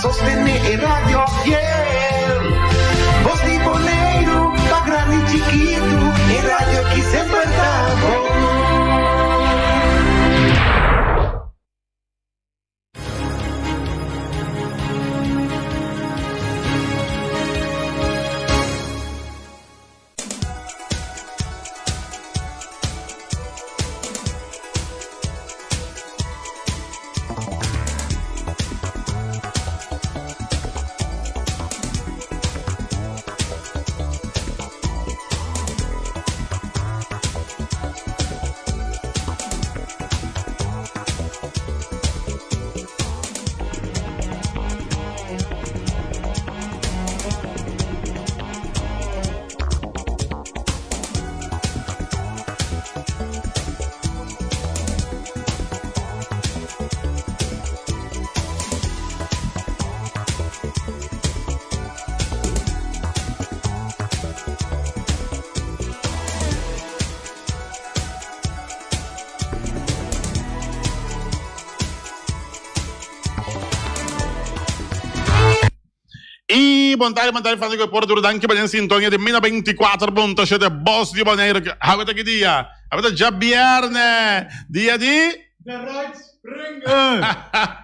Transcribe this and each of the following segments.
sostené e radio fiel. Bos di Boneiru, pa grandi i chikitu, e radio ki semper ta bon. Y bon tarde, bon tarde, fanático de Puerto Rico. Danki pa den sintonia di Mina 24.7 Bos di Bonaire. Hawe ta ki dia? Hawe ta djabierne. Dia di? De Right Springer.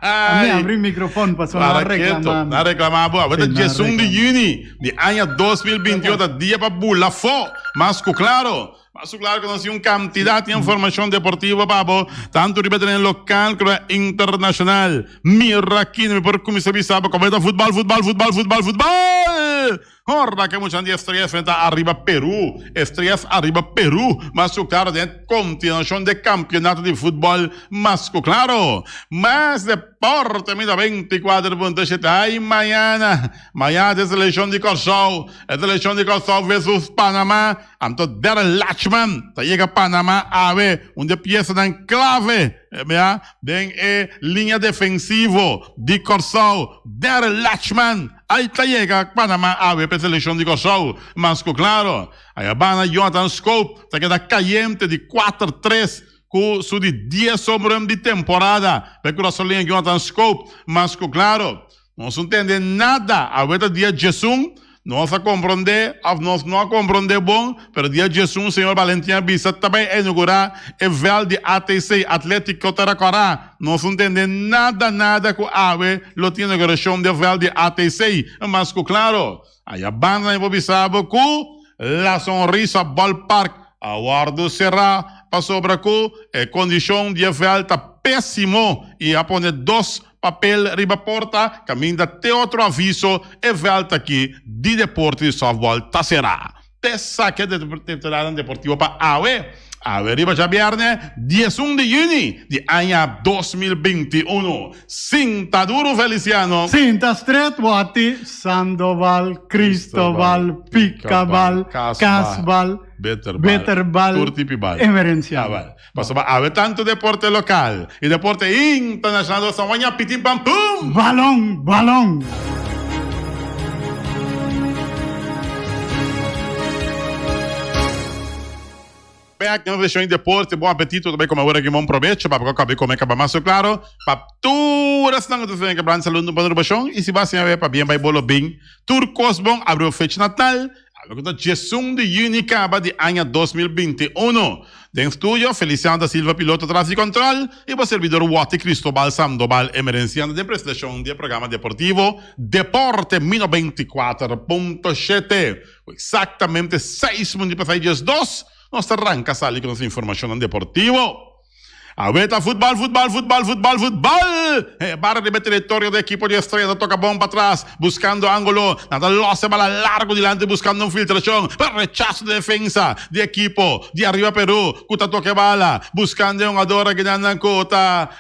A mi abri microfon pasobra nan a reclama mi. Nan a reclama bo. Hawe ta diesun di juni di aña 2021 ta dia pa bula fo. Mas cu claro. Mas cu claro cu nos tin un cantidad di informacion deportivo pa bo, tanto riba tereno local como internacional. Mira aki, mi por cuminsa bisa bo como ta futbal, futbal, futbal, futbal, futbal! Ora ke muchanan di Estrellas enfrenta arriba Peru, Estrellas arriba Peru, mas cu claro den continuacion de campeonato di futbal, mas cu claro. Mas deporte mi ta 24.7 ay mañana, mañana ta e seleccion di Corsou, e seleccion di Corsou versus Panama. Anto Darren Lachman ta yega Panama awe, un di e piesanan clave ya den e liña defensivo di Corsou. Darren Lachman ay ta yega Panama awe pa e seleccion di Corsou. Mas cu claro, aya banda Jonathan Schoop ta keda cayente di cuater tres cu su di dies homerun di temporada pa e Curasoleño Jonathan Schoop. Mas cu claro, Nos no tende nada. Awe ta dia djesun, nos a komprondé òf nos no a komprondé bon, pero dia djesun señor Valentin a bisa ta bai inaugurá e vèlt di ATC, Atlético Taracorá. Nos no tende nada nada ku awe lo tin inaugurashon di e vèlt di ATC. Mas ku klaro, aya banda mi por bisa bo ku La Sonrisa Ballpark a wòrdu será pasobra ku e kondishon di e vèlt ta pésimo i a pone dos Papel riba porta, caminda te otro aviso, e veld aki di deporte di softball ta cera. Te sake de temporada deportivo pa awe. Awe riba djabierne, diesun di juni di aña 2021. Sinta duro Feliciano! Sinta stret wati, Sandoval, Cristobal, Picabal, Casbal, Beterbal, Tur tipi bal. Emerenciano. Pasobra awe tantu deporte lokal i deporte internashonal nos ta waña pitin pam pum! Balon! Balon! Bek den seshon di deporte, bon apetito ta bai kome awor aki bon probecho pa bo kabe kome kaba mas klaro pa tur esnan ku ta siña Brand Salon pa rubashon i si bo a siña awe pabien bai bolo bin tur kos bon abri bo fecha natal Algo ku ta diesun di yüni kaba di aña 2021. Den studio, Feliciano da Silva piloto tras di kòntròl i bo serbidor Watty Cristobal Sandoval Emerenciano den presentashon di e programa deportivo Deporte Mino 24.7. Ku eksaktamente seis minuut pasá di diesdos nos ta ranka sali ku nos informashonnan deportivo. Awe ta futbal, futbal, futbal, futbal, futbal! E barra riba e teritorio di ekipo di Estrella ta toka bon patras, buskando angulo. Nan ta los e bala largu dilanti buskando un filtrashon, pero rechaso di defensa di ekipo di Arriba Peru ku ta toka e bala, buskando e hungador akinan ku ta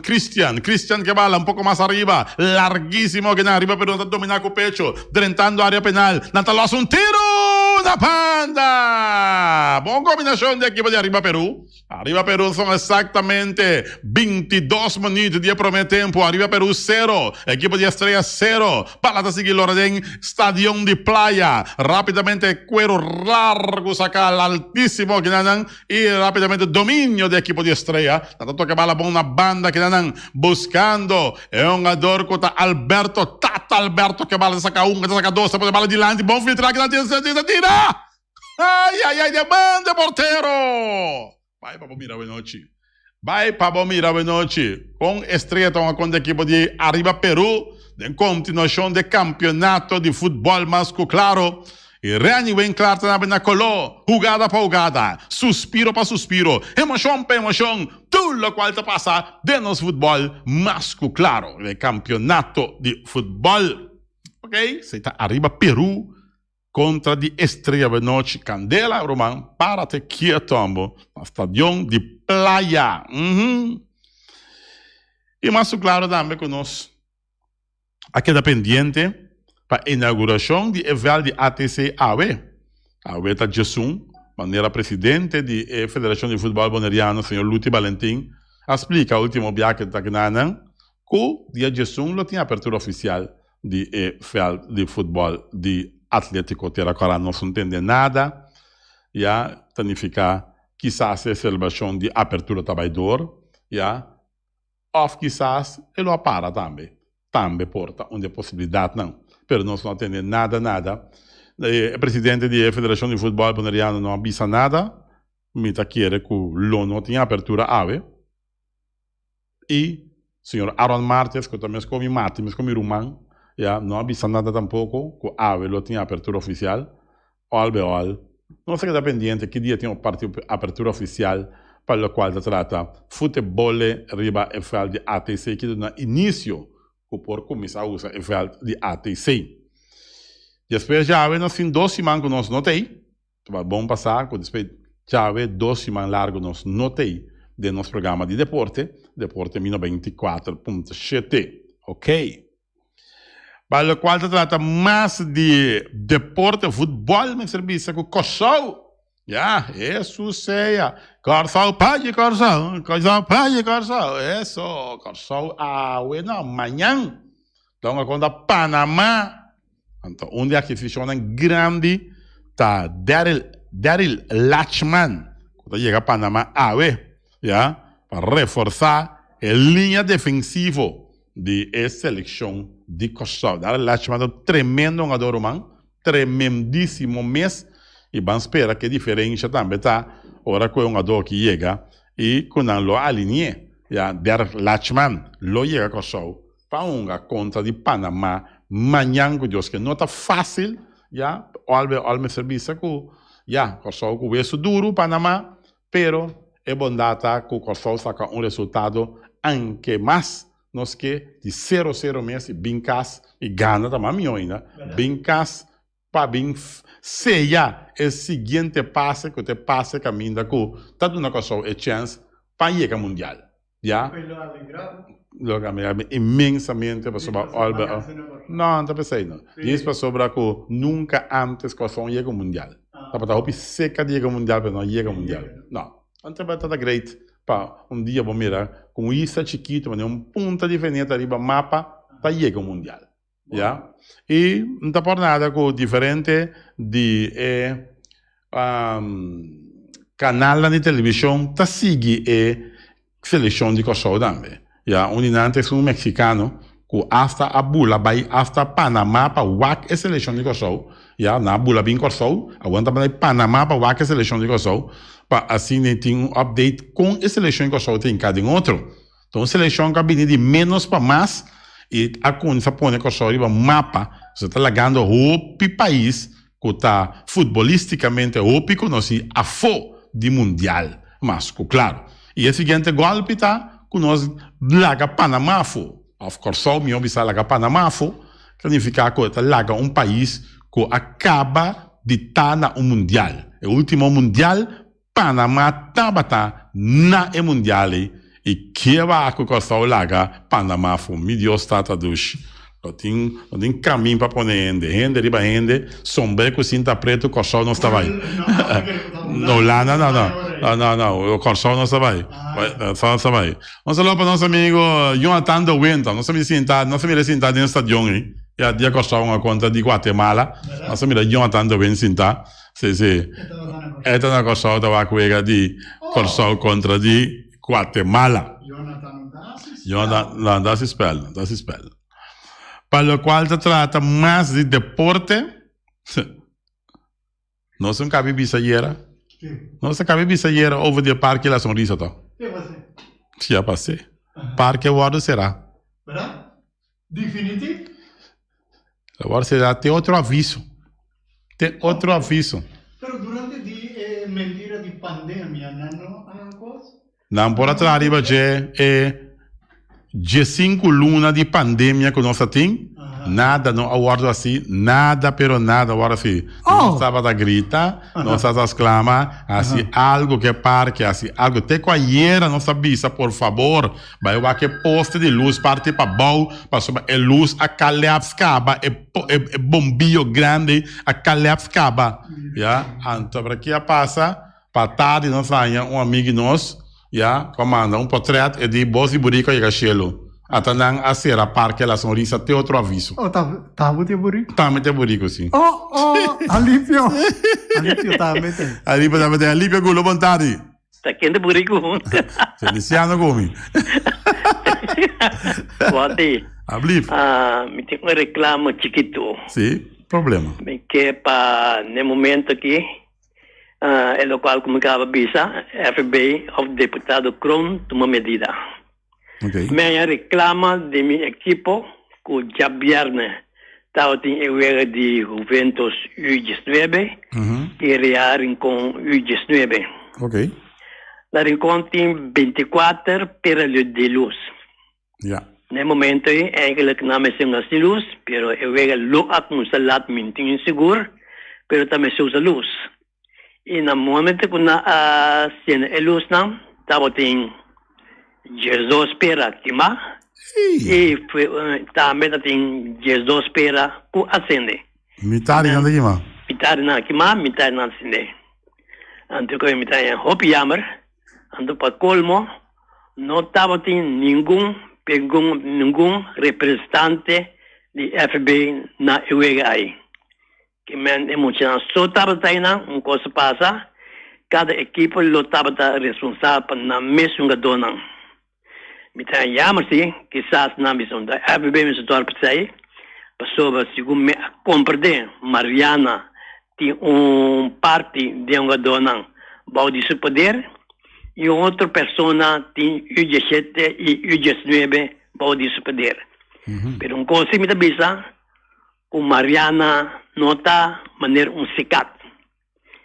Christian. Christian ke bala un poko mas ariba, largisimo akinan. Arriba Peru nan ta domina ku pecho, drentando area penal. Nan ta los un tiro! Na banda! Bon kombinashon di ekipo di Arriba Peru. Arriba Peru son exactamente 22 minuut di e prome tempo. Arriba Peru 0, ekipo di Estrella 0. Bala ta sigui lora den Stadion di Playa. Rapidamente cuero largo saca al altisimo kinanan y rapidamente dominio di ekipo di Estrella. Nan ta toca bala bon na banda kinanan buscando e hungador cu ta Alberto Tata Alberto ke bala ta saca un, ta saca dos, ta pone bala dilanti bon filtra kinan tira tira. Ay, ay, ay, de man de portero! Bai pa bo mira awenochi. Bai pa bo mira awenochi. Con Estrella ta hunga contra ekipo di Arriba Peru den continuacion de campeonato di futbol mas cu claro. Y Renny Winklaar ta nabe na color, hugada pa hugada, suspiro pa suspiro, emocion pa emocion, tur locual ta pasa den nos futbol mas cu claro den campeonato di futbol. Ok, esey ta Arriba Peru Kontra di Estrella Benochi Kandela ruman párate kieto ambo na stadion di Playa uhum i mas su klaro tambe ku nos a keda pendiente pa inaugurashon di e vèlt di ATC awe awe ta djesun manera presidente di e Federashon di Futbòl Boneriano señor Luti Balentin a splika ultimo biaha ta kinanan ku dia djesun lo tin apertura ofisial di e veld di futbol di Atletico Tierra Cora nos no tende nada, ya ta nifica kisas e celebracion di apertura ta bay door, ya, of kisas e lo a para tambe, tambe por ta un di e posibilidadnan, pero nos no a tende nada nada, e presidente di e Federacion di Futbol Boneriano no a bisa nada, mi ta kere cu lo no tin apertura awe. Y señor Aaron Martes, cu ta mes cu mi mati, mes cu mi ruman, ya, no a bisa nada tampoco cu awe lo tin apertura oficial. Al be al, nos a keda pendiente ki dia tin apertura oficial pa locual ta trata futebole riba e veld di ATC ki ta duna inicio cu por cuminsa usa e veld di ATC. Despues djawe nos tin dos siman cu nos no ta ey. Tabata bon pa sa ku despues djawe dos siman largu nos no t'ei den nos programa di deporte, Deporte Mi 94.7. Ok. Pa lokual ta trata mas di deporte, futbòl mester bisa ku Kòrsou. Ya, Hesus sea. Kòrsou paye Kòrsou, Kòrsou paye Kòrsou. Eso, Kòrsou awe no, mañan. Don a konta Panama. Anto un di akisishonnan grandi ta Daryl Daryl Lachman ku ta yega Panama awe ya pa reforsá e liña defensivo di e selekshon di Kòrsou. Daryl Lachman ta un tremendo hungador ruman, tremendísimo mes i ban spera ku e diferensha tambe ta ora ku e hungador aki yega i ku nan lo aline'é ya. Daryl Lachman lo yega Kòrsou Pa hunga kontra di Panama mañan ku Dios ke. No ta fásil, ya, ol be ol mester bisa ku, ya, Kòrsou ku wesu duru Panama, pero e bondat ta ku Kòrsou saka un resultado anke mas nos ke di sero sero mes i bin kas i gana ta mas mihó ainda, bin kas pa bin seya e siguiente pase ku ta e pase kaminda ku ta duna Kòrsou e chèns pa yega mundial. Ya. Lo alegrá bo? Lo alegrá mi inmensamente pasobra Di ol pasobra vakansi na Kòrsou. No, no ta p'esei no. Djis pasobra ku nunka ántes Kòrsou a yega un mundial. Tabata hopi seka di yega un mundial pero no a yega un mundial. No. Anto tabata great pa un dia bo mira ku un isla chikitu manera un punta di veneta riba mapa ta yega un mundial. Ya. I N ta por nada ku diferente di e kanalnan di televishon ta sigui e selekshon di Kòrsou tambe. Ya. Un di nan ta esun meksikano ku asta a bula bai asta Panama pa wak e selekshon di Kòrsou. Ya. Nan a bula bin Kòrsou, awor nan ta bai Panama pa wak e selekshon di Kòrsou pa asina tin un update kon e selekshon di Kòrsou ta hinká den otro. Ta un selekshon ku a bini di ménos pa mas i a kuminsá pone Kòrsou riba mapa. Esei ta lagando hopi pais ku ta futbolístikamente hopi konosí afó di mundial mas ku klaru. I e siguiente gòlpi ta ku nos laga Panamá afó, òf Kòrsou mihó bisá laga Panamá afó, ta nifiká ku e ta laga un pais ku a kaba di ta na un mundial. E último mundial Panama tabata na e mundial ei i ke wak ku Kòrsou laga Panama afó. Mi Dios tata dushi. No tin no tin kamin pa pone hende. Hende riba hende, sombré ku sinta pretu, Kòrsou nos ta bai. No Hulanda no no. No no no, Kòrsou nos ta bai. Kòrsou nos ta bai. Un saludo pa nos amigo Jonathan de Winter. Nos a mira sinta, nos a mira sinta den stadion ei. Ya dia Kòrsou a kontra di Guatemala. Nos a mira Jonathan de Winter sinta. Si si. E ta na Kòrsou ta wak wega di Kòrsou kontra di Guatemala. Jonathan no ta hasi spèl, no ta hasi spèl. Pa lokual ta trata mas di deporte, nos un kabi bisa ayera, nos a kabi bisa ayera over di e parke La Sonrisa to. Si a pas'é. Parke a wòrdu será. A wòrdu será te otro aviso. Te otro aviso. Pero durante di e mentira di pandemia nan no a kos? Nan por a traha riba dje e diesinku luna di pandemia ku nos a tin, nada no a wòrdu hasi, nada pero nada a wòrdu hasi. Nos tabata grita, nos tabata sklama, hasi algu ku e parke, hasi algu. Te ku ayera nos a bisa por fabor bai wak e poste di lus parti pabou pasobra e lus a kaleps kaba, e e bombiyo grandi a kaleps kaba. Ya, anto abra ki a pasa? Pa tardi nos haña un amigu di nos, ya, ku a manda un potret, e di, Bos di buriku a yega shelu. Ata nan a sera Parke La Sonrisa te otro aviso. Oh, ta, tambe te buriku? Tambe te buriku, si. Oh, oh, Alipio. Alipio tambe te. Alipio tambe te. Alipio Gulo, bon tardi. Ta ken te buriku? Feliciano ku mi. Bon di. Ablief. Ah, mi tin un reklamo chikitu. Si, problema. Mi ke pa n'e momento aki E lokual ku mi kaba bisa, FB òf Deputado Kroon tuma medida. Mi a reklama di mi ekipo ku djabièrnè tabatin e wega di Juventus U diesnuebe i Real Rincon U diesnuebe. Na Rincon tin bintikuater pera di lus. Na e momento ei eigenlijk nan mester un hasi lus, pero e wega lo a cuminsa lat minti insigur, pero ta mester usa lus. Y na momento cu nan a cende e lusnan tabatin diesdos pera kima y tambe tabatin diesdos pera cu a cende. Mitad di nan ta kima? Mitad di nan a kima, mitad di nan a cende. Anto cu mi ta haña hopi jammer, anto pa colmo No tabatin ningun pegun ningun representante di FB na e wega ai. Ke men e muchanan so tabata einan, un kos a pasa, kada ekipo lo tabata responsabel pa nan mes hungadónan. Mi ta yama si, kisas nan bisa un ta FB mester dòrp p'esei, pasobra segun mi a komprendé Mariana tin un parti di e hungadónan bou di su poder i un otro persona tin U diesshete i U diesnuebe bou di su poder. Pero un kos si mi ta bisa ku Mariana no ta manera un sikat.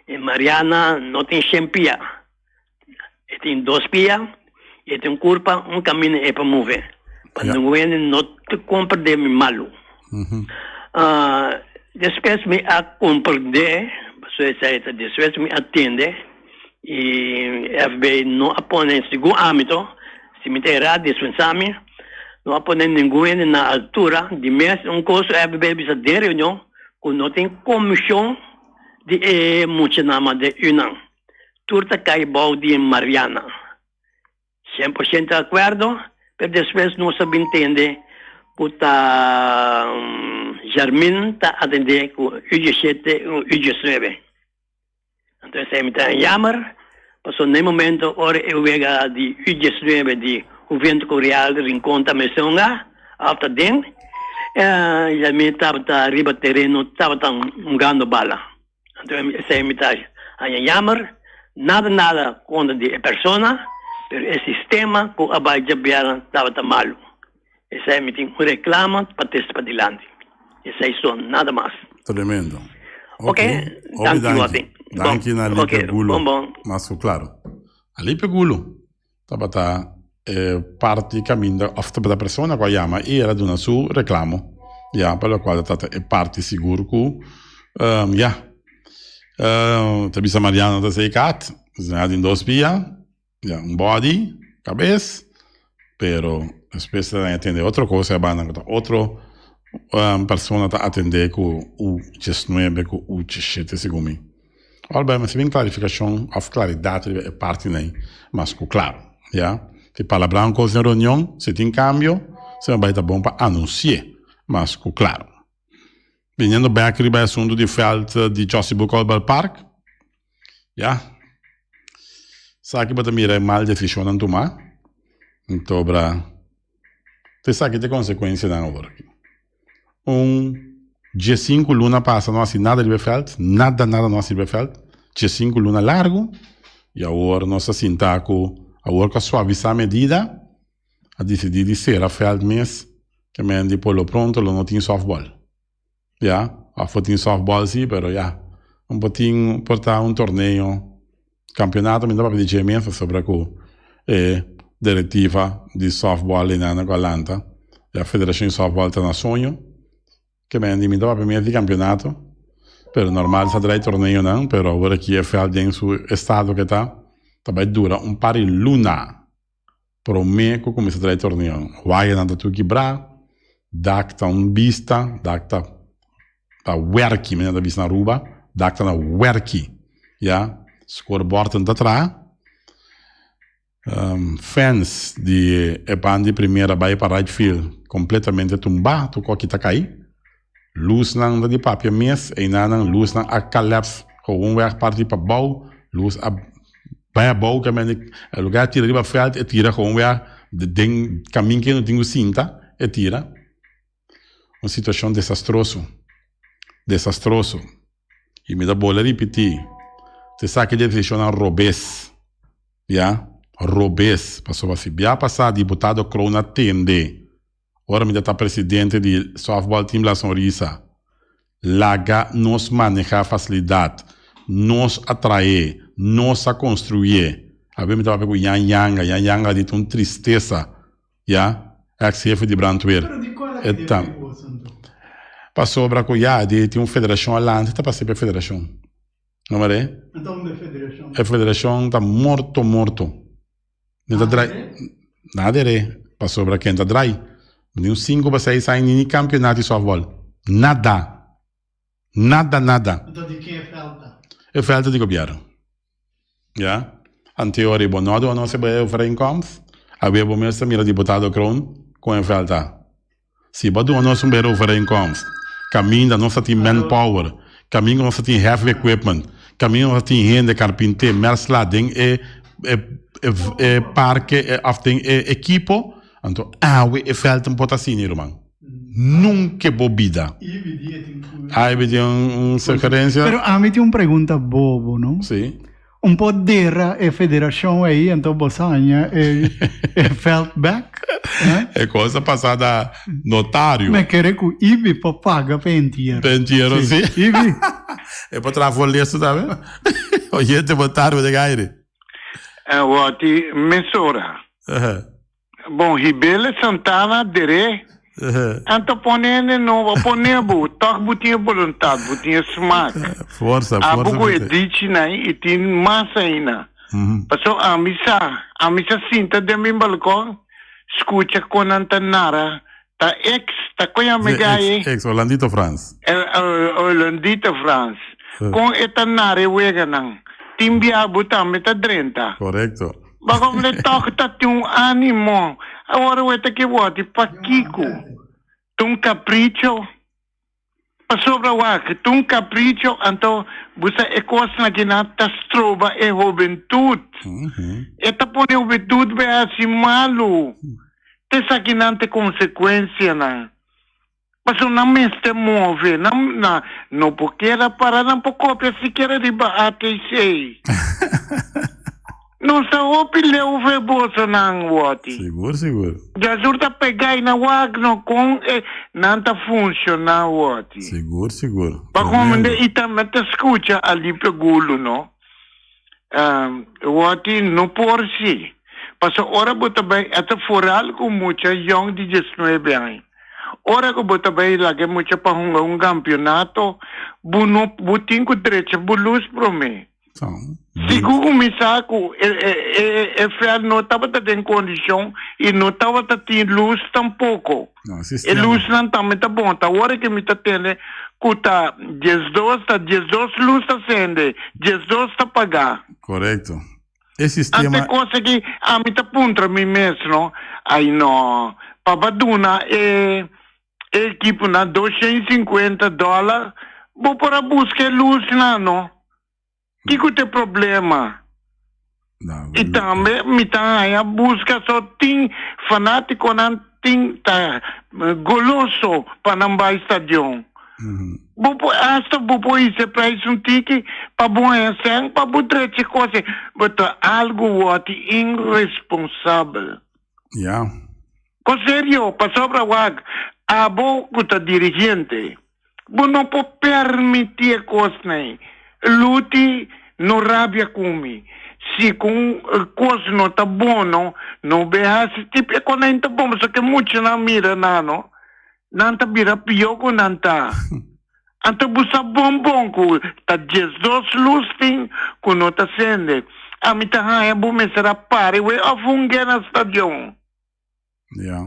E Mariana no tin shen pia. E tin dos pia i e tin kurpa un kaminda e pa move. Pa ningun hende no ta komprendé mi malu. Despues mi a komprendé, pasobra esei ta despues mi a tende i FB no a pone, segun ami to, si mi ta erá dispensá mi, no a pone ningun hende na altura di mes. Un kos ku FB a bisa den reunion ku no tin komishon di e muchanan mas den unan. Tur ta kai bou di Mariana. 100% akuerdo, pero despues nos a bin tende ku ta Jarmin ta atendé ku U diesshete i U diesnuebe. Anto esei mi ta jammer, pasobra na e momento ora e wega di U diesnuebe di Juventus ku Real Rincon ta mester hunga, òf ta den, Jarmin tabata riba tereno tabata hungando bala. Anto esei mi ta haña jammer, nada nada kontra di e persona, pero e sistema ku a bai djabièrnè tabata malu. Esei mi tin un reklamo pa testa padilanti. Esei so, nada mas. Tremendo. Ok, Hopi danki danki. Wapi. Bon, Danki na ok, Alipio Gulo. bon bon. Mas ku klaro. Alipio Gulo tabata e parti kaminda òf tabata persona ku a yama i el a duna su reklamo ya pa lokual ta trata e parti sigur ku ya ta bisa Mariano ta sei kat a tin dos pia ya un body kabes pero despues ta tende otro kos e banda ku ta otro. Persona ta atendé ku U diesnuebe ku U diesshete segun mi. Ora mester bin klarifikashon òf klaridat riba e partinan ei mas ku klaro. Ya. Si palabrá un kos den reunion, si tin kambio, semper bai ta bon pa anunsi'é mas ku klaro. Biniendo bèk riba e asuntu di vèlt di Jossie Boekhoudt Park, ya. Esaki bo ta mira e mal desishonnan tumá. Entobra Ta esaki ta e konsekuensianan awor aki. Un diesinku luna pasa no hasi nada riba e vèlt, nada nada no hasi riba e vèlt, diesinku luna largu i awor nos a sinta ku awor ku a suavisá medida a disidí di sera vèlt mes ke men di por lo pronto lo no tin sòftbòl. Ya, afo tin softball si, pero ya, un por tin por ta un torneo, campeonato mi ta papia di dje mes pasobra cu e directiva di softball einan cu a lanta, ya federacion di softball ta na soño, ke men di mi ta papia mes di campeonato, pero normal sa draai torneonan, pero awor aki e veld den su estado ke ta, ta bay dura un par di luna. Promé ku kuminsá trae torneo, wayanan ta tur kibrá, dak ta un bista, dak ta ta wèrki, manera ta bisa na Aruba, dak ta na wèrki, ya, scorebordnan ta traha, fence di e banda di primera bai pa right field kompletamente tumbá, tur koki ta kai. Lusnan ta di papia mes, einanan lusnan a kaleps gewoon weg parti pa bou, lus a bai abou kamente e lugar a tira riba veld e tira gewoon weg den kamin ke no tin ku sinta e tira. Un situacion desastroso, desastroso. Y mi ta bolbe ripiti, ta esaki decisionnan robes, ya, robes, pasobra si bia pasa diputado Kroon a tende. Ora mi ta ta presidente di Softball Team La Sonrisa, laga nos maneha facilidad, nos a trae, nos a construye. Awe mi ta papia cu Jan Yanga, Jan Yanga di ta un tristesa, ya, ex hefe di brandweer. Pero di cual E aki ta. debe boso anto? Pasobra cu ya, di tin un federacion alante ta pasa pa e federacion. No mare? Anto unda e federacion? E federacion ta morto morto. Mi ta drai nada ere pasobra ken ta drai mi un sinku pa seis aña ni kampionato di softball nada nada nada. Anto di ken e veld ta? E veld ta di gobièrnu ya anteori bo no a duna nos e overeenkomst awe bo mes ta mira diputado Kroon kon e veld ta. Si bo a duna nos un bera overeenkomst, kaminda nos ta tin manpower, kaminda nos ta tin heavy equipment, kaminda nos ta tin hende, karpinté, mèrsla den e e parke òf den e ekipo, anto awe e vèlt no por ta asina, ruman. Nunke bo bida. Ivy tin un sugerencia. Pero ami tin un pregunta bobo, no? Si. Un por dera e federacion ei anto bo sa haña e e veld bek. E cos a pasa na notario. Me kere cu Ibi por paga pa entiero. Pa entiero si. Ibi. E por traha for listo tambe. Oyente bo tarde den aire. Wòti mesora. Bon, Hibele Santana deré. Anto pone hende nobo, a pone bo, tòg bo tin e boluntat, bo tin e smak. Forsa, forsa. Abo ku e dichinan i tin mas aina. Paso ami sa, ami sa sinta den mi balkon, skucha kon nan ta nara, ta ex, ta kon yama e gai ei? Ex, ex, Orlandito Frans. Orlandito Frans. Kon e ta nara e weganan. Tin bia bo tambe ta drenta. Korekto. Bakom le tòg ta tin un ánimo. Awor we ta ke wòrdi pakiko? Ta un kapricho? Pasobra wak, ta un kapricho, anto bo sa e kosnan akinan ta stroba e hobentut. E ta pone hobentut bai hasi malu. Ta esakinan ta e konsekuensianan. Pasobra nan mester move, nan na no por keda para, nan por kopia sikiera riba ATC. Nos ta hopi leu fe bosonan, Wòti. Sigur, sigur. Djasur ta pega i nan wak no kon e nan ta funshoná, Wòti. Sigur, sigur. Pa komende i tambe ta skucha Alipe Gulu, no. Wòti no por si. Pasobra ora bo ta bai, e ta foral ku mucha yòn di diesnuebe aña. Ora ku bo ta bai laga e mucha pa hunga un kampionato, bo no bo tin ku drecha bo lus promé. Si ku kuminsá ku e e e vèlt no tabata den kondishon i no tabata tin lus tampoko. E lusnan tambe ta bon. Ta ora ke mi ta tende ku ta diesdos ta diesdos lus ta sende, diesdos ta pagá. Korekto. E sistema. Ante kos aki ami ta puntra mi mes no, ai no, pa ba duna e e ekiponan 250 dòler, bo por a buska e lusnan no. Kiko ta e problema? I tambe mi ta haña buska so tin fanátikonan tin ta goloso pa nan bai stadion. Bo por hasta bo por hisa e prijs un tiki pa bo haña sèn pa bo drecha e kos ei. Bo ta algu wòrdu iresponsabel. Ya. Ko serio, pasobra wak abo ku ta dirigente, bo no por permití e kosnan ei. Luti no rabia ku mi. Si ku un kos no ta bon no, no be hasi tip e kos nan ta bon, pasobra ke muchanan mira nan no, nan ta bira pió ku nan ta. Anto bo sa bon bon ku ta 12 lus tin ku no ta sende. Ami ta haña bo mester a pari we òf un guer na stadion. Ja.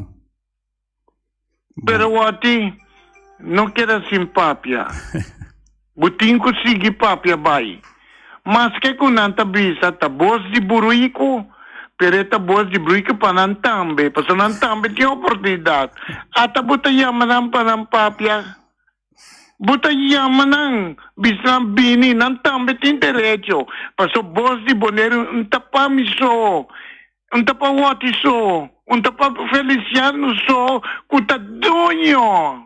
Pero wòti, no keda sin papia. Bo tin ku sigui papia bai. Maske ku nan ta bisa ta bos di buruiku, pero e ta bos di buruiku pa nan tambe, pasobra nan tambe tin oportunidat. Ata bo ta yama nan pa nan papia. Bo ta yama nan, bisa nan bini, nan tambe tin derecho. Paso bos di Boneiru n ta pa mi so, n ta pa Wòti so, n ta pa Feliciano so ku ta doño.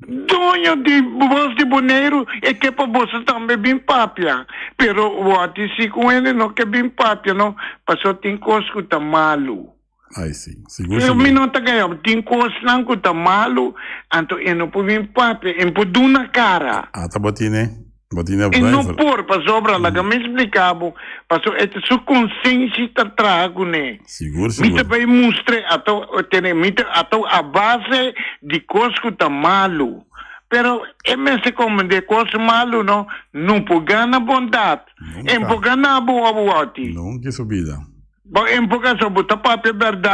Doño di bos di Boneiru e ke pa boso tambe bin papia. Pero Wòti si ku hende no ke bin papia no, paso tin kos ku ta malu. Ai si, sigur Pero mi sigur. no ta gaya, tin kosnan ku ta malu, anto e no por bin papia, e no por duna kara. Ata bo tine, bo tine E no wrijver. por, pasobra, laga mi splika bo, pasobra e ta su konsenshi ta traha kuné. Sigur Mi ta sigur. bai mustr'é ato, tene, mi ta ato a base di kos ku ta malu. Pero e mester komprendé kos malu no, no por gana bondat, e no Nunka. por gana bo awòti. Nunka in su bida. Bo enfoca so bo ta papia berdad.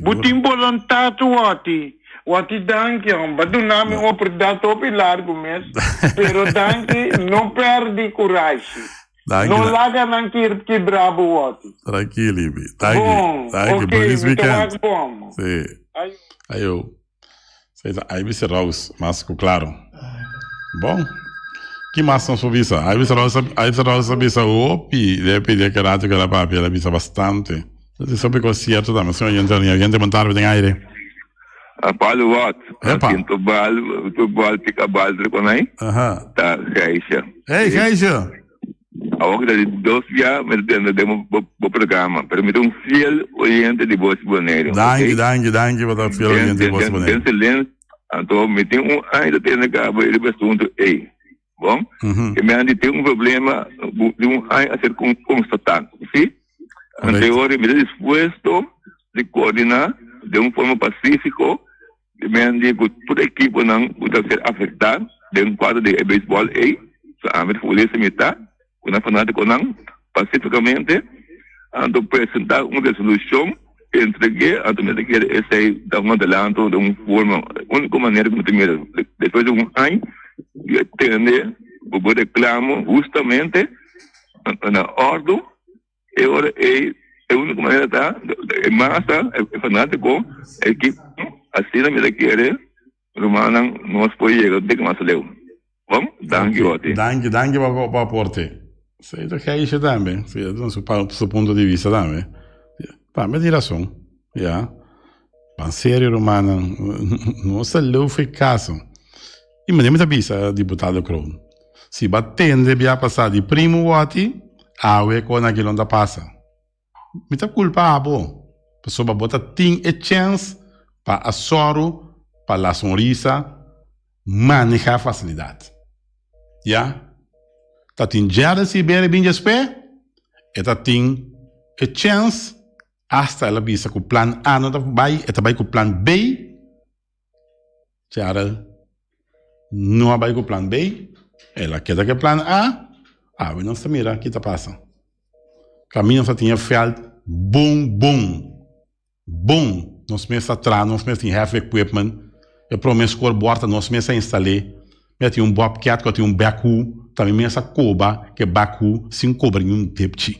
Bo Sigur. tin boluntad wòti. Wòti danki hom. Bo duna mi un oportunidad hopi largu mes. Pero danki no perdi curashi. Danki No na. laga nan kir kibra bo wòti. Trankil Ibi. Danki. Bon. Danki. Ok Feliz mi ta weekend. wak bon. Si. Ayo. Ayo. Esei ta Ibis Rose, mas ku klaro. Bon, ki mas nos por bisa? Ibis Rose, Ibis Rose a bisa hopi den e pidi e rato ku el a papia, el a bisa bastante. Esei hopi kos sierto tambe. Señor oyente, señor oyente, bon tarde den aire. Palo wat, Epa. Sinto bal, tu bal pika bal rekonai, Aha. ta Gijsje. Hey Gijsje! Awor ku ta di dos bia mi ta tende den bo bo programa, pero mi ta un fiel oyente di Bos Boneiru, Danki, ok? danki, danki pa ta fiel Den oyente di den Bos den Boneiru. den silens, anto mi tin un aña ta tende kaba riba e asuntu ei, bon? Mhm. E mi a di tin un problema di un aña a ser con constatá, si? Anto Correcto. ora mi ta dispuesto di coordiná den un forma pacífico Di men di ku tur ekiponan ku ta ser afektá den kuadro di e beisbòl ei, so ami ta futbolista mi ta ku nan fanátikonan pasifikamente anto presentá un resolushon entreg'é anto mi ta kere esei ta un adelanto den un forma úniko manera ku mi ta mira despues di un aña di a tende ku bo reklamo hustamente na òrdu. E ora ei e úniko manera ta e masa, e fanátiko, e ekipo, asina mi ta kere rumannan nos por yega un tiki mas leu. Bon, danki Otty. Danki, danki pa bo aporte. Sí, ta Gijsje tambe, sí, e duna su su punto di vista tambe. Tambe tin rason, ya. Ban serio rumannan, no sa leu for e kaso. I manera mi ta bisa diputado Kroon, si bo a tende bia pasá di primo wòti, awe kon aki lo ta pasa. Mi ta kulpa abo, pasobra bo ta tin e chèns pa a sòru pa La Sonrisa manehá fasilidat. Ya, ta tin Gerald Silveira bin djespé, e ta tin e chèns, asta el a bisa ku plan A no ta bai, e ta bai ku plan B. Gerald no a bai ku plan B. El a keda ku e plan A, awe nos ta mira ki ta pasa. Kaminda nos a tin e vèlt bon bon, bon, nos mes a traha, nos mes tin heavy equipment, e prome scorebord ta nos mes a instal'é, mi a tin un bobcat ku a tin un backhoe, ta mi mes a koba ku e backhoe sin kobra niun depchi,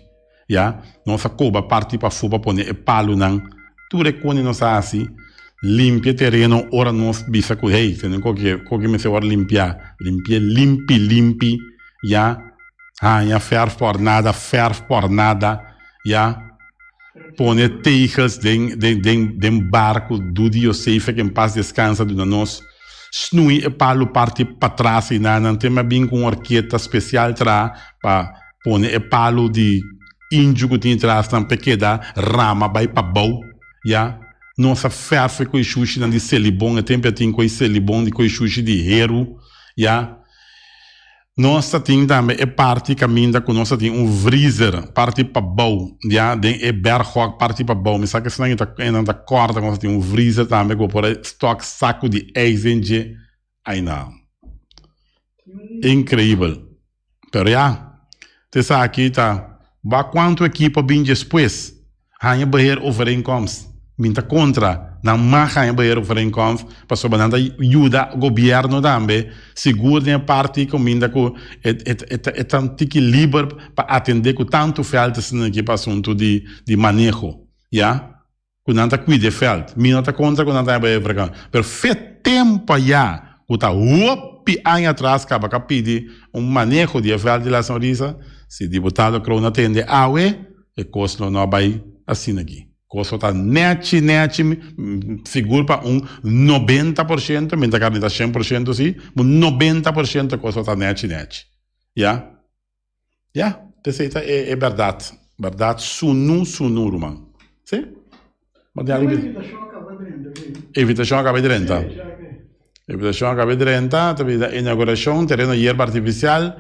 ya, nos a koba parti pafó pa pone e palunan, tur e kos nos a hasi, limpia e tereno ora nos bisa ku hey, tene koke koke mester wòrdu limpiá, limpi'é limpi limpi, ya, haña fèrf pòrnada, fèrf pòrnada, ya. Pone tegels den den den den barco Dudi Josefa que en paz descansa duna nos snui e palo parti patras y nan nan te a bin cu un orketa special tra pa pone e palo di inju cu tin tras nan pe keda rama bay pabou ya nos a ferf e coy shushi nan di selibon e tempo ya tin coy selibon di coy shushi di heru ya. Nos ta tin tambe e parti kaminda ku nos ta tin un vriezer parti pabou, ya, den e berghok parti pabou. Mi sa ku esnan ta nan ta kòrda ku nos ta tin un vriezer tambe ku bo por a stok saku di ijs den dje. Ai na. Inkreibel. Pero ya, ta esaki ta wak kuantu ekipo a bin despues. Haña beheer overeenkomst. Mi ta kontra nan mag haña beheer overeenkomst pasobra nan ta yuda gobierno tambe sigur den e parti kaminda ku e e ta un tiki liber pa atende ku tantu vèlt asina aki pa asuntu di di maneho ya ku nan ta kuida e vèlt. Mi no ta kontra ku nan ta haña beheer overeenkomst pero fe tempu aya ku ta hopi aña atras kaba ka pidi un maneho di e vèlt di La Sonrisa si diputado Kroon a tende awe E kos lo no a bai asina aki. Kos lo ta nèchi nèchi, sigur pa un 90%, mi ta kaba mi ta 100% si, un 90% kos lo ta nèchi nèchi. Ya. Ya, p'esei ta e e bèrdat. Bèrdat sunu sunu, ruman. Si? Bo tin algu di. Invitashon a kaba di drenta. Invitashon a kaba di drenta, ta bini inaugurashon, tereno yerba artifisial,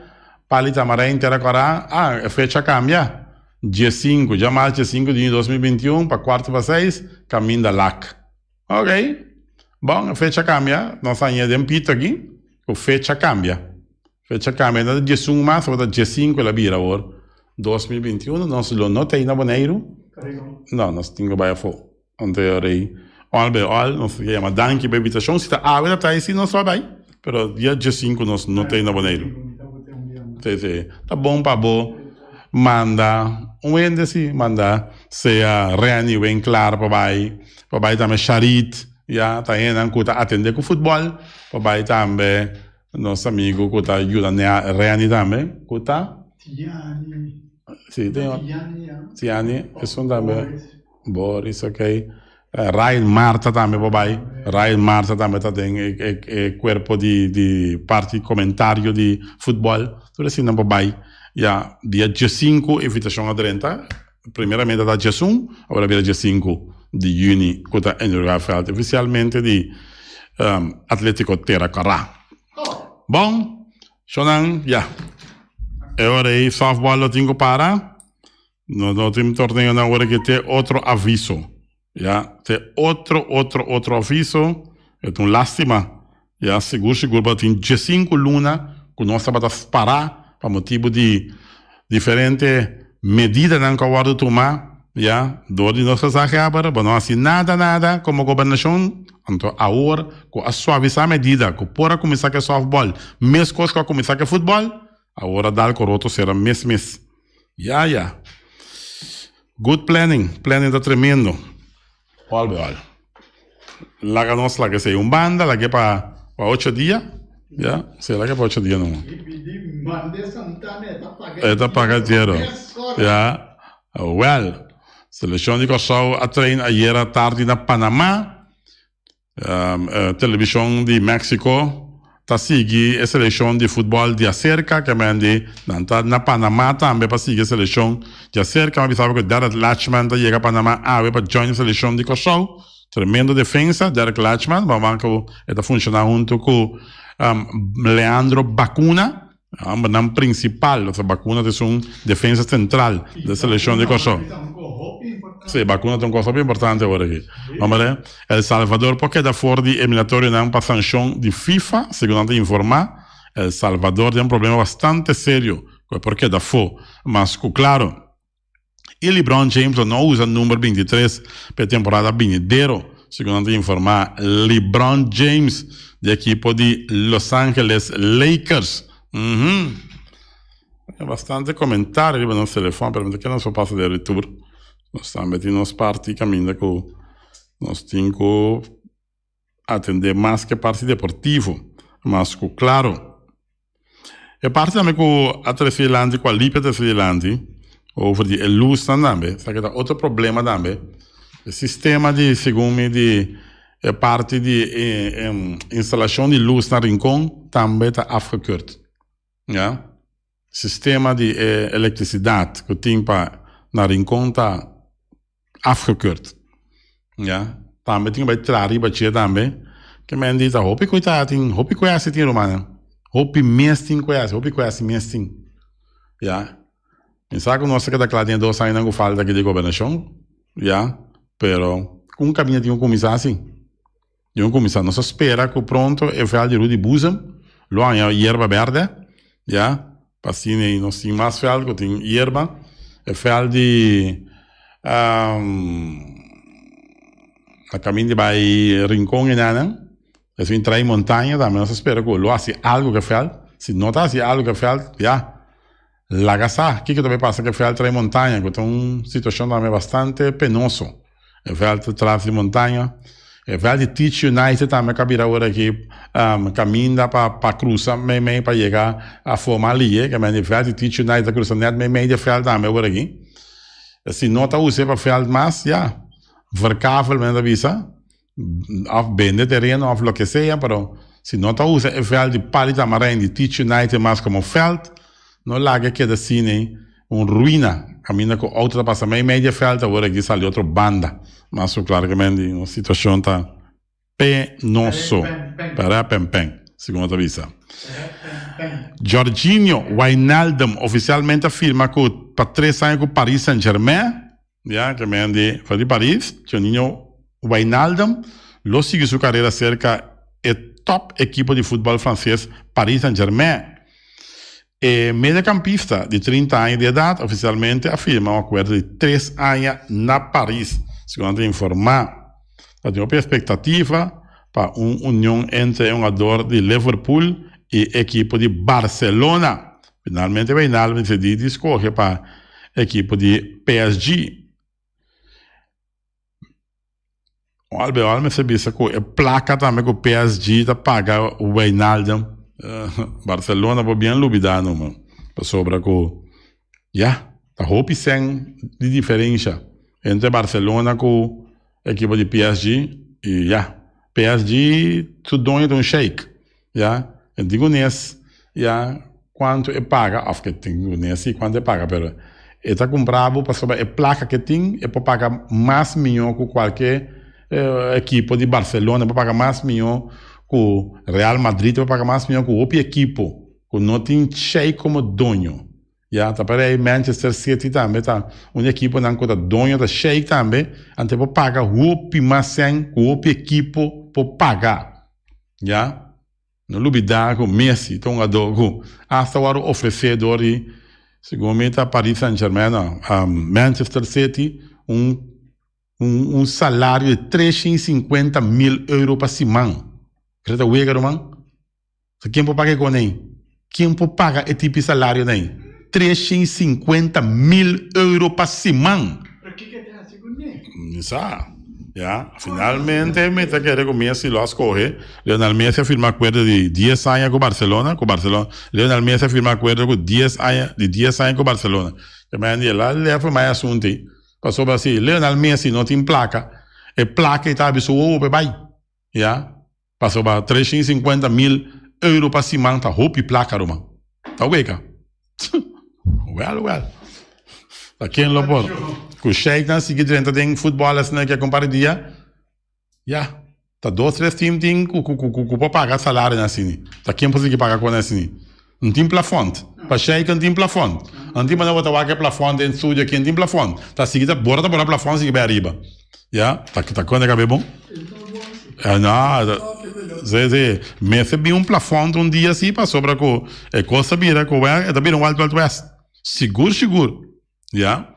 Pali Tamarijn, Tera Kòrá. Ah, e fecha a kambia. Diesinku, djamars diesinku di yüni 2021 pa kuarto pa seis, kaminda Lak. Ok. Bon, e fecha a kambia. Nos a haña den pito aki ku fecha a kambia. Fecha kambia no ta diesun mas, tabata diesinku el a bira awor. 2021 nos lo no ta ei na Boneiru. No, nos tin ku bai afó. Anto e ora ei, òl bei òl, nos ta yama danki pa invitashon. Si ta awe ta trae si nos lo a bai, pero dia diesinku nos no ta ei na Boneiru. Sí, sí. Ta bon pa bo manda un hende si, manda sea Renny Winklaar pa bai, pa bai tambe Sharit, ya, ta hendenan ku ta atendé ku futbòl, pa bai tambe Nos amigo cu ta yuda Reni tambe, cu ta? Tiani. Si, tin otro. Tiani, ya. Tiani, esun tambe. Boris, ok. Ryan Marta tambe por bay. Ryan Marta tambe ta den e, e, e cuerpo di, di parti comentario di futbol. Tur esina por bay. Ya, dia diescinco invitacion a drenta. Primeramente ta diesun, awor a bira diescinco di juni cu ta inaugura veld oficialmente di Atletico Tera Cora. Bon, shonan, ya. E ora ey softball lo tin cu para. No no tin torneonan awor aki te otro aviso. Ya, te otro, otro, otro aviso. E ta un lastima. Ya, sigur, sigur bo tin diesinku luna ku nos tabata pará pa motibu di diferente medidanan ku a wòrdu tumá, ya, dor di nos gezaghebber. Bo no hasi nada, nada komo gobernashon. Anto awor ku a suavisá medida ku por a kuminsá ku e sòftbòl meskos ku a kuminsá ku e futbòl, awor a dal koroto sera mes mes. Ya, ya. Good planning, planning ta tremendo. All be all. Laga nos laga esei un banda, lag'e pa pa ocho dia. Ya, si lag'e pa ocho dia numa. E ta paga diero. Ya. Well, seleccion di Kòrsou a train ayera tardi na Panama. Televishon di Mexico ta sigui e selekshon di futbòl di aserka, ke men di nan ta na Panama tambe pa sigui e selekshon di aserka. Mi a bisa bo ku Derek Lachman ta yega Panama awe pa join e selekshon di Kòrsou. Tremendo defensa Derek Lachman, bo a wak ku e ta funshoná huntu ku Leandro Bacuna. Hombernan principal, o sea Bacuna ta esun defensa central de seleccion di Kòrsou. Sí, Bacuna ta un cosa hopi importante awor aki. Hombre, El Salvador por keda for di eliminatorionan pa sancion di FIFA, segun nan ta informa. El Salvador den un problema bastante serio ku e por keda afó. Mas ku klaro, i LeBron James lo no usa number 23 pa e temporada binidero, segun nan ta informá. LeBron James di ekipo di Los Angeles Lakers. Uhum. Bastante komentario riba nos telefòn, pero mi ta kere nos por pasa den retour. Nos tambe tin nos parti kaminda ku nos tin ku atendé mas ku e parti deportivo, mas ku klaro. E parti tambe ku a trese dilanti, ku Alipia a trese dilanti, over di e lusnan tambe, esaki ta otro problema tambe. E sistema di, segun mi, di e parti di instalashon di lus na Rincon tambe ta afgekeurd. Ya. Sistema di e elektrisidat ku tin pa na Rincon ta afgekeurd. Ya. Tambe tin ku bai traha riba dje tambe. Ke men di ta hopi ku ta tin, hopi ku hasi tin rumannan. Hopi mes tin ku hasi, hopi ku hasi mes tin. Ya. Mi sa ku nos ta keda kla den e dos añanan ku falta aki di gobernashon. Ya. Pero un kaminda tin ku kuminsá si. Di un kuminsá nos a spera ku pronto e vèlt di Rudy Boezem lo haña yerba bèrdè, ya, pa asina ei nos tin mas vèlt ku tin yerba. E vèlt di na kaminda di bai Rincon enanan, es bin tra'i montaña tambe nos a spera ku lo hasi algu ku e vèlt. Si no ta hasi algu ku e vèlt, ya, Laga sa kiko ta bay pasa ku e vèlt tra'i montaña ku ta un situashon tambe bastante penoso. E vèlt tras di montaña, e vèlt di Teach United tambe ka bira ora aki kaminda pa pa krusa meimei pa yega afó mas liye. Ke men e vèlt di Teach United ta krusa nèt meimei di e vèlt tambe ora aki. Si no ta us'é pa vèlt mas, ya, verkavel men ta bisa. Of bende tereno of loke sea, pero si no ta usa e veld di Pali Tamarijn di Teach United mas como veld, no laga e keda asina un ruina caminda cu auto ta pasa mei mei di e veld awor aki sali otro banda. Mas cu claramente nos situacion ta penoso. Perepenpen, segun bo ta bisa. Georginio Wijnaldum oficialmente a firma cu pa tres aña cu Paris Saint-Germain. Ya ke men di for di Paris, Jorginho Wijnaldum lo sigui su karera serka e top ekipo di futbòl franses Paris Saint-Germain. E mediokampista di 30 aña di edat ofisialmente a firma un akuerdo di tres aña na Paris, segun nan ta informá. Ta tin hopi espektativa pa un union entre e hungador di Liverpool i ekipo di Barcelona. Finalmente Wijnaldum disidí di skohe pa ekipo di PSG. Albeal mester bisa ku e plaka tambe ku PSG ta paga Wijnaldum, Barcelona por bien lubida numa. Pasobra ku ya, ta hopi sèn di diferensha entre Barcelona ku ekipo di PSG i ya, PSG su doño ta un sheik. Ya, e tin ku nes ya kuantu e paga, òf ke tin ku nes si kuantu e paga, pero e ta kumpra bo pasobra e plaka ke tin e por paga mas mihó ku kualke ekipo di Barcelona, e por paga mas mihó ku Real Madrid, e por paga mas mihó ku hopi ekipo ku no tin sheik komo doño. Ya, ta parei Manchester City tambe ta un di ekiponan ku ta doño ta sheik tambe, anto e por paga hopi mas sèn ku hopi ekipo por paga. Ya, no lubida ku Messi ta un hungadó ku asta wòrdu ofresé dor di, segun mi ta Paris Saint Germain no, Manchester City un un salario di 350.000 euro pa siman. Kere ta wega ruman? So ken por paga e kon ei? Ken por paga e tipi salario nei? 350.000 euro pa siman! Pero kiko e ta hasi ku ne? Mi sa. Ya. Finalmente mi ta kere ku Messi lo a skohe. Lionel Messi a firma akuerdo di dies aña ku Barcelona, ku Barcelona. Lionel Messi a firma akuerdo ku dies aña, di dies aña ku Barcelona. Ke men di el a lef firma e asuntu ei. Pasobra si Lionel Messi no tin plaka, e plaka ei ta abi su wowo pa e bai. Ya. Pasobra 350 mil euro pa siman ta hopi plaka ruman. Ta weka. Wel wel. Ta ken lo por. Ku sheiknan sigui drenta den futbòl asina ke kompara dia. Ya. Ta dos tres team tin ku ku ku ku por paga salarionan asini. Ta ken por sigui paga kos asini. No tin plafond. Pa sheik no tin plafond. No tin manera bo ta wak e plafond den studio aki no tin plafond. Ta sigui ta bora ta bora plafond sigui bai ariba. Ya, ta ta konde kabe bon? No. Sí, sí. Mester bin un plafond un dia así pasobra ku e kos ta bira ku e ta bira un Wild Wild West. Sigur, sigur. Ya.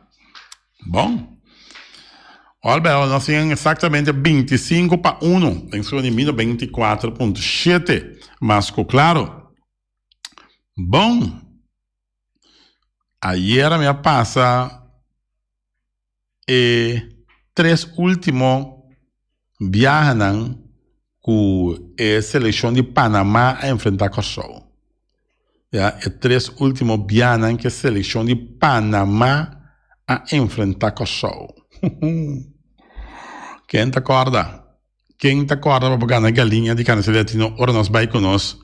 Bon. Al bij al nos tin exactamente 25 pa 1 den su mino 24.7. Mas ku klaro. Bon. Ayera mi a pasa e tres ultimo biahanan ku e selekshon di Panama a enfrentá Kòrsou. Ya, e tres ultimo biahanan ku e selekshon di Panama a enfrentá Kòrsou. Ken ta kòrda? Ken ta kòrda pa bo gana galiña di Carniceria Latino ora nos bai ku nos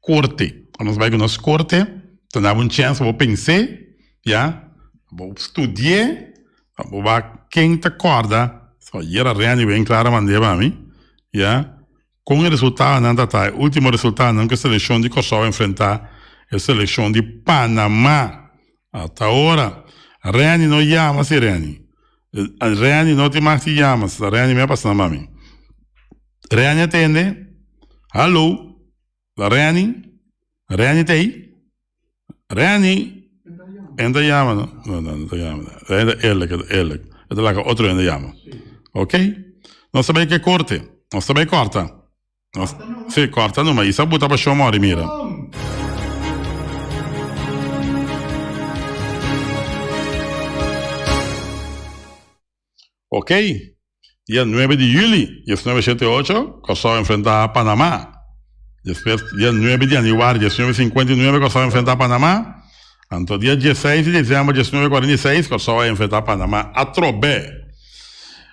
korte? Ora nos bai ku nos korte, ta daba un chèns pa bo pens'é, ya, pa bo studi'é, pa bo wak ken ta kòrda. So ayera Renny wen klara mand'é pa mi, ya, kon e resultadonan ta ta, e último resultadonan ku e selekshon di Kòrsou a enfrentá e selekshon di Panamá. Ata ora, Renny no yama si Renny. Renny no tin mag di yama, si ta Renny mi a pasa na mami. Renny a tende? Hallo? Ta Renny? Renny ta ei? Renny? E no ta yama no. No, no, no ta yama. Renny ta eerlijk, e ta eerlijk. E ta laga otro hende yama. Ok? Nos ta bai ke korte. Nos ta bai korta. Nos, si, korta numa. Isa buta pa show mori mira. Ok, dia nuebe di juli, diesnuebe shete ocho, Kòrsou a enfrentá Panamá. Despues, dia nuebe di yanüari, diesnuebe sinkuenta i nuebe, Kòrsou a enfrentá Panamá. Anto dia dieseis di desèmber, diesnuebe kuarenta i seis, Kòrsou a enfrentá Panamá atrobe.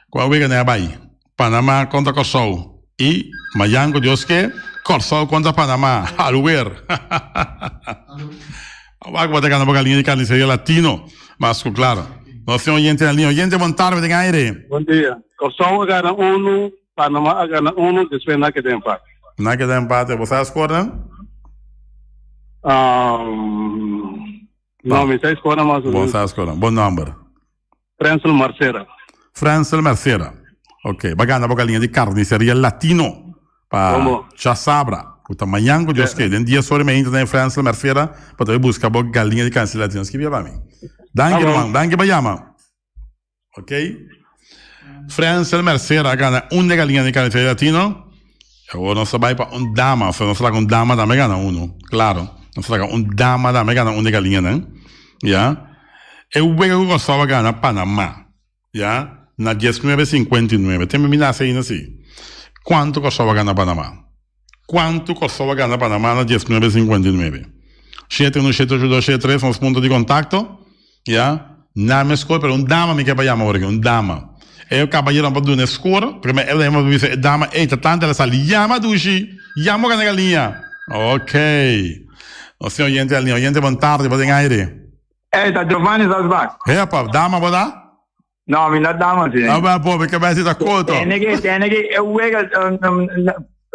Kua wega nan a bai? Panamá kontra Kòrsou i mayan ku Dios ke, Kòrsou kontra Panamá. Alwer! Wak bo ta gana bo galiña di carniceria latino. Mas ku klaro. Nos tin oyente na liña. Oyente, bon tarde den aire. Bon dia. Kòrsou a gana unu, Panamá a gana unu, despues nan a keda empate. Nan a keda empate. Bo sa e skornan? No, mi sa e skornan mas o menos. Bo sa e skornan. Bo nòmber? Frensel Marcera. Frensel Marcera. Ok, ba gana bo galiña di Carniceria Latino pa djasabra, ku ta mañan ku Dios ke. Den dies ora i mei inta den Frensel Marcera pa ta bai buska bo galiña di Carniceria Latino. Skibia pa mi. Danki ruman, danki pa yama. Ok. Frensel Marcera a gana un di e galiña di Carniceria Latino. Awor nos ta bai pa un dama, osea nos ta laga un dama tambe gana uno, claro. Nos ta laga un dama tambe gana un di e galiñanan, ya. E wega ku Kòrsou a gana Panamá, ya, na diesnuebe sinkuenta i nuebe. Tempu mi nase ainda si. Kuantu Kòrsou a gana Panamá? Kuantu Kòrsou a gana Panamá na diesnuebe sinkuenta i nuebe? Shete unu shete ocho dos shete tres nos punto di kontakto. Ya, nan me score, pero un dama mi ke pa yama ora aki, un dama. E kabayero no por duna e score, prome el a bisa e dama, ey, ta tantu el a sali, yama dushi, yama ora na galiña. Ok. Nos tin oyente na liña. Oyente, bon tarde, bo den aire. Ey, ta Giovanni Zalsbach. Hepa, dama bo ta? No, mi no dama si. Ah, ba pobre, ke bai si ta koto. Tene ke, tene ke e wega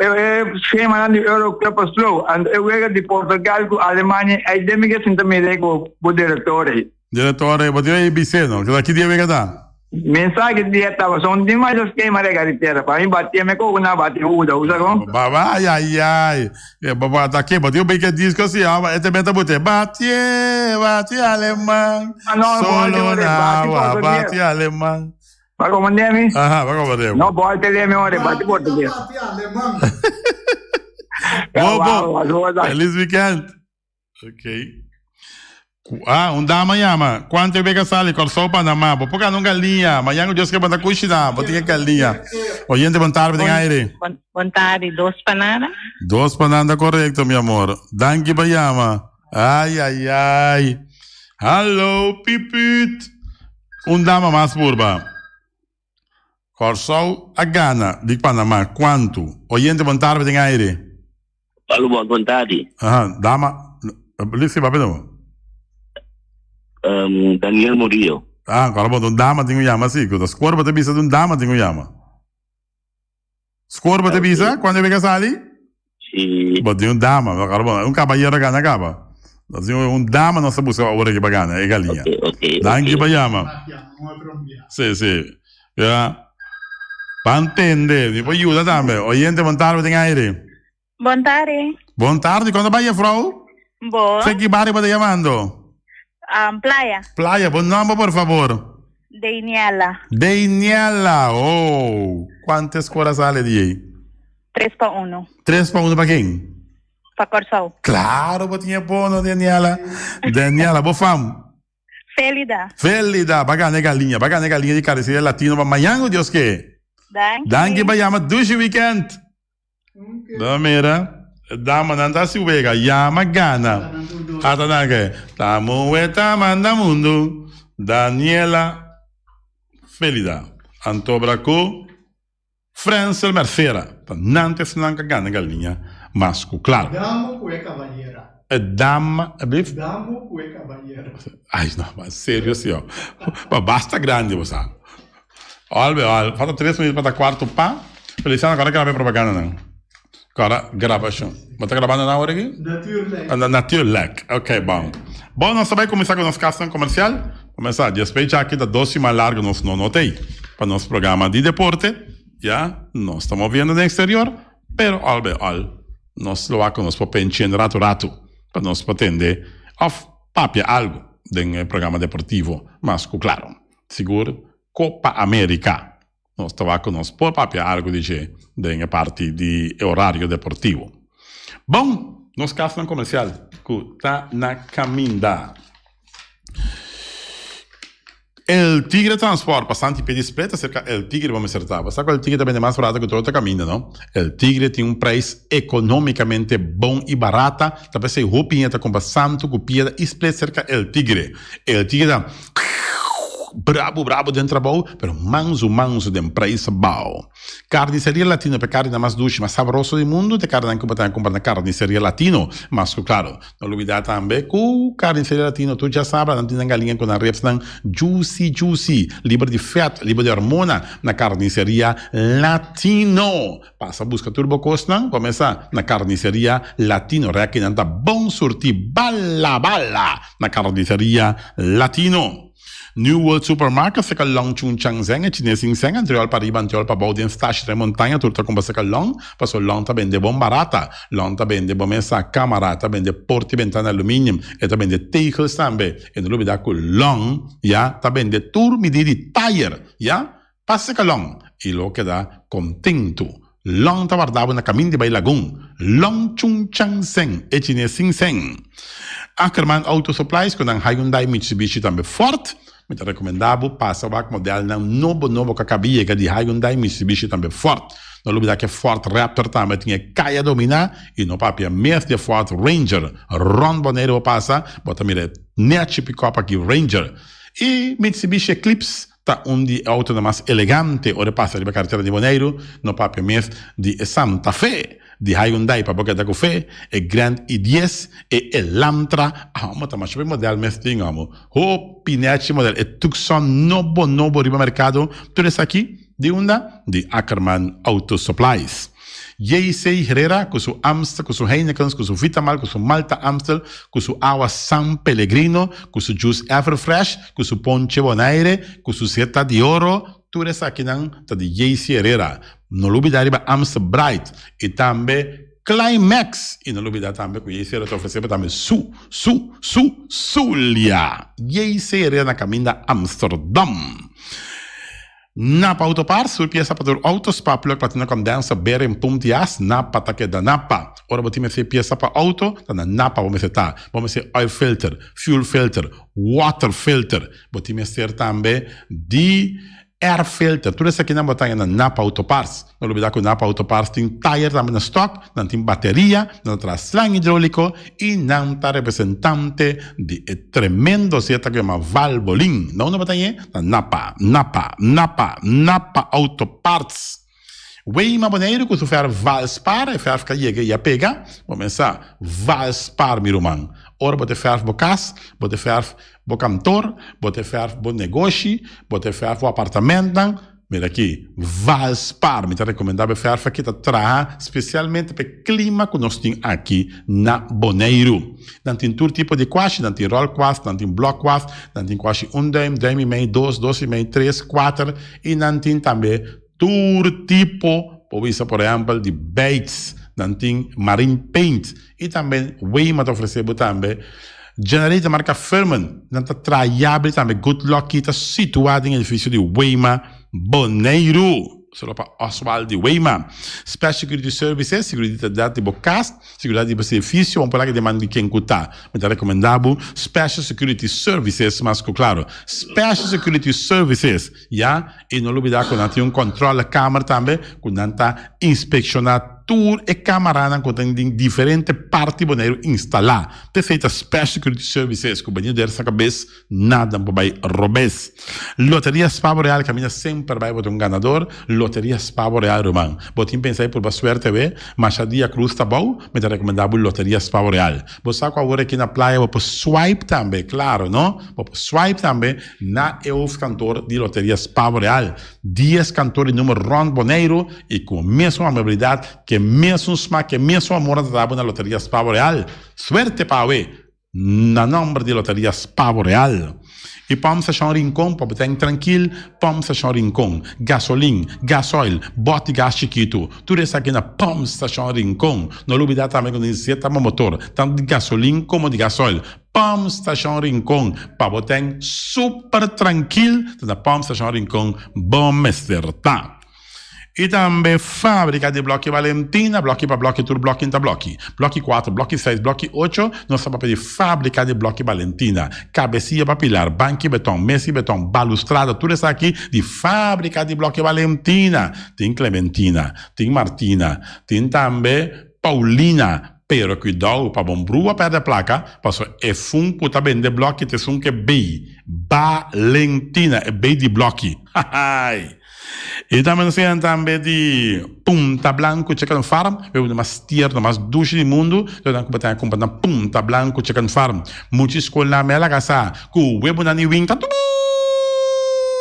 e e schema di Euro Cup a slow. And e wega di Portugal ku Alemania, ai den mi ke sinta mira ku bo director ei. Director ei, bo tin ABC no? Ki ki dia wega ta? Mensahe di dia taba son di mas schema de carretera. Pa mi bati me ko na bati uda, usa kon? Ba ba ay ay ay. E ba ba ta ke, bo tin un disco si, ah, e te meta bote. Bati, bati alemán. Ah, no, Solo na agua, bati alemán. Va comprender mi? Aha, va comprender. No, boy, te leme ore, bati portugués. Bati alemán. Bo, bo. Feliz weekend. Ok. Ah, un dama yama. Cuanto e beka sali? Corsou, Panamá. Bo por gana un galiña. Mañan cu Dios ke bo ta cushina. Bo tin e galiña. Oyente, bon tarde den aire. Bon, bon tarde. Dos panada? Dos panada correcto, mi amor. Danki pa yama. Ay, ay, ay. Hallo, piput. Un dama mas purba. Corsou a gana di Panamá. Cuanto? Oyente, bon tarde den aire. Alo, bon tarde. Aha, dama. Lisi, papia no. Um, Daniel Murillo. Ah, agora bom, un dama tinha yama si, que score bate bisa un dama tinha yama. Score bate bisa quando vega sali? Si. Bom, tinha un dama, agora bom, un caballero gana acaba. Assim, un dama não se busca ora que bagana, é galinha. Ok, ok. Danke pa yama. Si, si. Ja. Ban tende, mi por yuda tambe. Oyente, bon tarde den aire. Bon tarde. Bon tarde, cuando va juffrouw? Bon. Fe ki barrio bota llamando? Um, playa. Playa, bon nombre por favor. Daniela. Daniela, oh. Cuántas horas sale de ahí? 3 pa 1. 3 pa 1 pa quién? Pa Corsou. Claro, bo tinha bono, Daniela. Daniela, bo fam. Felida. Felida, va gana galinha, va gana galinha de carniceria latino pa mañana, Dios que. Danki. Danki pa llama dushi weekend. No mira, dama nan ta si wega, llama gana. Ata nan ke, tamu weta manda mundu. Daniela Felida. Antobra ku Frensel Mercera. Ta nan te esnan ka gana galinha mas ku klaro. Damo ku e kaballera. E dama, e blif? Damo ku e kaballera. Ay, no, ma serio si, oh. Ma basta grandi bo sa. Albe, al, falta tres minuut pa ta cuarto pa. Feliciano, kora graba e propaganda nan. Kora grabacion. Bo ta grabando nan awor aki? Natuurlijk. Ah, Natuurlijk. Ok, bon. Bon, nos ta bai cuminsa cu nos casnan comercial. Comenzá, despues djaki ta dos siman largo nos no no t'ei pa nos programa di deporte. Ya, nos ta moviendo den exterior, pero al bij al nos lo wak cu nos por penchen rato rato pa nos por tende of papia algo den e programa deportivo mas cu claro. Sigur Copa America nos ta wak cu nos por papia algo di dje den e parti di e horario deportivo. Bon, nos casnan comercial cu ta na caminda. El Tigre Transport, pasante pie di split acerca El Tigre bo mester ta. Bo sa cu El Tigre ta bende mas barata cu tur otro caminda, no? El Tigre tin un prijs economicamente bon y barata, ta pesey hopi hende ta cumpra santo cu piedra y split cerca El Tigre. El Tigre ta brabo brabo den trabou, pero manso manso den prijs abao. Carniceria Latino, p'e carninan mas dushi, mas sabroso di mundu, t'e carninan cu bo ta cumpra na Carniceria Latino. Mas cu claro, No lubida tambe cu Carniceria Latino tur djasabra nan tin nan galiña cu nan ribsnan juicy juicy, liber di vet, liber di hormona na Carniceria Latino. Pasa busca tur bo cosnan, comesa na Carniceria Latino. Reki nan ta bon surti bala bala na Carniceria Latino. New World Supermarket seka long chun chang zeng e chines sin seng antriol pa riba antriol pa bou den stash den montaña tur ta kumpra seka long paso long ta bende bon barata long ta bende bo mesa kamara ta bende porta y bentana aluminium e ta bende tegels tambe e no lubida ku long ya ta bende tur midi di tayer ya pa seka long y lo keda kontentu long ta warda bo na kamin di bai lagun long chun chang seng e chines sin seng. Ackerman Auto Supplies ku nan Hyundai, Mitsubishi tambe Ford. Mi ta rekomendá bo pasa wak modelnan nobo nobo ku a kaba yega di Hyundai, Mitsubishi tambe Ford. No lubidá ku e Ford Raptor tambe tin e kaya dominá i no papia mes di e Ford Ranger. Rònt Boneiru bo pasa bo ta mira e nèchi pikòp aki Ranger. I Mitsubishi Eclipse ta un di e outonan mas elegante ora e pasa riba karetera di Boneiru, no papia mes di e Santa Fe di Hyundai pa bo keda ku fe, e Grand i dies, e Elantra, amo ta masha hopi model mes tin amo, hopi nechi model, e Tucson nobo nobo riba merkado, tur esaki di unda? Di Ackerman Auto Supplies. JC Herrera ku su Amstel, ku su Heinekens, ku su Vitamal, ku su Malta Amstel, ku su awa San Pellegrino, ku su juice Everfresh, ku su ponche Bonaire, ku su Zeta di Oro, tur esakinan ta di JC Herrera. No lubida riba Amstel Bright i tambe Climax. I no lubida tambe ku JC Herrera ta ofresé bo tambe su, su, su, Zulia. JC Herrera na kaminda Amsterdam. Napa Auto Parts, tur piesa pa tur auto, spark plug, platina condenser, bearing, pump di as, Napa ta keda Napa. Ora bo tin mester piesa pa auto, ta na Napa bo mester ta. Bo mester oil filter, fuel filter, water filter, bo tin mester tambe di air filter. Tur esakinan bo ta haña na Napa Auto Parts. No lubida ku Napa Auto Parts tin tayer tambe na stock, nan tin bateria, nan ta traha slang hidrolico y nan ta representante di e tremendo zeta cu yama Valvoline. Na unda bo ta hañ'e? Na Napa, Napa, Napa, Napa Auto Parts. Weima Boneiru cu su verf Valspar, e verf ca yega y a pega. Bo mesa Valspar mi ruman. Ora bo ta verf bo cas, bo ta verf bo kantoor, bo ta verf bo negoshi, bo ta verf bo apartamentnan, Mira aki, Valspar, mi ta rekomendá bo e fèrf aki ta traha spesialmente pa e klima ku nos tin aki na Boneiru. Nan tin tur tipo di kuashi, nan tin ròl kuas, nan tin blòk kuas, nan tin kuashi un dùim, dùim i mei, dos, dos i mei, tres, kuater i nan tin tambe. Tur tipo, por bisa por ehempel di baits, nan tin marine paint y tambe Wema ta ofrece bo tambe generator marca Firman, nan ta traha yabri tambe Good Lucky ta situa den edificio di Wema Boneiru. Solo pa Oswald di Wema. Special Security Services, seguridad di bo cas. Seguridad di bo servicio, un por demanda di ken cu ta. Mi ta recomenda bo Special Security Services mas cu claro. Special Security Services, ya, y no lubida cu nan tin un controle kamer tambe cu nan ta inspecciona tur e camaranan cu tin den diferente parti Boneiru instala. P'esey ta Special Security Services cu benido der sa cabes Nada por bai robes. Loteria Spa Boreal caminda semper bai bo ta un ganador. Loteria Spa Boreal ruman. Bo tin pensa di purba suerte awe? Masha dia cruz ta bou, mi ta recomenda bo Loteria Spa Boreal. Bo sa cu awor aki na playa bo por swipe tambe, claro no? Bo por swipe tambe na e hoofdkantoor di Loteria Spa Boreal. Dies kantoor di numero rond Boneiru y cu mesun amabilidad, cu e mesun smak, cu e mesun amor nan ta dabo na Loteria Spa Boreal. Suerte pa awe! Na nomber di Loteria Spa Boreal y Pump Station Rincon pa bo ten trankil, Pump Station Rincon, gasolin, gasoil, bòt di gas chikitu, tur esaki na Pump Station Rincon. No lubida tambe ku nesesita bo motor, tantu di gasolin komo di gasoil. Pump Station Rincon pa bo ten super trankil, ta na Pump Station Rincon bo mester ta. I tambe fábrika di blòki Valentina, blòki pa blòki, tur blòki ta blòki. Blòki kuater, blòki seis, blòki ocho, nos ta papia di fábrika di blòki Valentina. Kabesia pa pilar, banki beton, mesa di beton, balustrada, tur esaki di fábrika di blòki Valentina. Tin Clementina, tin Martina, tin tambe Paulina. Pero kuidou pa bon brua pèrdè plaka, pasobra e fun ku ta bende blòki ta esun ku e bei Valentina, e bei di blòki. Hahaai! I tambe nos tin tambe di Punta Blanco Chicken Farm, e bebida mas tierno, mas dushi di mundu, lo nan ku bo ta kumpra na Punta Blanco Chicken Farm. Mucha skolnan mi a laga sa ku webonan di win ta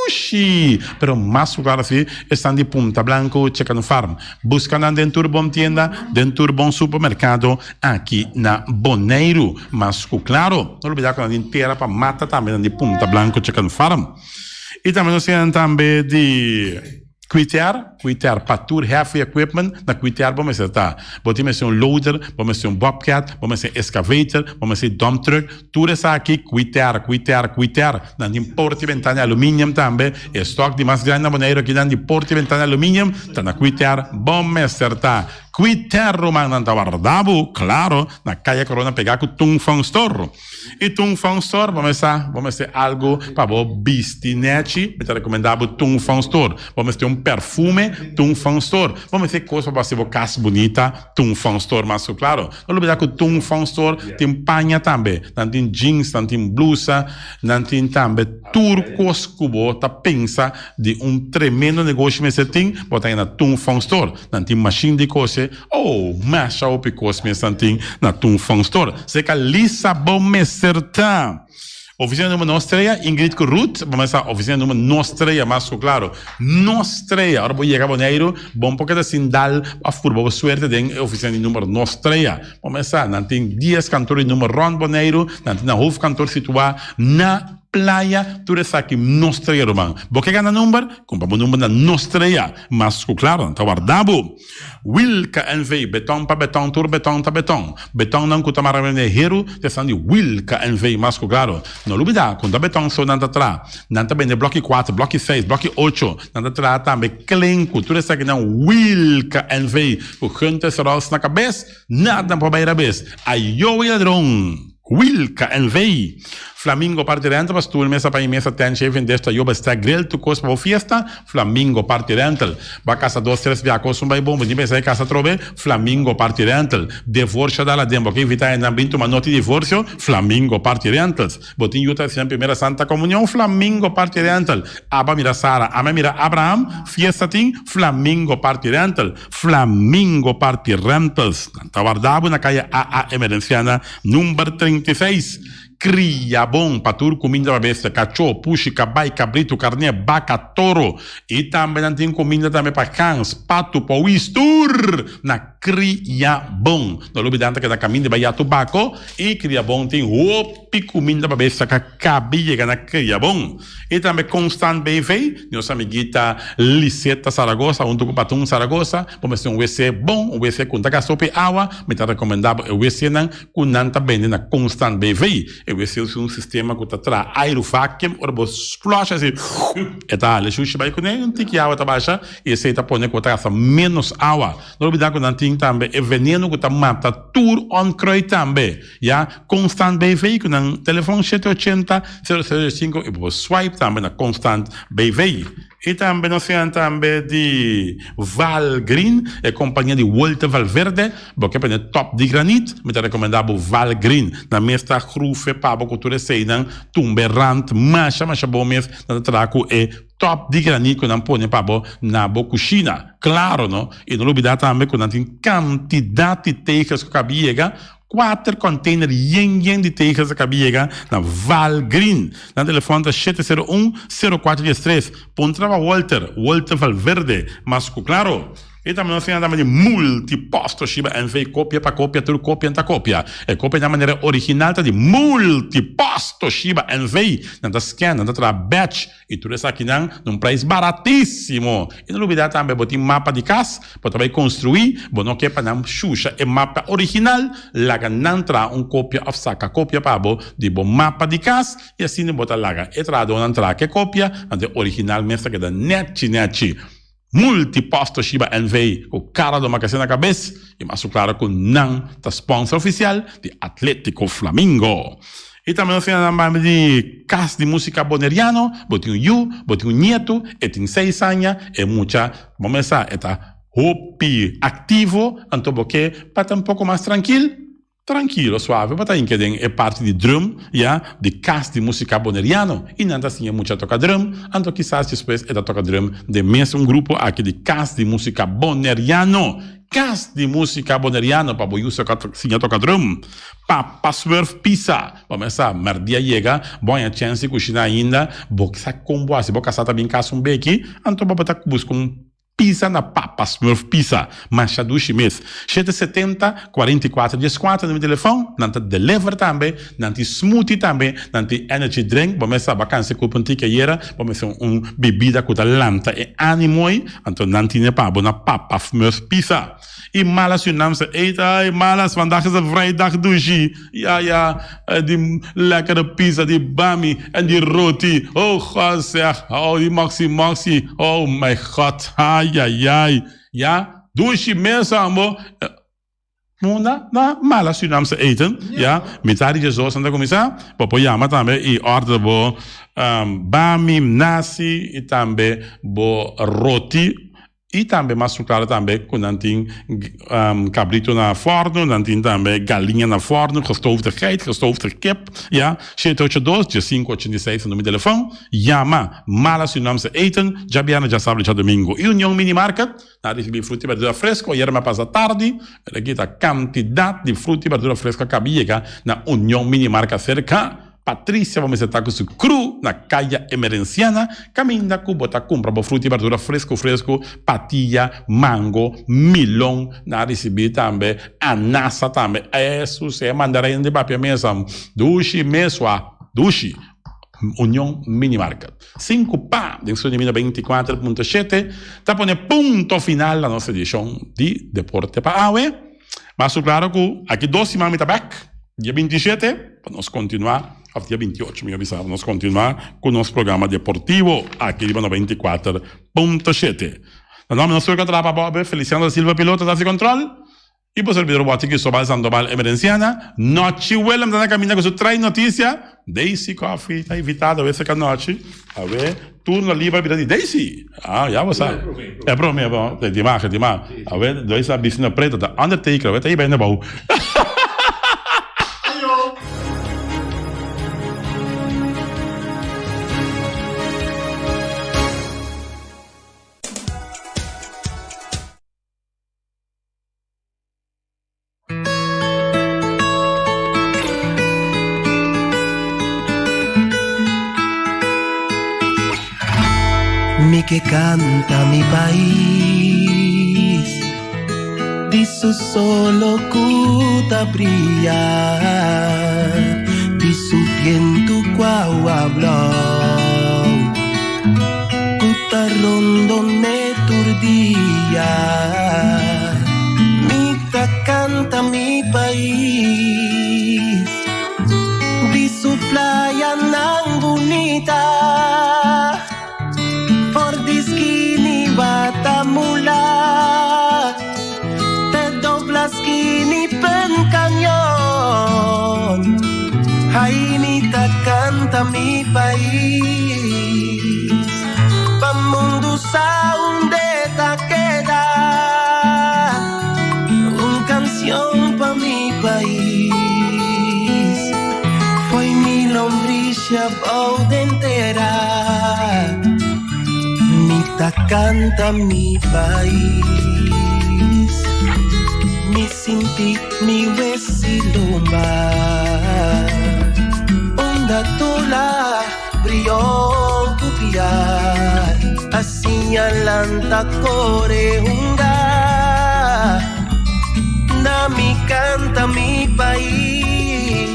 dushi, pero mas ku klaro si esnan di Punta Blanco Chicken Farm. Buska nan den tur bon tienda, den tur bon supermerkado aki na Boneiru. Mas ku klaro, no lubida ku nan tin tera pa mata tambe nan di Punta Blanco Chicken Farm. I tambe nos tin tambe di Quitair, Quitair pa tur heavy equipment, na Quitair bo mester ta. Bo tin mester un loader, bo mester un bobcat, bo mester un excavator, bo mester dump truck, tur esaki Quitair, Quitair, Quitair. Nan tin porta i bentana di aluminium tambe. E stock di mas grandi na Boneiru aki nan di porta i bentana di aluminium ta na Quitair, bo mester ta. Quitair ruman nan ta warda bo, claro, na Kaya Corona pega ku Tung Fong Store. I Tung Fong Store, bo mester sa, bo mester algu pa bo bisti nechi, mi ta rekomendá bo Tung Fong Store. Bo mester un perfume, Tung Fong Store. Bo mester kos pa bo hasi bo kas bunita, Tung Fong Store mas ku klaro. No lubidá ku Tung Fong Store tin paña tambe. Nan tin jeans, nan tin blusa, nan tin tambe tur kos ku bo ta pensa di un tremendo negoshi mester tin, bo ta haña na Tung Fong Store. Nan tin mashin di kose. Oh, masha hopi kos mes nan tin na Tung Fong Store. Seka Lisa bo mester ta. Oficina numero nos trea, Ingrid ku Ruth, bo mester sa oficina numero nos trea mas ku klaro. Nos trea, ora bo yega Boneiru, bo por keda sin dal of purba bo suerte den e oficina di numero nos trea. Bo mester sa, nan tin dies kantor di numero rond Boneiru, nan tin nan hoofdkantoor situa na Playa, tur esaki nos trea ruman. Bo ke gana number? Kumpra bo number na nos trea. Mas ku klaro, nan ta warda bo. Wilka NV, Beton pa beton, tur beton ta beton. Betonnan ku ta mara mene heru ta esnan di Wilka NV, mas ku klaro. No lubida ku no ta beton so nan ta traha. Nan ta bende bloki kuater, bloki seis, bloki ocho. Nan ta traha tambe klenku. Tur esakinan Wilka NV ku Gunther Ross na kabes, nada por bai rabes. Ayo e ladron! Wilka NV. Flamingo Party Rental pa stoel, mesa pa mesa, tent, shaving dish, tayoba, stack, grill, tur kos pa bo fiesta, Flamingo Party Rental. Bo a kasa dos, tres bia kos un bai bon, bo tin pensa di kasa atrobe, Flamingo Party Rental. Devorsio dal aden, bo ke invita hendenan bin tuma noti di divorsio, Flamingo Party Rentals. Bo tin yu ta hasi nan primera Santa Comunion, Flamingo Party Rental. Aba mira Sara, ama mira Abraham, fiesta tin, Flamingo Party Rental. Flamingo Party Rentals. Nan ta warda bo na kaya AA Emerenciana, number 36. Kriabon pa tur kuminda pa bestia, kachó, pushi, kabai, kabritu, karné, baka, toro. I tambe nan tin kuminda tambe pa gans, patu, powis, tur na Kriabon. No lubidá nan ta keda kaminda bai ya Tubako i Kriabon tin hopi kuminda pa bestia ka kabi yega na Kriabon. I tambe Constant BV, nos amiguita Liseta Zaragoza huntu ku Patun Zaragoza, bo mester un wc bon, un wc ku no ta gasta hopi awa, mi ta rekomendá bo e wcnan ku nan ta bende na Constant BV. E wc usa un sistema ku ta traha airu vacuum, ora bo flush asi e ta hala e shushi bai kuné, un tiki awa ta basha i esei ta pone ku bo ta gasta ménos awa. No olbidá ku nan tin tambe e veneno ku ta mata tur onkruid tambe. Ya Constant BV ku nan telefon shete ochenta, sero sero sinku i bo por swipe tambe na Constant BV. I tambe nos siña tambe di Val Green, e kompania di Walter Valverde. Bo ke pone top di granit, mi ta rekomendá bo Val Green. Nan mes ta grufe pa bo ku tur eseinan tumbe rant masha masha bon mes. Nan ta traha ku e top di granit ku nan pone pa bo na bo kushina. Klaro no? I no lubidá tambe ku nan tin kantidat di tegels ku kabi yega Kuater container yen yen di tegels a kabi yega na Val Green. Nan telefon ta 701 04 13. Puntra pa Walter, Walter Valverde, mas ku klaro. E tambe nos tin tambe di Multipost Toshiba NV kopia pa kopia tur kopia ta kopia. E kopia na manera original ta di Multipost Toshiba NV. Nan ta scan, nan ta traha batch I tur esakinan na un prijs baratísimo. I no lubidá tambe bo tin mapa di kas, bo ta bai konstruí, bo no ke pa nan shusha e mapa original, laga nan traha un kopia òf saka kopia pa bo di bo mapa di kas i asina bo ta laga e trahadónan traha ke kopia, anto e original mes ta keda nèchi nèchi. Multipost Toshiba NV ku Cara Domacassé na kabes i mas su klaro ku nan ta sponsor ofisial di Atletico Flamingo. I tambe nos tin nan banda di Kas di Musika Boneriano, bo tin un yu, bo tin un nietu, e tin seis aña, e mucha bo mes sa e ta hopi aktivo, anto bo ke pa ta un poko mas trankil, Trankilo, suave bo ta hinka den e parti di drum, ya, di kas di musika boneriano i nan ta siña mucha toka drum, anto kisas despues e ta toka drum den mes un grupo aki di kas di musika boneriano. Kas di musika boneriano pa bo yu siña toka drum. Papa Smurf pisa! Bo mes sa, mèrdia yega, bo haña chèns di kushina ainda, bo sa kon bo hasi, bo kasá ta bin kas un beki, anto bo ta buska un Pizza na Papa Smurf Pizza, masha dushi mes. 770 44 14 na mi telefon, nan ta deliver tambe, nan tin smoothie tambe, nan tin energy drink, bo mes sa bo a cansa cuerpo un tiki ayera, bo mester un bebida cu ta lanta e animo ei, anto nan tine pa bo na Papa Smurf Pizza. Y Malas Surinaamse eten, ay Malas, vandaag is het vrijdag dushi. Ja ja, die lekkere pizza, die bami en die roti. Oh God zeg, oh die maxi maxi, oh mijn God, ai ai ai. Ja, dushi mes ambo. Munda na mala Surinaamse eten, ja. Mitad di djesdos nan ta kuminsá. Bo por yama tambe i order bo bami, nasi i tambe bo roti. I tambe mas su klara tambe ku nan tin kabrito na fòrnu, nan tin tambe galiña na fòrnu, gestoofde geit, gestoofde kip, ya. Shete ocho dos, diesinku ochenta i seis ta numero di telefòn. Yama Mala Surinaamse Eten, djabièrnè, djasabra i djadumingu. I Union Mini Market, nan a risibí fruta i berdura fresko ayera mi a pasa tardi, pero aki ta kantidat di fruta i berdura fresko a kabi yega na Union Mini Market serka. Patricia bo mester ta ku su kru na Kaya Emerenciana kaminda ku bo ta kumpra bo fruta i berdura fresku fresku, patia, mango, milon, nan a risibí tambe anasa tambe, esus e mandareina di papia mesa dushi mesua dushi. Union Mini Market. Sinku pa den studio mina 24 punto shete ta pone punto final na nos edishon di Deporte pa Awe. Mas su klaro ku aki dos siman mi ta bek. Dia 27 pa nos kontinuá, òf dia 28 mi a bisa, pa nos kontinuá ku nos programa deportivo aki riba 94.7. Na nòmber nos tur ku a traha pa bo awe, Feliciano da Silva piloto ta hasi kòntròl i bo servidor Watty Cristobal Sandoval Emerenciana. Nochi Willem ta na kaminda ku su trai notisia. Daisy Coffee ta invitado awe cerca nochi. Awe turno liber bira di Daisy. Ah, ya bo sa. E prome, bo. Di mag, di mag. Awe Daisy a bisti na preto, ta Undertaker, awe ta iba hende bou. Mi ke kanta mi pais Di su solo ku ta bria Di su bientu ku awa blou Ku ta rondon'é tur dia Mi ta kanta mi pais Di su playanan bunita For di skin'i Watamula Te dobla skin'i Pen Cañon Ai mi ta kanta mi pais Pa mundu sa unda e ta keda Un kanshon pa mi pais Fo'i mi lombrisha bou den tera Mi ta kanta mi pais Mi sinti mi wes'i lomba Unda Tula, Brion ku Piar A siña lanta kore hunga Na mi kanta mi pais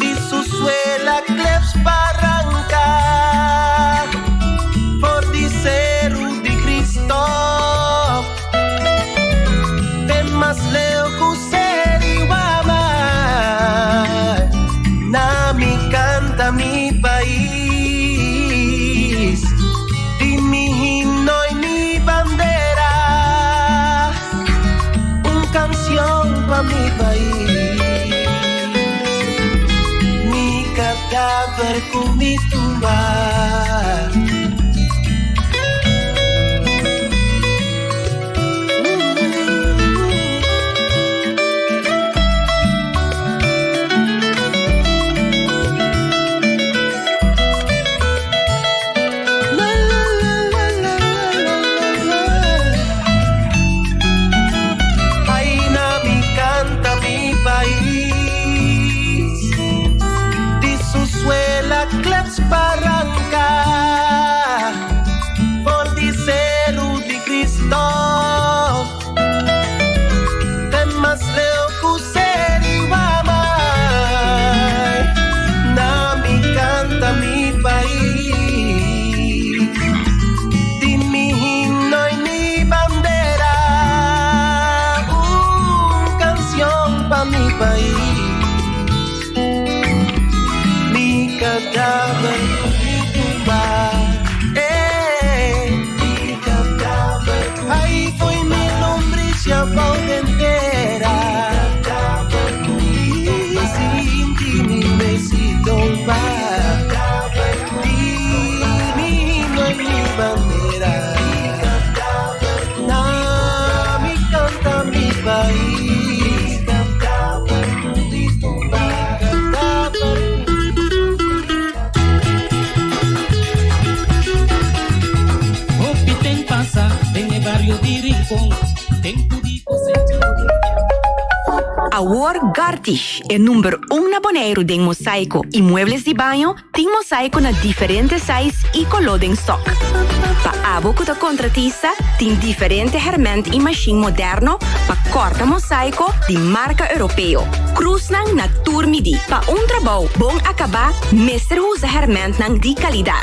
Di su suela kleps baranka For di Seru di Kristo Te mas leu ku Ser'i Wamai Na mi kanta mi pais Di mi himno i mi bandera Un kanshon pa mi pais Mi kadaver ku mi tumba. Ai na mi kanta mi pais Di su suela kleps baranka For di Seru di Kristo Te mas leu ku Ser'i Wamai Na mi kanta mi pais Di mi himno i mi bandera Un kanshon pa mi pais Mi kadaver ku mi tumba Eh, mi kadaver Ai fo'i mi lombrisha bou den tera Mi sinti mi wes'i lomba Di mi himno i mi bandera Na mi kanta mi pais Hopi ten pasa den e bario di Rincon, tempu di cosecha. Awor Gartish, e number un na Boneiru den mosaiko i muebles di baño, tin mosaiko na diferente size i koló den stock. Pa abo ku ta kontratista, tin diferente hèrmènt i mashin moderno pa kòrta mosaiko di marka europeo. Krusnan na tur midí. Pa un trabou bon akabá mester usa hèrmèntnan di kalidat.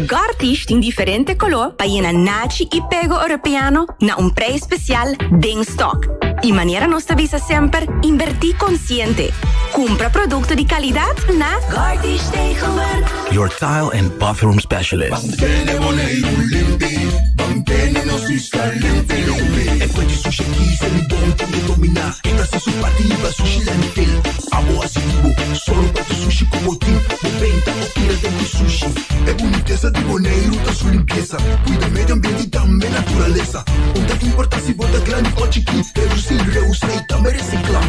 Gartish tin diferente koló pa yena nachi i pego europeano na un prei spesial den stock. I manera nos ta bisa semper, inbertí konsiente. Kumpra produkto di kalidat na Gartish Tegelwerk. Your tile and bathroom specialist. Mantene Boneiru limpi, mantene nos isla limpi limpi. E fuente sushi aki ser mi bon tin e dominá. E ta hasi su parti riba sushi landfill. Abo hasi di bo, solo pa tu sushi ku bo tin. Bo benta o tira den ku sushi. E bunitesa di Boneiru ta su limpiesa. Kuida medio ambiente i tambe naturalesa. Un ta importa si bo ta grandi o chikí. Redusí, reusá i tambe resiklá.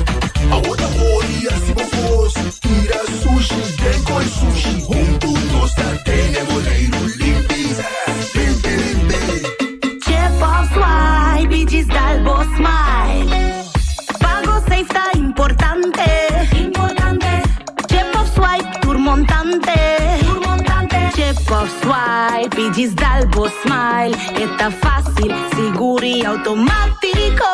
Abo ta hori hasi bo kos. Tira sushi den koi sushi. Huntu nos ta tene Boneiru limpi. Limpi limpi. Chip of swipe i djis dal bo smile. Pago safe ta importante. Importante. Chip of swipe tur montante. Tur montante. Chip of swipe. swipe y djis dal bo smile. E ta fácil, sigur y automático.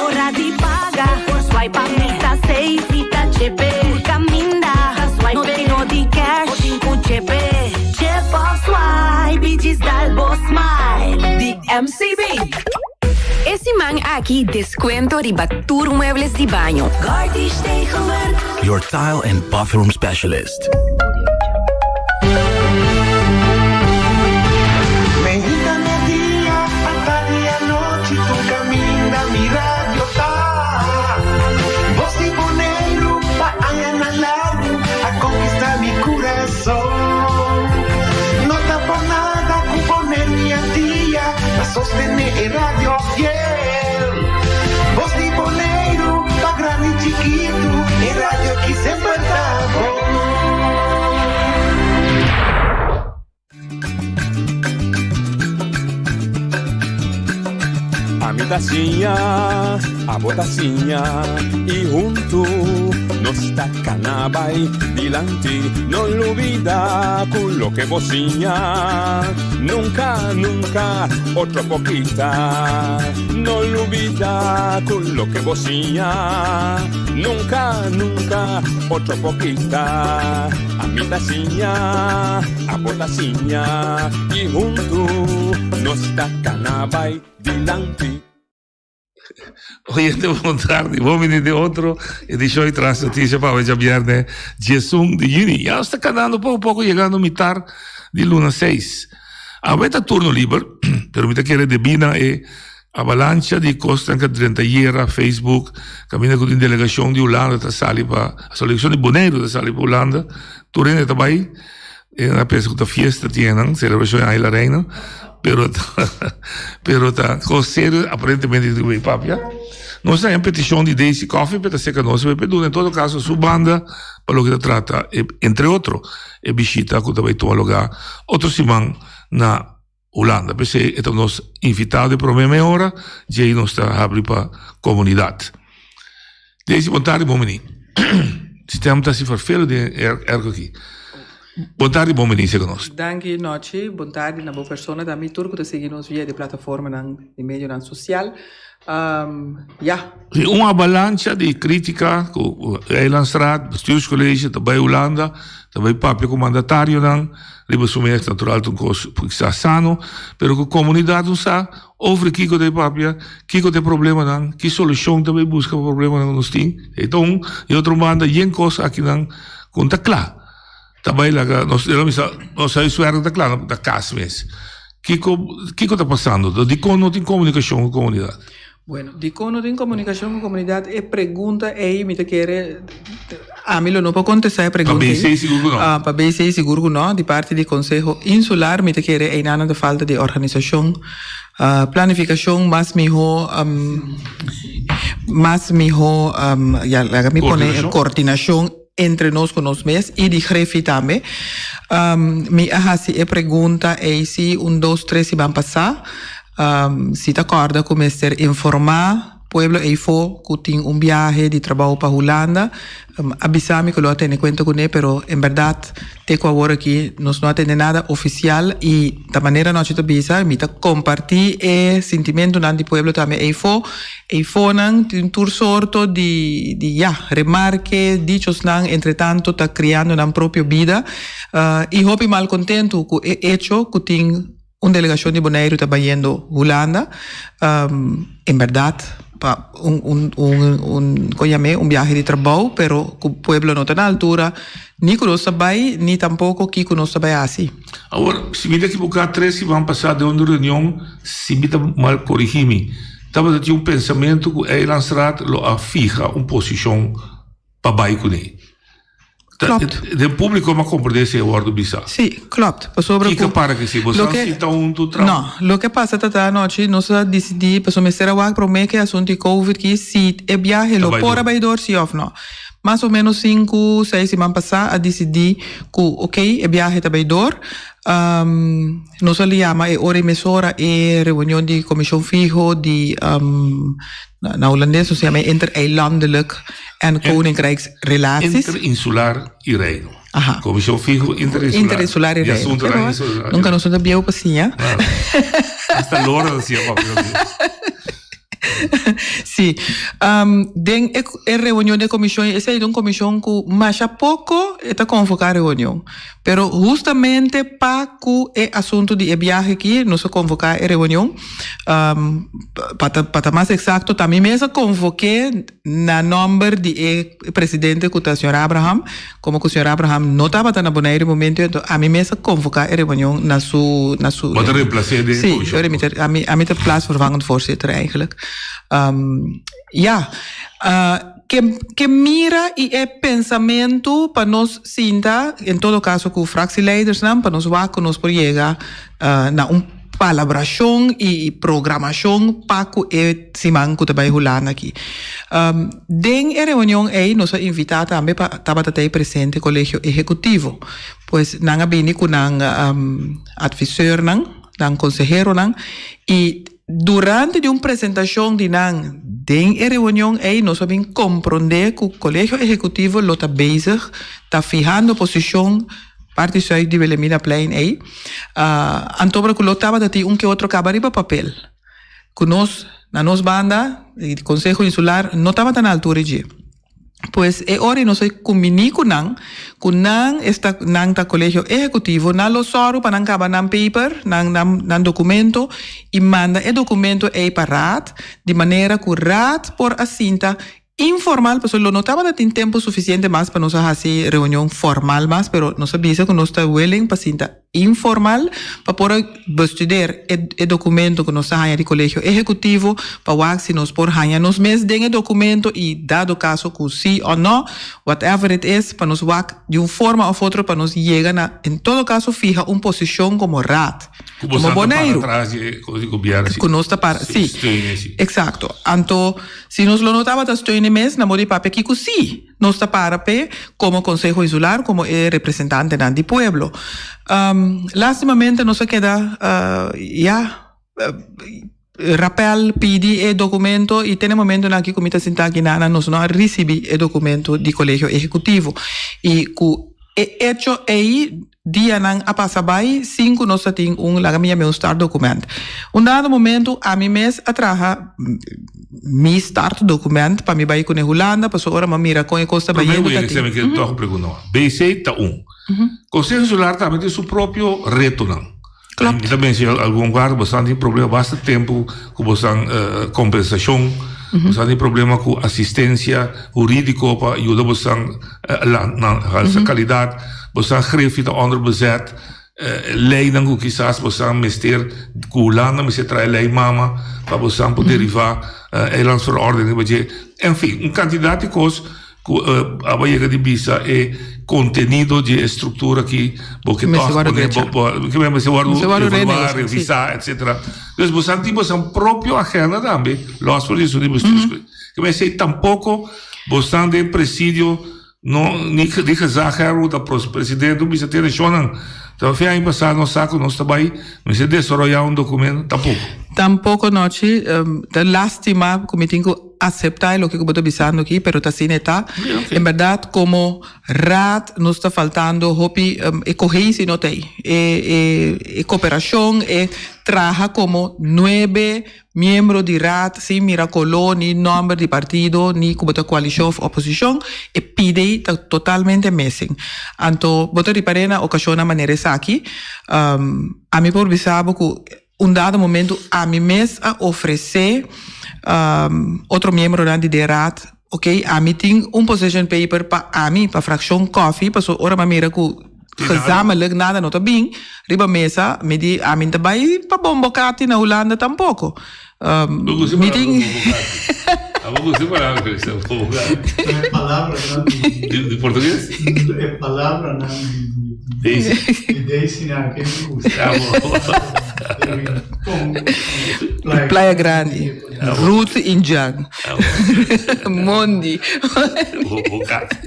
Ora di paga, por swipe pa mi ta safe y ta chepe. Tur caminda, swipe no tin no di cash, bo tin cu chepe. Chip of swipe y djis dal bo smile. Di MCB. E siman aki descuento riba tur muebles di baño. Gartish Tegelwerk. Your tile and bathroom specialist. Meinta media, atardi anochi, tur caminda mi radio ta. Voz di Boneiru pa añanan largu a conquista mi curason. No ta por nada cu Boneiru y Antia ta sostene e radio fiel. Voz di Boneiru pa grandi y chikitu, e radio aki semper ta bon. Ami ta siña, abo ta siña y huntu nos ta cana bay dilanti. No lubida cu loke bo siña nunca, nunca otro por kita. No lubida cu loke bo siña nunca, nunca otro por kita. Ami ta siña, abo ta siña y huntu nos ta cana bay dilanti. Oyente bon tardi, bon bini den otro edicion di Tras Noticia pa awe djabierne diesun di juni. Ya nos ta canando poco poco yegando mitar di luna seis. Awe ta turno liber, pero mi ta kere debi na e Avalancha di kosnan ka drenta yera Facebook kaminda ku tin delegashon di Hulanda ta sali pa delegashon di Boneiru ta sali pa Hulanda tur hende ta bai e nan a pensa ku ta fiesta tin nan selebrashon di Aña la Reina pero pero ta kos serio aparentemente tin ku bai papia nos ta haña petishon di Daisy Coffie pa e ta seka nos pa e duna en todo kaso su banda pa loke ta trata entre otro e bishita ku ta bai tuma luga otro siman na Hulanda. P'esei e ta nos invitado e promé mei ora, djei nos ta habri pa komunidat. Daisy, bon tardi, bon bini. Stem ta hasi ferfelu den e erko aki. Bon tardi, bon bini seka nos. Danki Nochi, bon tardi na bo persona tambe tur ku ta sigui nos via di plataformanan di medionan sosial. Ya. Si un avalancha di kritika ku Eilandstraat, Bestuurscollege ta bai Hulanda, ta bai papia ku mandatarionan. Riba su mes natural ta un kos kisas sano, pero ku komunidat no sa over kiko ta e papia, kiko ta e problemanan, ki solushon ta bay buska pa problemanan ku nos tin. E ta un, di otro banda yen kos akinan ku no ta kla. Ta bay laga nos, lo mi sa, nos huiswerk ta kla, ta kas mes. Kiko, kiko ta pasando? Dikon no tin komunikashon ku komunidat? Bueno, dikon no tin komunikashon ku komunidat? E pregunta ei mi ta kere, ami lo no por kontestá e pregunta ei. Pa BC sigur ku no. Pa BC sigur ku no. Di parti di Konseho Insular mi ta kere einan ta falta di organisashon, planifikashon mas mihó, mas mihó, ya laga mi pone kordinashon entre nos ku nos mes i di Griffie tambe. Mi a hasi e pregunta ei si un dos tres siman pasá. Si ta kòrda ku mester informá pueblo eifó ku tin un biahe di trabou pa Hulanda, a bisa mi ku lo a tene kuenta kuné, pero en bèrdat te ku awor aki nos no a tene nada ofisial i ta manera nochi ta bisa mi ta kompartí e sintimentunan di pueblo tambe eifó. Eifónan tin tur sorto di di ya remarke, dichosnan entretanto ta kriando nan propio bida i hopi malkontentu ku e echo ku tin Un delegacion di Boneiru ta bayendo Hulanda, en berdad pa un un un un con yam'e un biahe di trabou, pero cu pueblo no ta na altura ni cu nos ta bay ni tampoco kico nos ta bay haci. Awor, si mi ta ekiboká tres siman pasá den un reunion, si mi ta mal korigí mi, tabata tin un pensamentu ku Eilandsraad lo a fiha un posishon pa bai kuné. Klopt. Den públiko mi a komprendé si e wòrdu bisá. Sí, klopt. Pasobra ku. Kiko para ki si? Bo sa sinta huntu tra. No, loke pasa ta ta anochi nos a disidí pasobra mester a wak promé ku e asuntu di covid ki si e biahe lo por a bai dor sí òf no. Mas o ménos sinku, seis siman pasá a disidí ku okey e biahe ta bai dor. Nos a yama e ora i mesora e reunion di komishon fiho di Na Hulandes nos yama e intereilandelijk en koninkrijksrelaties. Interinsular i Reino. Aha. Komishon Fiho Interinsular. Interinsular i Di Reino. Asuntunan Pero, Insular. nunka nos no ta bieu pa siña. Hasta lora ta siña papia. Sí. Um, den e, e reunion de komishon, esei ta un komishon ku masha poko e ta konvoká reunion. Pero hustamente pa ku e asuntu di e biahe aki, nos a konvoká e reunion. Um, pa ta, pa ta mas eksakto, ta mi mes a konvok'é na nòmber di e presidente ku ta señor Abraham. Komo ku señor Abraham no tabata na Boneiru e momento ei, anto ami mes a konvoká e reunion na su, na su. Bo ta reemplac'é den e Sí, komishon. yo mi ta, ami, ami ta plaatsvervangend voorzitter eigenlijk. Ja, ke, ke mira i e pensamentu pa nos sinta, en todo kaso ku fractieleidersnan, pa nos wak ku nos por yega na un palabrashon i programashon pa ku e siman ku ta bai Hulanda aki. Den e reunion ei nos a invitá tambe pa tabata ta ei presente Kolegio Ehekutivo. Pues nan a bini ku nan adviseurnan, nan konseheronan i durante di un presentashon di nan den e reunion ei nos a bin komprondé ku Kolegio Ehekutivo lo ta bezig ta fihando posishon Parti zuid di Wilhelminaplein ei, antobra ku lo tabata tin un ke otro kaba riba papel, ku nos na nos banda di Konseho Insular no tabata na altura dje. Pues e ora ei nos a kumbiní ku nan, ku nan esta nan ta Kolegio Ehekutivo, nan lo sòru pa nan kaba nan paper, nan nan nan dokumento i manda e dokumento ei pa Raad, di manera ku Raad por a sinta Informal, pasobra lo no tabata tin tempu sufisiente mas pa nos a hasi reunion formal mas, pero nos a bisa ku nos ta willing pa sinta informal pa por a bestudeer e e documento ku nos ta haña di Kolegio Ehekutivo pa wak si nos por haña nos mes den e documento i dado kaso ku si o no, whatever it is, pa nos wak di un forma of otro pa nos yega na en todo kaso fiha un posishon komo Raad. Ku bo Komo sa ta para Boneiru. tras di e kos di gobièrnu si. Ku nos ta para, si. Steun si. Eksakto. Anto, si nos lo no tabata steun e mes, na modo di papia kiko si nos ta para p'e komo Konseho Insular, komo e representantenan di pueblo. Lastimamente nos a keda, ya, rapèl pidi e dokumento i te na e momentonan aki ku mi ta sinta aki na nos no a risibí e dokumento di Kolegio Ehekutivo. I ku e echo ei Dianan a pasa bai sin ku nos ta tin un, laga mi yam'é un startdocument. Un dado momento ami mes a traha mi startdocument pa mi bai kuné Hulanda, pasobra ora mi a mira kon e kos ta Promé bayendo ku ta yega tin. esei mi ke tòg un pregunta mas. BC ta un. Konseho Insular tambe tin su propio retonan. Klopt. Mi ta menshona algun kuadro, boso tin problema basta tempu ku boso kompensashon, boso tin problema ku asistensia hurídiko pa yuda boso na halsa kalidat, boso grefie ta onderbezet, leinan ku kisas boso mester ku Hulanda mester trae lei mama pa boso por derivá eilandsverordening riba dje. Enfin, un kantidat di kos. Ku abo a yega di bisa e kontenido di e struktura aki bo ke Mester tòg wòrdu pone drecha. bo bo mester wòrdu Mester wòrdu evaluá, renegosia, sí. revisá etsetera. Dus bo san tin bosan propio agenda tambe lòs for di esun di bestuurscollege. Ke men esei tampoko bo san den presidio no ni di gezaghebber ku ta presidente bisa tene shonnan ta fin aña pasá nos sa ku nos ta bai mester desaroyá un dokumento tampoko. Tampoko nochi ta lastima ku mi tin ku Acepta e loke ku bo ta bisando aki, pero ta asina e ta. En berdad komo raad nos ta faltando hopi e cohesie no ta ei. E e e cooperacion, e traha komo nuebe miembro di raad sin mira color ni nomber di partido ni ku bo ta coalicion of oposicion, e pide ei ta totalmente missing. Anto bo ta ripara na ocasionnan manera esaki, ami por bisa bo ku Un dado momento ami mes a ofresé otro miembronan di de raad, ok, ami tin un position paper pa ami, pa fraccion Coffee, pasobra ora mi a mira cu gezamenlijk nada no ta bin riba mesa, mi di ami no ta bay pa bombocati na Hulanda tampoco. Mi tin. Abo gusta e palabra Christian, bombocati. E palabranan di. Di portugues? E palabranan di. Daisy. Di Daisy nan ke mi gusta. Playa Grandi, Ruth Injan, Mondi. Bombocati.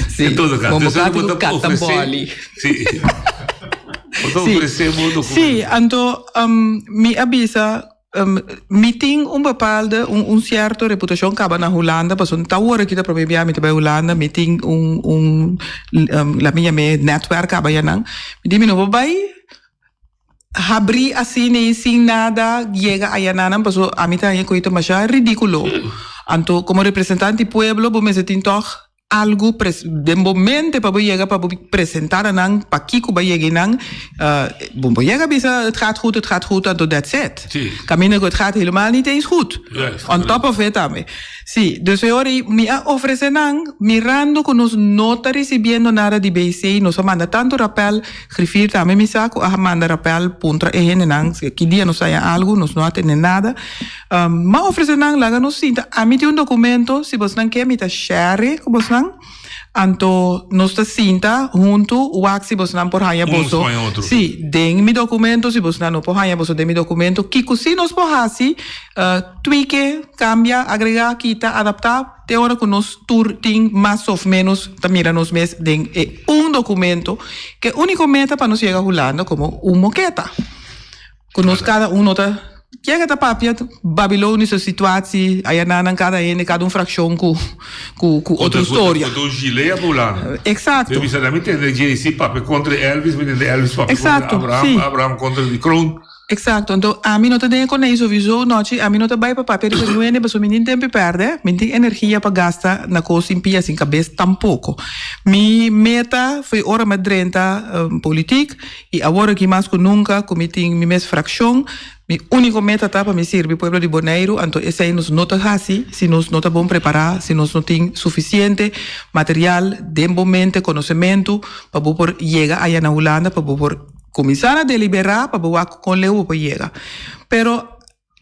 Sí, En todo caso, bombocati bo ku ta ofrece- kataboli. Sí. Bo ta Sí. ofrece bo documento. Sí, anto mi a bisa. Mi tin un bepaalde, un un cierto reputacion caba na Hulanda, pasobra ta ora ki ta prome bia mi ta bay Hulanda, mi tin un un laat mi yam'e netwerk caba yanan. Mi di mi no por bay habri asina y sin nada yega ayananan pasobra ami ta haña cu ta masha ridiculo. Anto como representante di pueblo bo mester tin toch algu pres den bo mente pa bo yega pa bo presenta na nan pakiko bo a yega einan bo por yega bisa het gaat goed het gaat goed anto that's it kaminda ku het gaat helemaal niet eens goed on top of it tambe si dus e ora ei mi a ofrece nan mirando ku nos no ta ricibiendo nada di BC nos a manda tanto rapel griffier tambe mi sa ku a manda rapel puntra e hendenan ki dia nos a haña algu nos no a tene nada. M'a ofresé nan, laga nos sinta. Ami tin un dokumento, si bosnan ke mi ta share ku bosnan. Anto nos ta sinta huntu wak si bosnan por haña boso. Sí, den mi dokumento, si bosnan no por haña boso den mi dokumento, kiko sí nos por hasi, tweake, kambia, agregá, kita, adaptá, te ora ku nos tur tin mas òf ménos ta mira nos mes den e un dokumento, ku e úniko meta pa nos yega Hulanda komo un moketa. Ku nos kada un no ta yega ta papia Babilonische situatie aya nan kada hende kada un frakshon ku ku ku otro storia. Ku un gilea pa Hulanda. Exacto. Mi bisa mi tende Jay-Z papia kontra Elvis mi tende Elvis papia kontra Abraham Abraham kontra di Kroon. Exacto anto ami no ta den e konei sowiso nochi ami no ta bai pa papia riba niun hende pasobra mi tin tempu pèrdè mi tin energia pa gasta na kos sin pia sin kabes tampoko. Mi meta foi ora mi a drenta politik. I awor aki mas ku nunka ku mi tin mi mes frakshon, mi úniko meta ta pa mi sirbi pueblo di Boneiru, anto esei nos no ta hasi si nos no ta bon prepará, si nos no tin sufisiente material den bo mente, konosementu pa bo por yega aya na Hulanda, pa bo por kuminsá na deliberá pa bo wak kon leu bo por yega. Pero.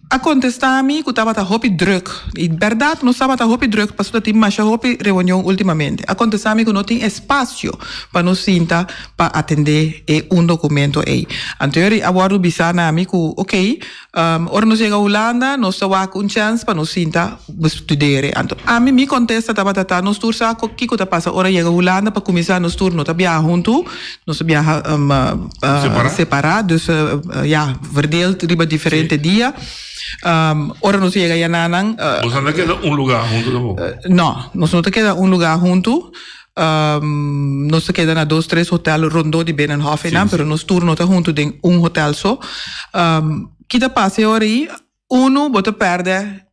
A contesta mi cu tabata hopi druk. Y berdad nos tabata hopi druk pasobra tin masha hopi reunion ultimamente. A contesta mi cu no tin espacio pa nos sinta pa atende e un documento ey. Anto yori a wordo bisa na mi cu ok, ora nos yega Hulanda nos ta wak un chance pa nos sinta bestudere. Anto ami mi contesta tabata ta nos tur sa kico ta pasa ora yega Hulanda pa cuminsa nos tur no ta biaha hunto. Nos ta biaha separa, dus ya, verdeeld riba diferente dia. Ora nos yega yananan. Boso no ta keda un lugar huntu tampoco? No, nos no ta keda un lugar huntu. Nos ta keda na dos, tres hotel rondó di Binnenhof einan, pero nos tur no ta huntu den un hotel so. Ki ta pasa e ora ei? Unu, bo ta pèrdè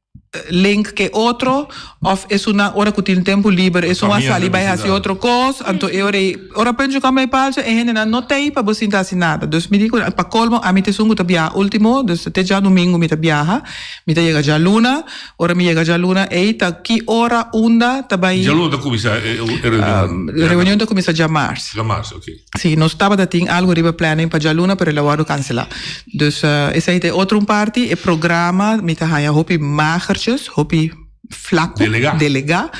link ke otro of esunnan ora ku tin tempu liber esun a sali bai hasi otro kos anto e ora ei ora pencho kòm bai palcha e hendenan no t'ei pa bo sinta hasi nada dus mi di ku pa kolmo ami ta esun ku ta biaha ultimo dus te djadumingu mi ta biaha mi ta yega djaluna ora mi yega djaluna ei ta ki ora unda ta bai Djaluna ta kuminsá e reunion? Reunion ta kuminsá djamars. Djamars ok. Sí, nos tabata tin algo riba planning pa djaluna, pero el a wòrdu kanselá. Dus esei ta e otro un parti. E programa mi ta haña hopi magertjes, hopi flaku, Delegá. delegá.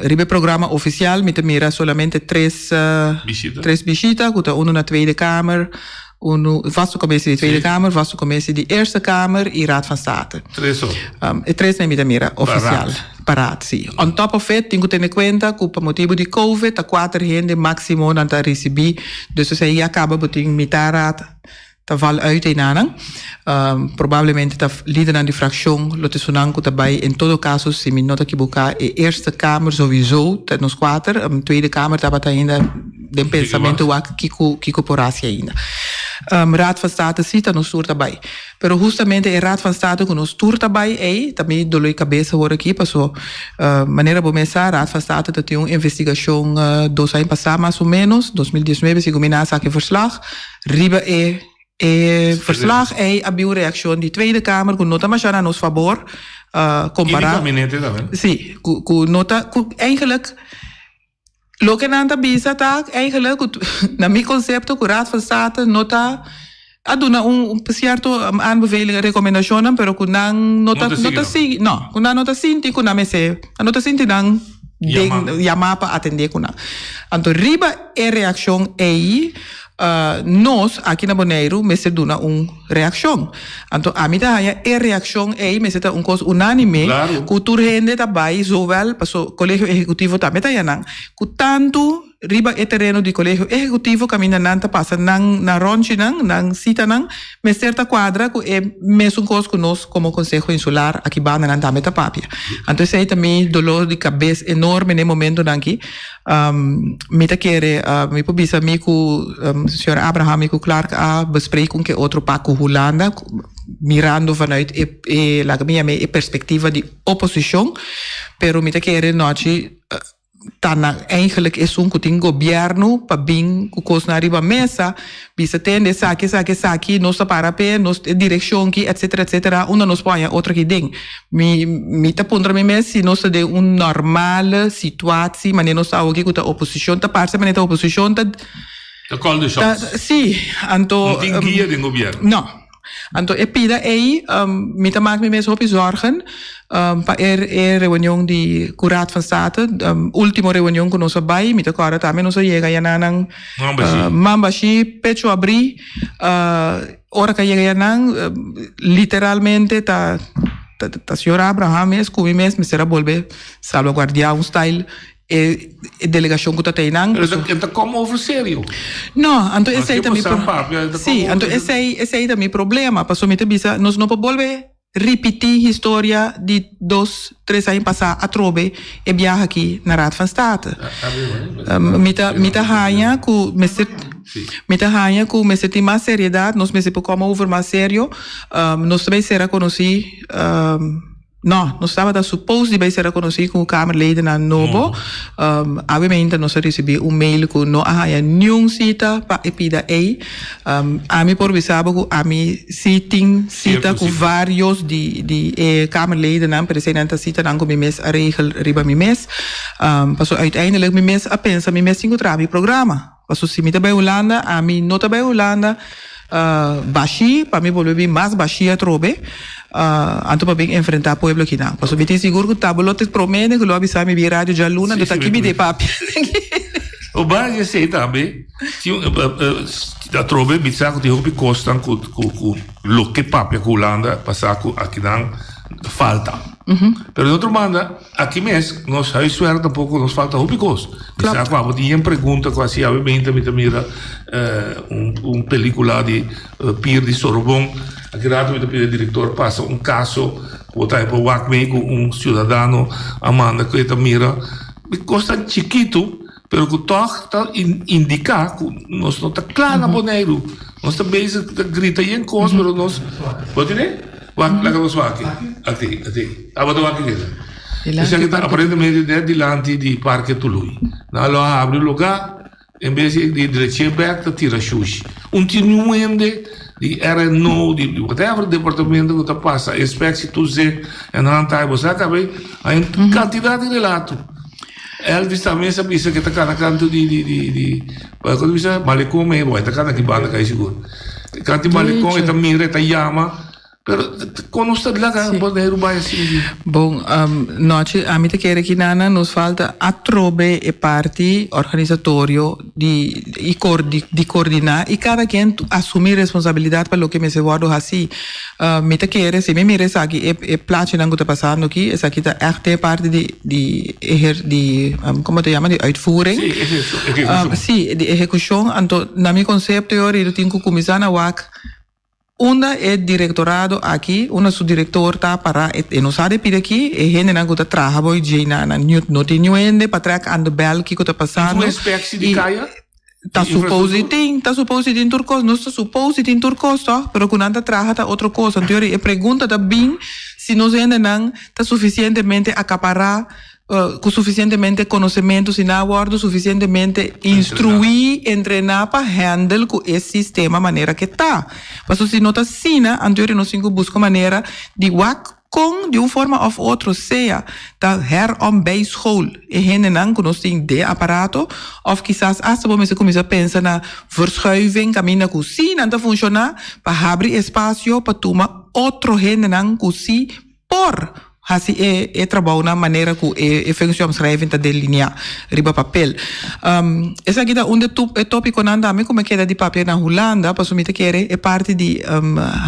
Riba e programa ofisial mi ta mira solamente tres Bishita. tres bishita, ku ta unu na Tweede Kamer, unu vaste commissie di Tweede Kamer, vaste commissie di Eerste Kamer i Raad van State. Tres so. E tres mi ta mira ofisial. Pa raad. Pa raad, si. On top of it tin ku tene kuenta ku pa motibu di covid ta kuater hende máksimo nan ta risibí. Dus esei ya kaba bo tin mitá raad ta val uit einanan. Probablemente ta lidernan di frakshon lo ta esunnan ku ta bai en todo kaso si mi no ta kibuká e Eerste Kamer sowieso ta nos kuater. Tweede Kamer tabata ainda den pensamentu wak kiko kiko por hasi ainda. Raad van State si ta nos tur ta bai. Pero hustamente e Raad van State ku nos tur ta bai ei ta mi doloi kabes awor aki paso manera bo mes sa Raad van State ta tin un investigashon dos aña pasá mas o menos, 2019 segun mi nan a saka e verslag riba e e verslag ei a bin un reakshon di Tweede Kamer ku no ta masha na nos fabor kompará I di gabinete tambe. Si ku ku no ta ku eigenlijk Loke nan ta bisa ta eigenlijk ku na mi konsepto ku Raad van State no ta a duna un sierto aanbeveling rekomendashonnan pero ku nan no ta no ta sigui no ku nan no ta sinti ku nan mester nan no ta sinti nan den yama pa atende ku nan. Anto riba e reakshon ei nos aki na Boneiru mester duna un. reakshon. Anto ami ta haña e reakshon ei mester ta un kos unánime ku tur hende ta bai zowel paso Kolegio Ehekutivo tambe ta haña nan ku tantu riba e tereno di Kolegio Ehekutivo kaminda nan ta pasa nan nan rònchinan, nan sitanan mester ta kuadra ku e mesun kos ku nos komo Konseho Insular aki banda nan tambe ta papia. Anto esei ta mi dolor di kabes enorme na e momentonan aki. Mi ta kere, mi por bisa mi ku señor Abraham i ku Clark a bespreek un ke otro pa ku Hulanda, mirando vanuit e, e laga mi yam'é e perspectiva di oposishon, pero mi ta kere nochi ta na eigenlijk esun ku tin gobièrnu pa bin ku kosnan riba mesa, bisa tende esaki, esaki, esaki, nos ta para p'e, nos e direkshon ki, etcetera, etcetera, unda nos por haña otro aki den. Mi mi ta puntra mi mes si nos ta den un normale situatie manera nos ta awoki ku ta oposishon ta parse manera ta oposishon ta Ta call the ta shots. si anto No tin guia den gobierno. No. Anto e pida ei mi ta mak mi mes hopi zorgen pa e e reunion di ku Raad van State ultimo reunion ku nos a bai mi ta kòrda tambe nos a yega ya nan man bashí pecho abrí Ora ku a yega ayanan, literalmente ta ta señor Abraham mes ku mi mes mester a bolbe salvaguardiá un style e delegashon ku ta ta einan. Pero e ta come over serio. No, anto esei ta mi Sí, anto esei esei ta mi problema, pasobra mi ta bisa nos no por bolbe ripití historia di dos, tres aña pasá atrobe e biaha aki na Raad van State. Mi ta mi ta haña ku mester mi ta haña ku mester tin mas seriedat, nos mester por kòm over mas serio. Nos ta bai sera konosí, no, nos tabata supos di bai sera konosí ku Kamerledennan nobo. Awe meinta nos a risibí un mail ku no a haña niun sita pa e pida ei. Ami por bisa bo ku ami si tin sita ku varios di di e kamerledennan, pero eseinan ta sitanan ku mi mes a regel riba mi mes. Pasobra uiteindelijk mi mes a pensa mi mes tin ku traha mi programa. Pasobra si mi ta bai Hulanda, ami no ta bai Hulanda bashí pa mi bolbe bin mas bashí atrobe, anto pa bin enfrentá pueblo akinan. Pasobra mi tin sigur ku ta bo lo ta e promé ku lo a bisa mi bin radio djaluna, anto ta aki mi den papia. Obas di esei tambe. Tin atrobe mi sa ku tin hopi kosnan ku ku loke papia ku Hulanda pasá ku akinan falta. Pero di otro banda aki mes nos huiswerk tampoko nos falta hopi kos. Mi sa ku abo tin yen pregunta ku hasi awe meinta mi ta mira un un pelikula di Pier di Sorobon. Aki rato mi ta pidi e direktor pasa un kaso ku bo ta por wak mei ku un siudadano a manda ku e ta mira kosnan chikitu. Pero ku tòg ta indiká ku nos no ta kla na Boneiru. Nos ta bezig ta grita yen kos, pero nos. Bo tene? Wak, laga nos wak aki. Ati, ati. Abo ta wak aki. Esaki ta aparentemente net dilanti di Parke Tului. Nan lo a habri lugá, en bes di dreché bèk ta tira shushi. Un tin niun hende di RNO, di whatever departamento ku ta pasa inspectie, toezicht en handhaving. Bo sa kabe, hay un kantidat di relato. Elvis tambe sa bisa ke ta kana kantu di di di di kon ta bisa malecon me bo e ta kana aki banda kai sigur kantu di malecon e ta mira e ta yama pero kon nos ta laga Boneiru bai asina di. Bon nochi ami ta kere ki nana nos falta atrobe e parti organisatorio di i di coordina i kada ken asumi responsabilidad pa loke mester wordo hasi. Mi ta kere si mi mira esaki e e plachinan ku ta pasando aki esaki ta ègt e parti di di eher di komo ta yama di uitvoering Sí, ehekushon. Sí, di ehekushon anto na mi konsepto yo rido tin ku kuminsá na wak unda e direktorado aki unda su direktor ta pará e no sa de pidi aki e hendenan ku ta traha bo djei na nan no tin niun hende pa trèk aan de bèl kiko ta pasando Tin un inspeksie di kaya? Ta supos di tin, ta supos di tin tur kos. Nos ta supos di tin tur kos tòg, pero ku nan ta traha ta otro kos. Anto yori e pregunta ta bin si nos hendenan ta sufisientemente akapará ku sufisientemente konosementu, si nan a wòrdu sufisientemente instruí, entrená pa hèndel ku e sistema manera ke ta. Pasobra si no ta asina, anto yori nos tin ku buska manera di wak. Kon, di un forma òf otro, sea ta herom bij school e hendenan ku nos tin den aparato, òf kisas asta bo mester kuminsá pensa na verschuiving kaminda ku sí nan ta funshoná pa habri espasio pa tuma otro hendenan ku sí por. hasi e e trabounan manera ku e e functieomschrijving ta delineá riba papel. Esaki ta un di e tópikonan tambe ku mi a keda di papia na Hulanda pasobra mi ta kere e parti di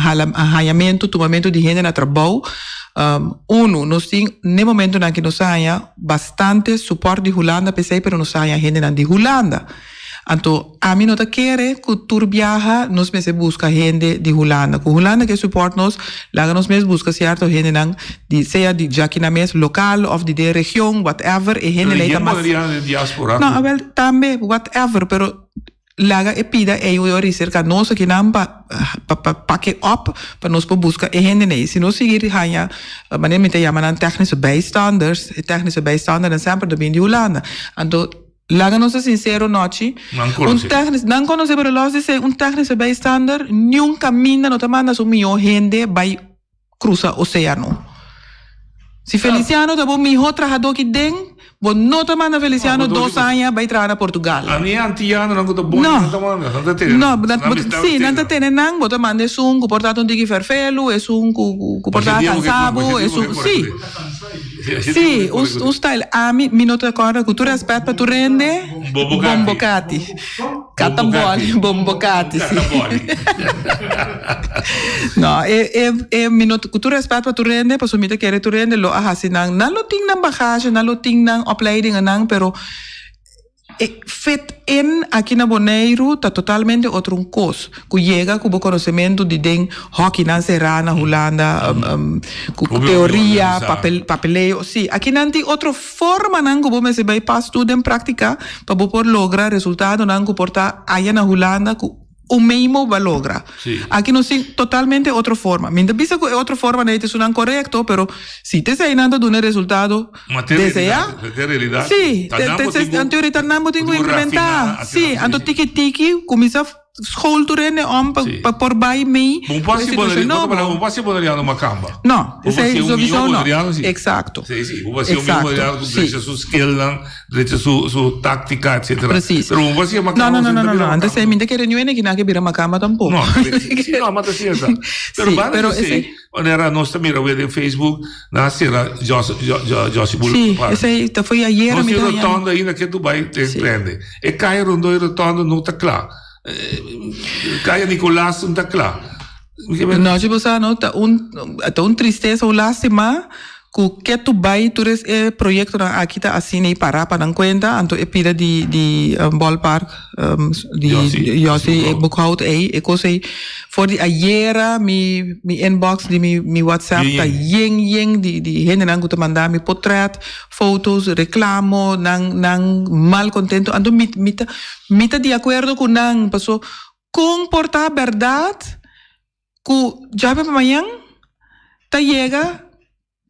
hala hañamentu, tumamentu di hende na trabou. Unu, nos tin n'e momentunan ki nos a haña bastante supòrt di Hulanda p'esei pero nos a haña hendenan di Hulanda. Anto ami no ta kere ku tur biaha nos mester buska hende di Hulanda. Ku Hulanda ke support nos, laga nos mes buska sierto hendenan di sea di djaki nan mes lokal òf di den region, whatever, e hende lei ta mas. No, awel tambe whatever, pero laga e pida ei ori serka nos akinan pa pa pak e op pa nos por buska e hendenan ei. Si nos sigui haña manera mi ta yama nan technische bijstanders, e technische bijstandernan semper ta bini di Hulanda. Anto Laga nos ta sincero nochi. Nan Un conoce. technisch, nan conoce pero los di esey un technische bijstander niun caminda no ta manda su miho hende bay cruza oceano. Si Feliciano ta bo miho trahador ki den, bo no ta manda Feliciano No, bo dos aña bay traha na Portugal. Ani e antianonan cu ta bon No. nan ta manda, nan ta tene No, nan. nan Nan bo mester si, nan ta tene tene nan, bo ta manda esun cu por ta un tiki ferfelu, esun cu cu por Masha ta dia bo ke cansa masha bo, dia bo esun, ke kore si. ku Sí, un un style. Ami, mi no ta acorda cu tur respet pa tur hende. Bombocati. Bombocati. Cataboli, bombocati, sí. No, e, e, e, mi no, cu tur respet pa tur hende, pasobra mi ta kere tur hende lo a haci nan, nan lo tin nan bagage, nan lo tin nan opleidingennan, pero E fit in aki na Boneiru ta totalmente otro un kos ku yega ku bo konosementu di den hòkinan será na Hulanda, ku teoria, papel, papeleo. Sí, akinan tin otro formanan ku bo mester bai pas tur den práktika pa bo por logra resultadonan ku por ta aya na Hulanda ku Un memo ba logra. Aki nos tin totalmente otro forma. Mi no ta bisa ku e otro formanan ei ta esunnan korekto, pero si ta eseinan ta duna e resultado deseá, si, anto ahorita nan bo tin ku implementá. Si, anto tiki tiki kuminsá school tur hende om pa por bai mei ku e situashon nobo. No, esei sowieso no. Eksakto. Eksakto, si. Drecha su su táctica etcétera. Precies. Pero un vacía macamba. No, no, no, no, no, no. Antes mi te kere ni que que bira macamba tampoco. No, sí, no, maar dat is esa. Pero Sí, banda pero de ese- wanneer nos ta mira weer in Facebook, na sera Jos Josie Bull. Sí, ese te foi ayer Nos mi tin ta rotonda ainda que Dubai te prende. E calle rondó e rotonda no ta kla. Calle Nicolas no ta kla. No, si bo sa no, ta un ta un tristesa, un lastima ku ke tu bai tur es e proyektonan aki ta asina i pará pa nan kuenta, anto e pida di di ballpark di Yossi e Boekhout ei, e kos ei for di ayera mi mi inbox di mi mi whatsapp ta yen yen di di hendenan ku ta manda mi potret, foto's, reklamo, nan nan mal kontento, anto mi mi ta mi ta di akuerdo ku nan paso Kon por ta bèrdat ku djabe pa mañan ta yega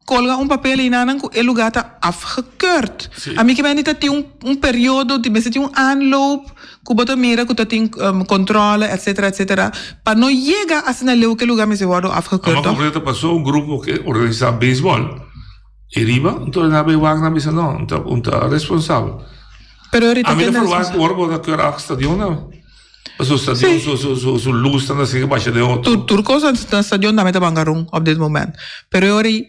kolga un papel einanan ku e lugá ta afgekeurd? Ami ke mende ta tin un periodo, mester tin un aanloop ku bo ta mira ku ta tin kontrole etcetera etcetera pa no yega asina leu ku e lugá mester wòrdu afgekeurd Amo tòg? kompleto pasó un grupo ke organisá beisbòl ei riba, enton nan a bai wak nan a bisa no, un ta responsabel. Pero ahorita Ami ta ken ta verwagt responsabel? ora bo ta keur af stadion nan. Su stadion, su, su, su, su luz ta na basha den otro. Tur, tur cosa na stadion tambe ta bangarun op dit moment. Pero e ora ei,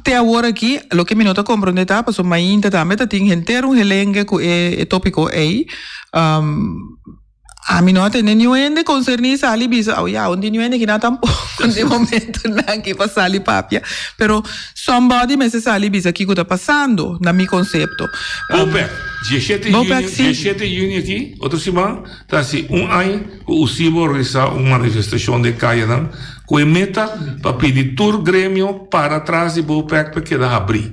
te awor aki, loke mi no ta comprende ta, pasobra mainta tambe ta tin henter un helengue cu e, e topico ei. Um, ami no a tende niun hende concerni sali bisa, oh ya, un tin niun hende kina tampoco den momentonan aki pa sali papia. Pero somebody mester sali bisa kico ta pasando, na mi concepto. Bopec, 17 Bopec, juni, sí. 17 juni aki, otro siman, ta hasi un aña ku USIBO a organisá un manifestashon den kayanan ku e meta pa pidi tur gremio para tras di Bopec pa keda habrí.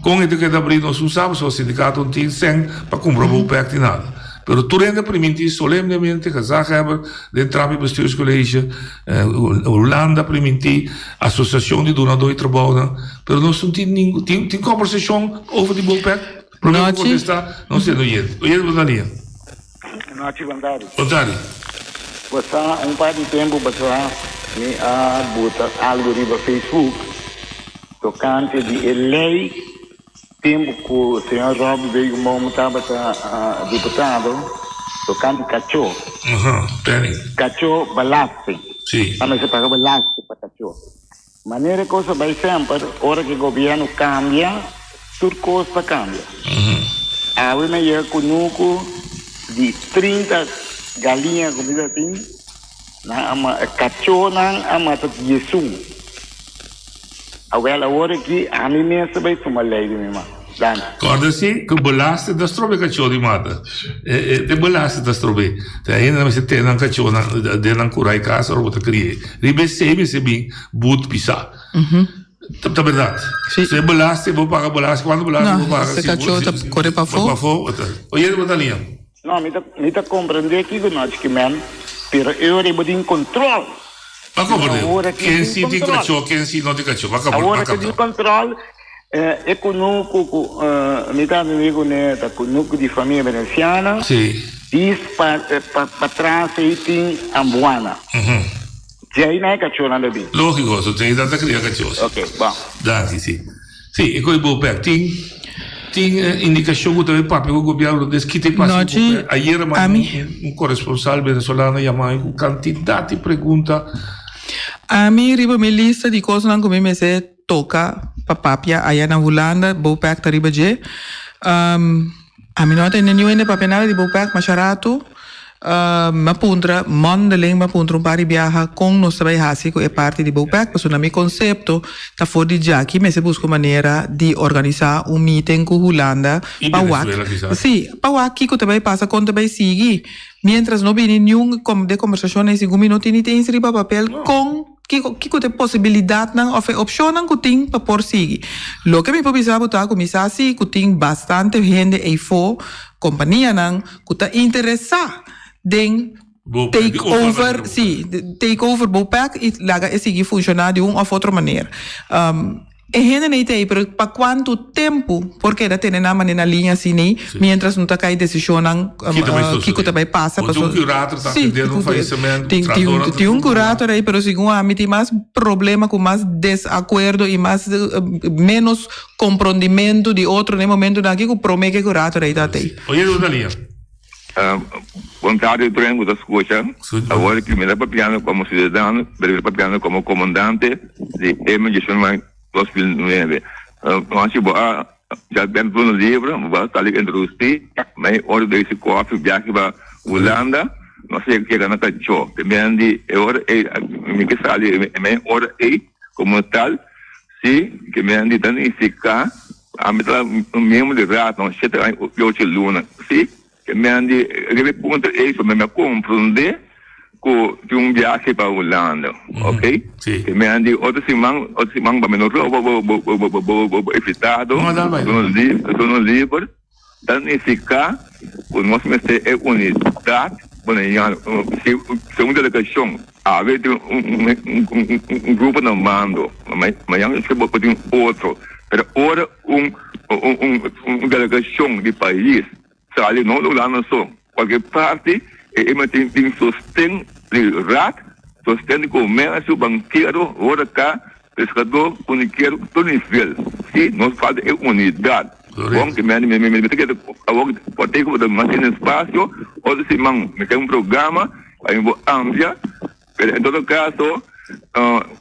Kon e ta keda abrí nos no sa pasobra sindikato no tin sèn pa kumpra Bopec ni nada. Pero tur hende a primintí solemnemente, gezaghebber den trapi bestuurscollege, Hulanda a primintí, asosiashon di dunadó di trabounan, pero nos no tin ningun, tin tin kombersashon over di Bopec? Prome ku Nochi. kontestá, nos tende oyente. Oyente bo ta lia. Nochi Bantari. Bantari. Bo sa un par di tempu pasá mi a buta algu riba Facebook tokante di e lei tempu ku señor Robby Beukenboom tabata diputado tokante kachó. Aha, Penny. Kachó belasting. Si. Pa mester paga belasting pa kachó. Manera e kos a bai semper, ora ku e gobièrnu kambia, tur kos ta kambia. Awe mi a yega kunuku di 30 galiña ku mi ta tin, nan a ma, kachónan a mata diesun. Awel awor aki ami mes ta bai tuma lei di mi man. Danki. Kòrda si ku belasting ta strobe kachó di mata. E belasting ta strobe. Te ainda nan mester tene nan kachónan den nan kura i kas ora bo ta kri'é. Riba esei mester bin but pisá. Ta bèrdat. Si e belasting bo paga belasting, kuantu belasting bo paga? No, e kachó ta kore pafó. Pafó. Oye bo ta liña. No, mi ta mi ta comprende kico nochi ki men, pero e ora bo tin control. Ba comprende. Awor ki Ken tin si tin control. cacho, ken si no tin cacho. Ba capta, Awor ba ki tin capta. control, e cunucu cu mi ta amigo cune ta cunucu di familia Venenciana. Si. Dis pa pa patras ei tin Ambuana. Djei na e cachonan ta bin. Logico, so djei nan ta cria cacho, si. Ok, bon. Danki, si. Si, e koe Bopec tin tin indikashon ku ta bai papia ku gobièrnu lo deskita e pasa ku Bopec. Ayer a manda un koresponsal venezolano yama mi ku kantidat di pregunta. Ami riba mi lista di kosnan ku mi mester toka pa papia aya na Hulanda, Bopec ta riba dje. Ami no a tende niun hende papia nada di Bopec masha ratu. Mi a puntra mondeling, mi a puntra un par di biaha kon nos ta bai hasi ku e parti di Bopec, pasobra na mi konsepto ta for di djaki mester buska un manera di organisá un meeting ku Hulanda I pa wak, Venezuela kisas. sí, pa wak kiko ta bai pasa, kon ta bai sigui. Miéntras no bini niun de kombersashon ei segun mi no tin ni te eens riba papel kon. Kiko kiko ta e posibilidatnan òf e opshonnan ku tin pa por sigui? Loke mi por bisa bo ta ku mi sa si ku tin bastante hende eifó, kompanianan, ku ta interesá den take over, si, take over Bopec i laga e sigui funshoná di un òf otro manera. E hende nei ta ei, pero pa kuantu tempu por keda tene nan manera na liña asina ei, mientras no ta kai desishonnan kiko ta bai pasa. Bo tin un curator ta atendiendo un fallecimento, trahadornan ta Tin un curator ei, pero segun ami tin mas problema ku mas desakuerdo i mas menos komprondimento di otro na e momentunan aki ku prome ku e curator ei ta atei. Oye, ta liña. Bon tardi tur ku ta skucha. Awor ki mi ta papiando komo siudadano, pero mi ta papiando komo komandante di M 2009. Anchi bo a ya ben turno libre, bo a sali introdusí mi ora di desi kòfi biahe pa Hulanda, nos a yega na kachó. Te men di e ora ei mi ke sali e ora ei komo tal, si ke men di ta nifiká. Ami ta un miembro di raad no shete aña y ocho luna. Si, ke men di riba e punto ei so mi a komprondé ku tin un biahe pa Hulanda, ok? Ke men di otro siman, otro siman pa mi no roba bo bo bo bo bo bo invitado, turno liber. Ta nifiká ku nos mester e unidat boneiano. Si un delegashon awe tin un grupo na mando, mañana esei por tin otro. Pero ora un delegashon di pais sali, no Hulanda so, kualke parti, e mester tin sosten di raad, sosten di komersio, bankero, horeca. Pescador, cuniquero, tur nivel. Si, nos falta e unidad. Bon, que mi mi mi ta keda awor por teken bo ta mas tin espacio, otro siman mi tin un programa pa mi por amplia, pero en todo caso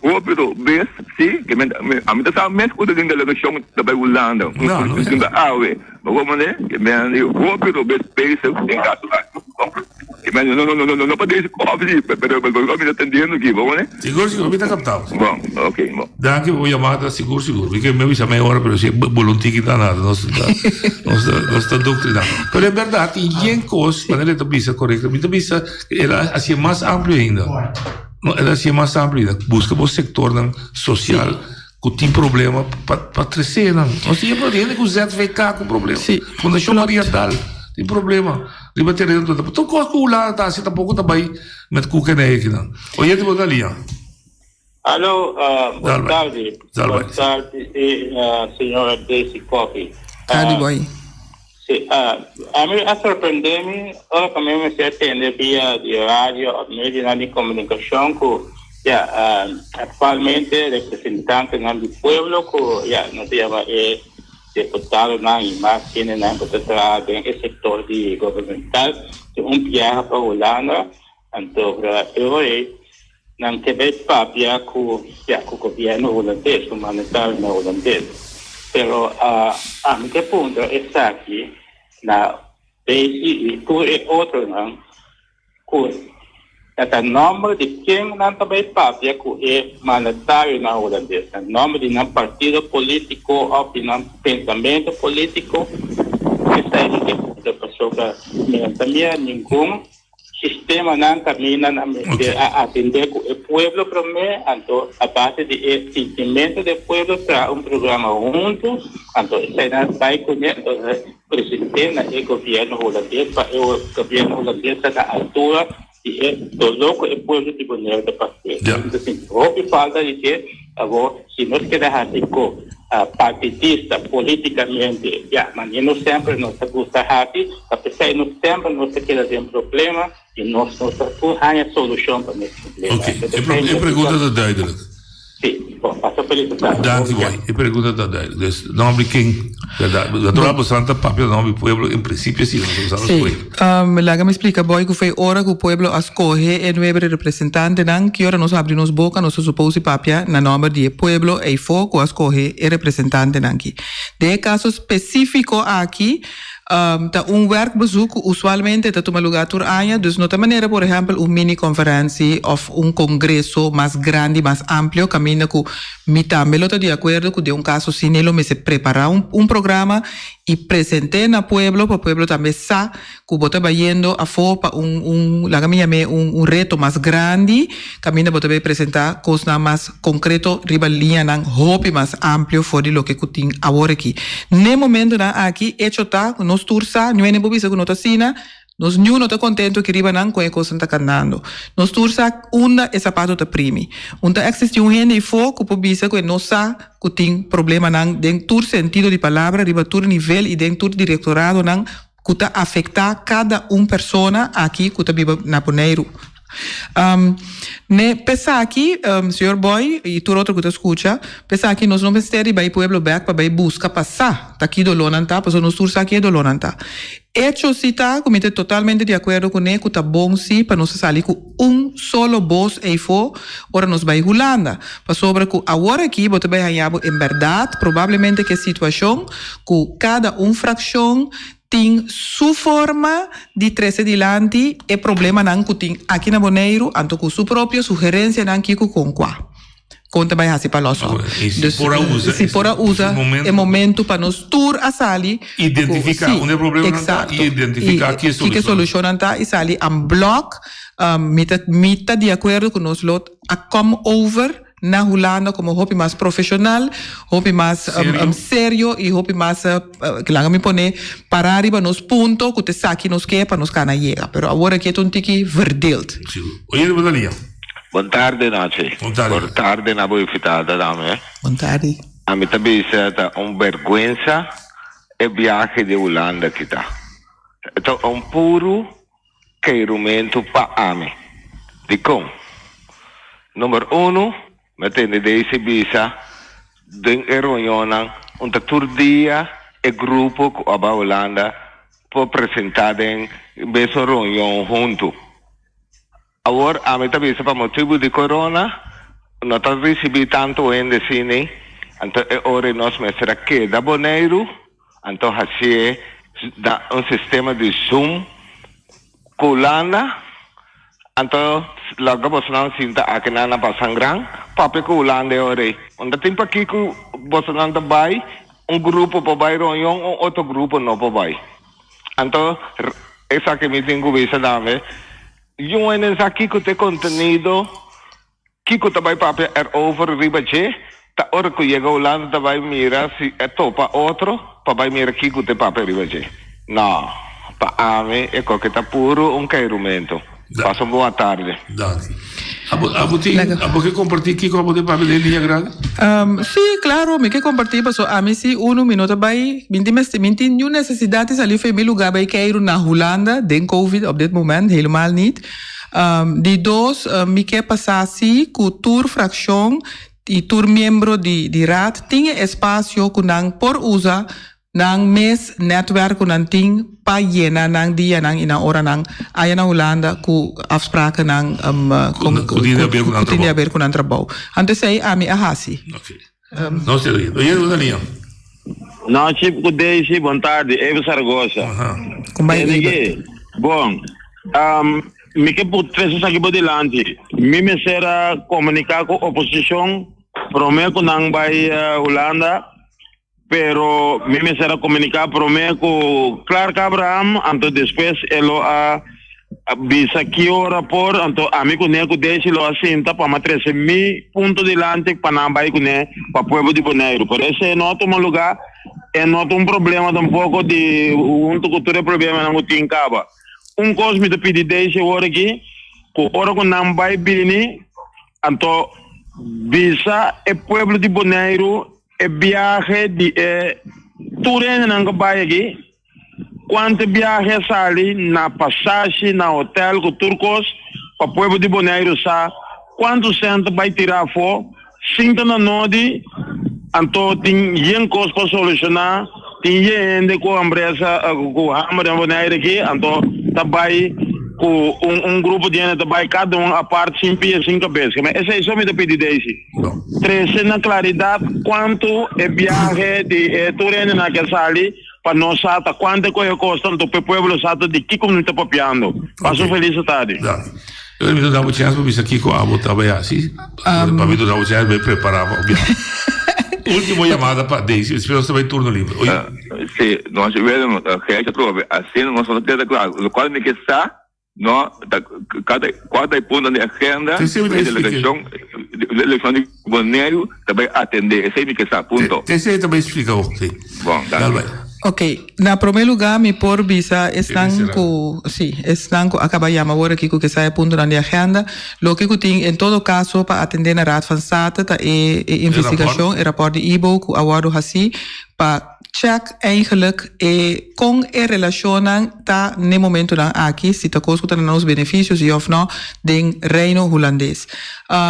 hopi otro bes si, que mi ami ta sa mes cu ta den delegacion ta bay Hulanda, un ta awe, bo comprende? Que mi a di hopi otro bes bezig den caso aki. No, no, no, no, no pa deze koffie, pero pero mi ta tendiendo aki, bo comprende? Sigur, sigur, mi ta kaptao. Bon, ok, bon. Danki pa bo yamada, sigur, sigur. Mi ke mi a bisa mei ora, pero si e bolunti kita nada, nos ta, nos ta, nos ta doctrina. Pero en berdad, tin yen kos, manera e ta bisa korekto, mi ta bisa, el a hasié mas amplio ainda. No, el a hasié mas amplio ainda. Buska bo sektornan sosial ku tin problema pa pa trese nan. Nos tin e hende ku ZVK ku problema. Fundashon Maria Dal tin problema. Riba tereno tur ta. Tur kos ku Hulanda ta hasi tampoko ta bai met kuke na ekinan. Oyente bo ta lia. Alo, bon tardi. Bon tardi, señora Daisy Coffie. Tardi boy. Si, ami a sorprende mi ora ku mi mester a tende via di radio òf medionan di komunikashon ku ya aktualmente representantenan di pueblo ku ya nos ta yama e Deputadonan i mas hendenan ku ta traha den e sektor di gubernamental tin un biaha pa Hulanda, anto e ora ei. Nan ke bai papia ku ya ku gobièrnu hulandes, ku mandatarionan hulandes. Pero ami ke puntra esaki na Daisy i tur e otronan ku ta ta nòmber di ken nan ta bai papia ku e mandatarionan hulandes, na nòmber di nan partido polítiko òf di nan pensamentu polítiko? Esei mi ke puntra pasobra mi no ta mira ningun Sistemanan kaminda nan mester a atendé ku e pueblo promé, anto a base di e sintimentu di e pueblo traha un programa huntu, anto eseinan bai kuné, anto present'é na e gobièrnu hulandes pa e gobièrnu hulandes ta na altura di e doló ku e pueblo di Boneiru ta pas'é. Mi ta sinti hopi falta di dje. Awor, si nos keda hasi ku partidista polítikamente, ya, manera nos semper nos ta gusta hasi, ta p'esei nos semper nos ta keda den problema i nos no ta por haña solushon pa nos problema. Oké, e pregunta ta duidelijk. Sí, bon, pasa felis tarde. Danki boy, e pregunta ta duidelijk. Dus nomber di ken? Natural boso ta papia nomber di pueblo en principio si, nos ta Sí, laga mi splika boy ku foi ora ku pueblo a skohe e nuebe representantenan ki ora nos habri nos boka nos ta supos di papia na nomber di e pueblo eifo ku a skohe e representantenan ki. Den e kaso spesifiko aki ta un werkbezoek ku usualmente ta tuma luga tur aña dus no ta manera por ehempel un mini konferensi of un kongreso mas grandi mas amplio kaminda ku Mi tambe lo ta di akuerdo ku den un kaso asina lo mester prepará un un programa i present'é na pueblo pa pueblo tambe sa ku bo ta bayendo afó pa un un laga mi yam'é un un reto mas grandi kaminda bo ta bay presentá kosnan mas konkreto riba liñanan hopi mas amplio for di loke ku tin awor aki. N'e momentonan aki echo ta ku nos tur sa, niun hende por bisa ku no ta asina, Nos niun no ta contento aki riba nan con e cosnan ta candando. Nos tur sa unda e zapato ta primi. Un ta existi un hende eyfo cu por bisa cu e no sa cu tin problemanan den tur sentido di palabra riba tur nivel y den tur directoradonan cu ta afecta cada un persona aki cu ta biba na Boneiru. Ne p'esaki, señor Boy y tur otro cu ta scucha, p'esaki nos no mester di bay pueblo bek pa bay busca pa sa ta ki dolornan ta, pasobra nos tur sa ki e dolornan ta. Echo si ta cu mi ta totalmente di acuerdo cu ne cu ta bon si pa nos a sali cu un solo bos eyfo ora nos bay Hulanda, pasobra cu awor aki bo ta bay haña bo en berdad probablemente cu e situacion cu cada un fraccion tin su forma di trece dilanti e problemanan cu tin aki na Boneiru, anto cu su propio sugerencianan kico con cua. Con ta bay haci pa los op. Dus si por a usa, si por a usa e momento pa nos tur a sali. Identifica unda e problemanan ta y identifica ki e solucionnan. Ki e solucionnan ta y sali en blok. Mi ta mi ta di acuerdo cu nos lo a come over na Hulanda como hopi mas profesional, hopi mas serio y hopi mas, laga mi pone, para riba nos punto cu ta esaki nos ke pa nos cana yega. Pero awor aki e ta un tiki verdeeld. Oye, bo ta lia. Bon tarde Nachi. Bon tarde. Bon tarde na bo invitada tambe. Bon tarde. Ami ta bisa ta un berguensa e biahe di Hulanda kita. Ta un puru Keirumentu pa ami. Dikon? Number unu, mi a tende Daisy bisa den e reunionnan un ta tur dia e grupo ku a bai Hulanda por presentá den mesun reunion huntu. Awor ami ta bisa pa motibu di corona no ta ricibi tanto hende asini, anto e ora ei nos mester a keda Boneiru, anto hacié na un sistema di zoom cu Hulanda, anto loke bosonan sinta akinan na Pasangran papia cu Hulanda e ora ei. Unda tin pakico bosonan ta bai, un grupo por bai reunion, un otro grupo no por bai. Anto esaki mi tin cu bisa tambe, Yu hende sa kico ta e contenido, kico ta bay papia erover riba dje, ta ora cu yega Hulanda ta bay mira si e topa otro pa bay mira kico ta e papia riba dje. No, pa ami e coke ta puro un keirumento. Pasa un bon atarde. Danki. Abo, abo tin, abo ke kompartí kiko abo tin papia den liña grandi? Um, sí, klaro, mi ke kompartí paso ami si unu mi no ta bai, mi tin mester, mi tin niun nesesidat di sali for mi lugá bai keiru na Hulanda den covid op dit moment, helemaal niet. Um, di dos, mi ke pasa si ku tur frakshon i tur miembro di di raad tin e espasio ku nan por usa nan mes netwerk ku nan tin pa. pa yena nan dianan i nan oranan aya na Hulanda ku afsprakennan ku tin di haber ku nan trabou. Anto esei ami a hasi. Nos ta oye. Oye una liña. No, Chip ku Daisy, bon tardi. Eva Zaragoza. Kon bai Eva? Bon, mi ke put tres esaki bo dilanti. Mi mester a komuniká ku oposishon promé ku nan bai Hulanda, pero mi mester a komuniká promé ku Clark Abraham, anto despues e lo a bisa ki ora por, anto ami kuné ku Daisy lo a sinta pa mi a trese mi punto dilanti pa nan bai kuné pa pueblo di Boneiru. Pero esei no a tuma lugá, e no ta un problema tampoko di huntu ku tur e problemanan ku tin kaba. Un kos mi ta pidi Daisy awor aki, ku ora ku nan bai bini, anto bisa e pueblo di Boneiru e biahe di e tur hendenan ku bai aki, Kuantu biahe a sali na pasashi, na hotel ku tur kos pa pueblo di Boneiru sa kuantu sèn ta bai tira afó sin ta na nodi, anto tin yen kos pa solushoná, tin yen hende ku hambresa ku hamber den Boneiru aki, anto ta bai ku un un grupo di hende ta bai kada un apart sin pia sin kabes. Esei so mi ta pidi Daisy. Trese na klaridat kuantu e biahe di e tur hendenan ke sali. Pa nos sa ta cuanto cu e costa anto p'e pueblo sa ta di kico mi ta papiando. Pasa un feliz tardi. Danki. Yo mi ta dabo chance pa bisa kico abo ta bay haci. Pa mi ta dabo chance bay prepara pa biaha. Ultimo yamada pa Daisy, despues nos ta bay turno libre. Oye. Si, nos Willem, Gijs atrobe, asina nos no ta keda klaar. Locual mi ke sa No, ta kada kua ta e punto di agenda Sí, sí, ku e delegashon delegashon di Boneiru ta bai atendé. Esei mi ke sa, punto. Esei ta bai splika bo, sí. Bon, Dal danki. bai. Ok, na promé lugá mi por bisa esnan Será. ku, sí, esnan ku a kaba yama awor aki ku ke sa e puntonan di agenda, loke ku tin en todo kaso pa atendé na Raad van State ta e e E rapòrt. investigashon, e rapòrt di IBO ku a wòrdu hasí pa check eigenlijk e kon e relashonnan ta n'e momentunan aki, si ta kos ku ta na nos benefisio si òf nò den Reino Hulandes.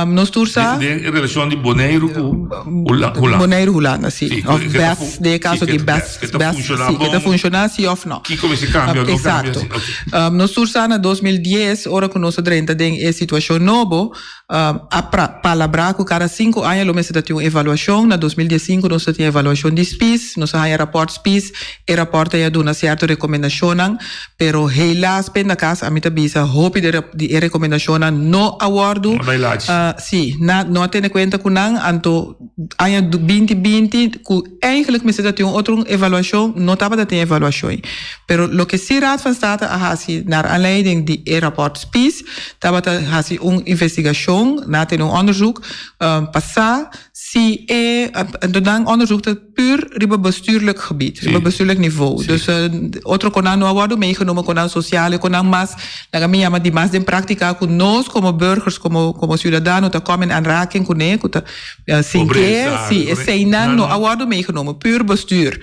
Nos tur sa. Den e relashon di Boneiru ku Hulanda. Boneiru Hulanda, si. Si, Òf bes, den e kaso di bes, ke ta bes, funshoná si, ke ta bon. funshoná si òf nò. Kiko mester kambia òf no kambia, Eksakto. si, oké. Nos tur sa na 2010 ora ku nos a drenta den e situashon nobo, A palabrá ku kada sinku aña lo mester ta tin un evaluashon. Na 2015 nos ta tin evaluashon di Spies. Nos a haña rapòrt Spies. E rapòrt ei a duna sierto rekomendashonnan, pero helaas pendakas ami ta bisa hopi di e rekomendashonnan no a wòrdu, sí, na no a tene kuenta ku nan. Anto aña 2020 ku Eigenlijk mester ta tin un otro evaluashon, no tabata tin evaluashon ei. Pero loke si Raad van State a hasi naar aanleiding di e rapport Spies, tabata hasi un investigashon, nan a tene un onderzoek, pa sa si e, anto nan onderzoek ta puur riba bestuurlijk gebied, riba bestuurlijk niveau. Dus otro konan no a wordo meegenomen, konan sosial, e konan mas, laga mi yama di mas den praktika ku nos komo burgers, komo komo siudadano ta kom in aanraking kuné, ku ta Sin ke, si, eseinan no a wòrdu meegenomen, puur bestuur.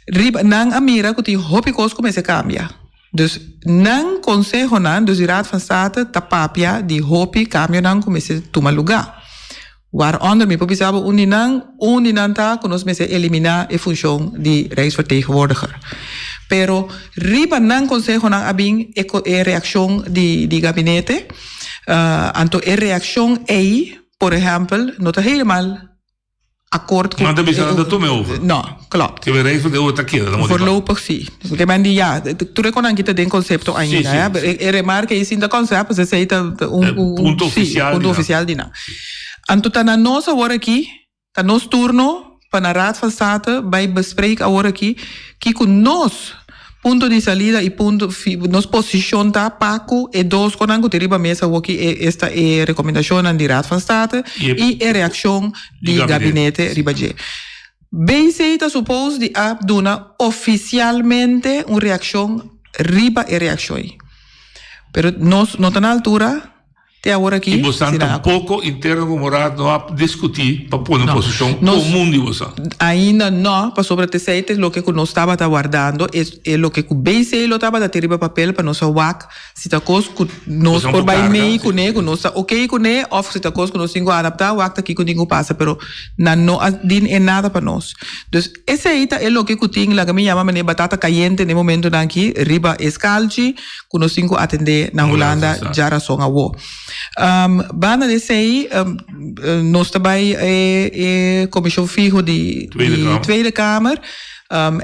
Riba, nan a mira ku tin hopi kos ku mester kambia. Dus nan konsehonan, dus di Raad van State ta papia di hopi kambionan ku mester tuma lugá. Waaronder mi por bisa bo un di nan, un di nan ta ku nos mester eliminá e funshon di Rijksvertegenwoordiger. Pero riba nan konsehonan a bin e reakshon di gabinete. Anto e reaccion ey, por ehempel, no ta helemaal akkoord cu. Nan ta bisa nan ta tuma e over. No, klopt. Ke rei van de over ta keda, ta motivá. Voorlopig si. Ke men di ya, tur e konan kita den concepto ainda, hè. E remarke ey sin ta concept, pues esey ta un punto oficial di nan. Punto oficial di nan. Anto ta na nos awor aki. Ta nos turno pa na Raad van State bai bespreek awor aki kiko nos punto di salida y punto nos posicion ta pa cu e dos conan cu tin riba mesa awoki esta e recomendacionnan di Raad van State y e reaccion di gabinete riba dje. BC ta suppose di a duna oficialmente un reaccion riba e reaccion ey. Pero nos no ta na altura. Te awor aki. I bosan tampoko interno komo raad no a diskutí pa pone un posishon komun di bosan? Ainda no, pasobra t'esei ta loke ku nos tabata wardando, e loke ku BC lo tabata tin riba papel pa nos a wak si ta kos ku nos por bai mei kuné, ku nos ta oké kuné òf si ta kos ku nos tin ku adaptá, wak ta kiko tin ku pasa, pero nan no a din e nada pa nos. Dus esei ta e loke ku tin, laga mi yama manera batata kayente na e momentunan aki riba e skalchi. ku nos tin ku atendé na Hulanda djarason awo. Banda di esei nos ta bai e komishon fiho di Tweede Kamer.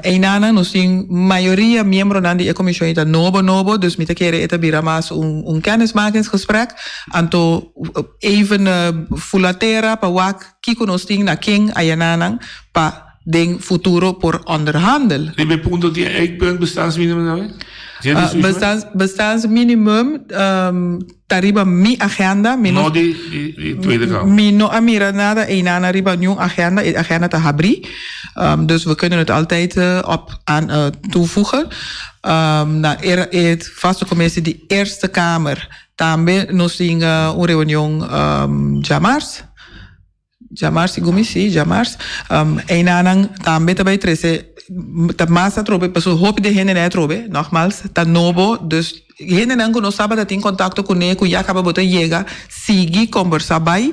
Einanan nos tin mayoria miembronan di e komishon ei ta nobo nobo, dus mi ta kere e ta bira mas un kennismakingsgesprek. Anto even fula tera pa wak kiko nos tin na ken ayananan pa den futuro por onderhandel. Riba e punto tin e eikpunt bestaansminimum tambe? Tin e discusion? Bestaans, bestaansminimum ta riba mi agenda. Mi no, no di, di, di Tweede Kamer. Mi no a mira nada einan riba niun agenda. E agenda ta habrí. Dus we kunnen het altijd op aan toevoegen. Na e vaste commissie di Eerste Kamer tambe nos tin un reunion djamars. Djamars sigun mi si, djamars. Einanan tambe ta bai trese, ta mas atrobe, pasobra hopi di e hendenan atrobe, nogmals, ta nobo, dus hendenan ku no tabata tin kontakto kuné, ku ya kaba bo ta yega, sigui kombersá bai,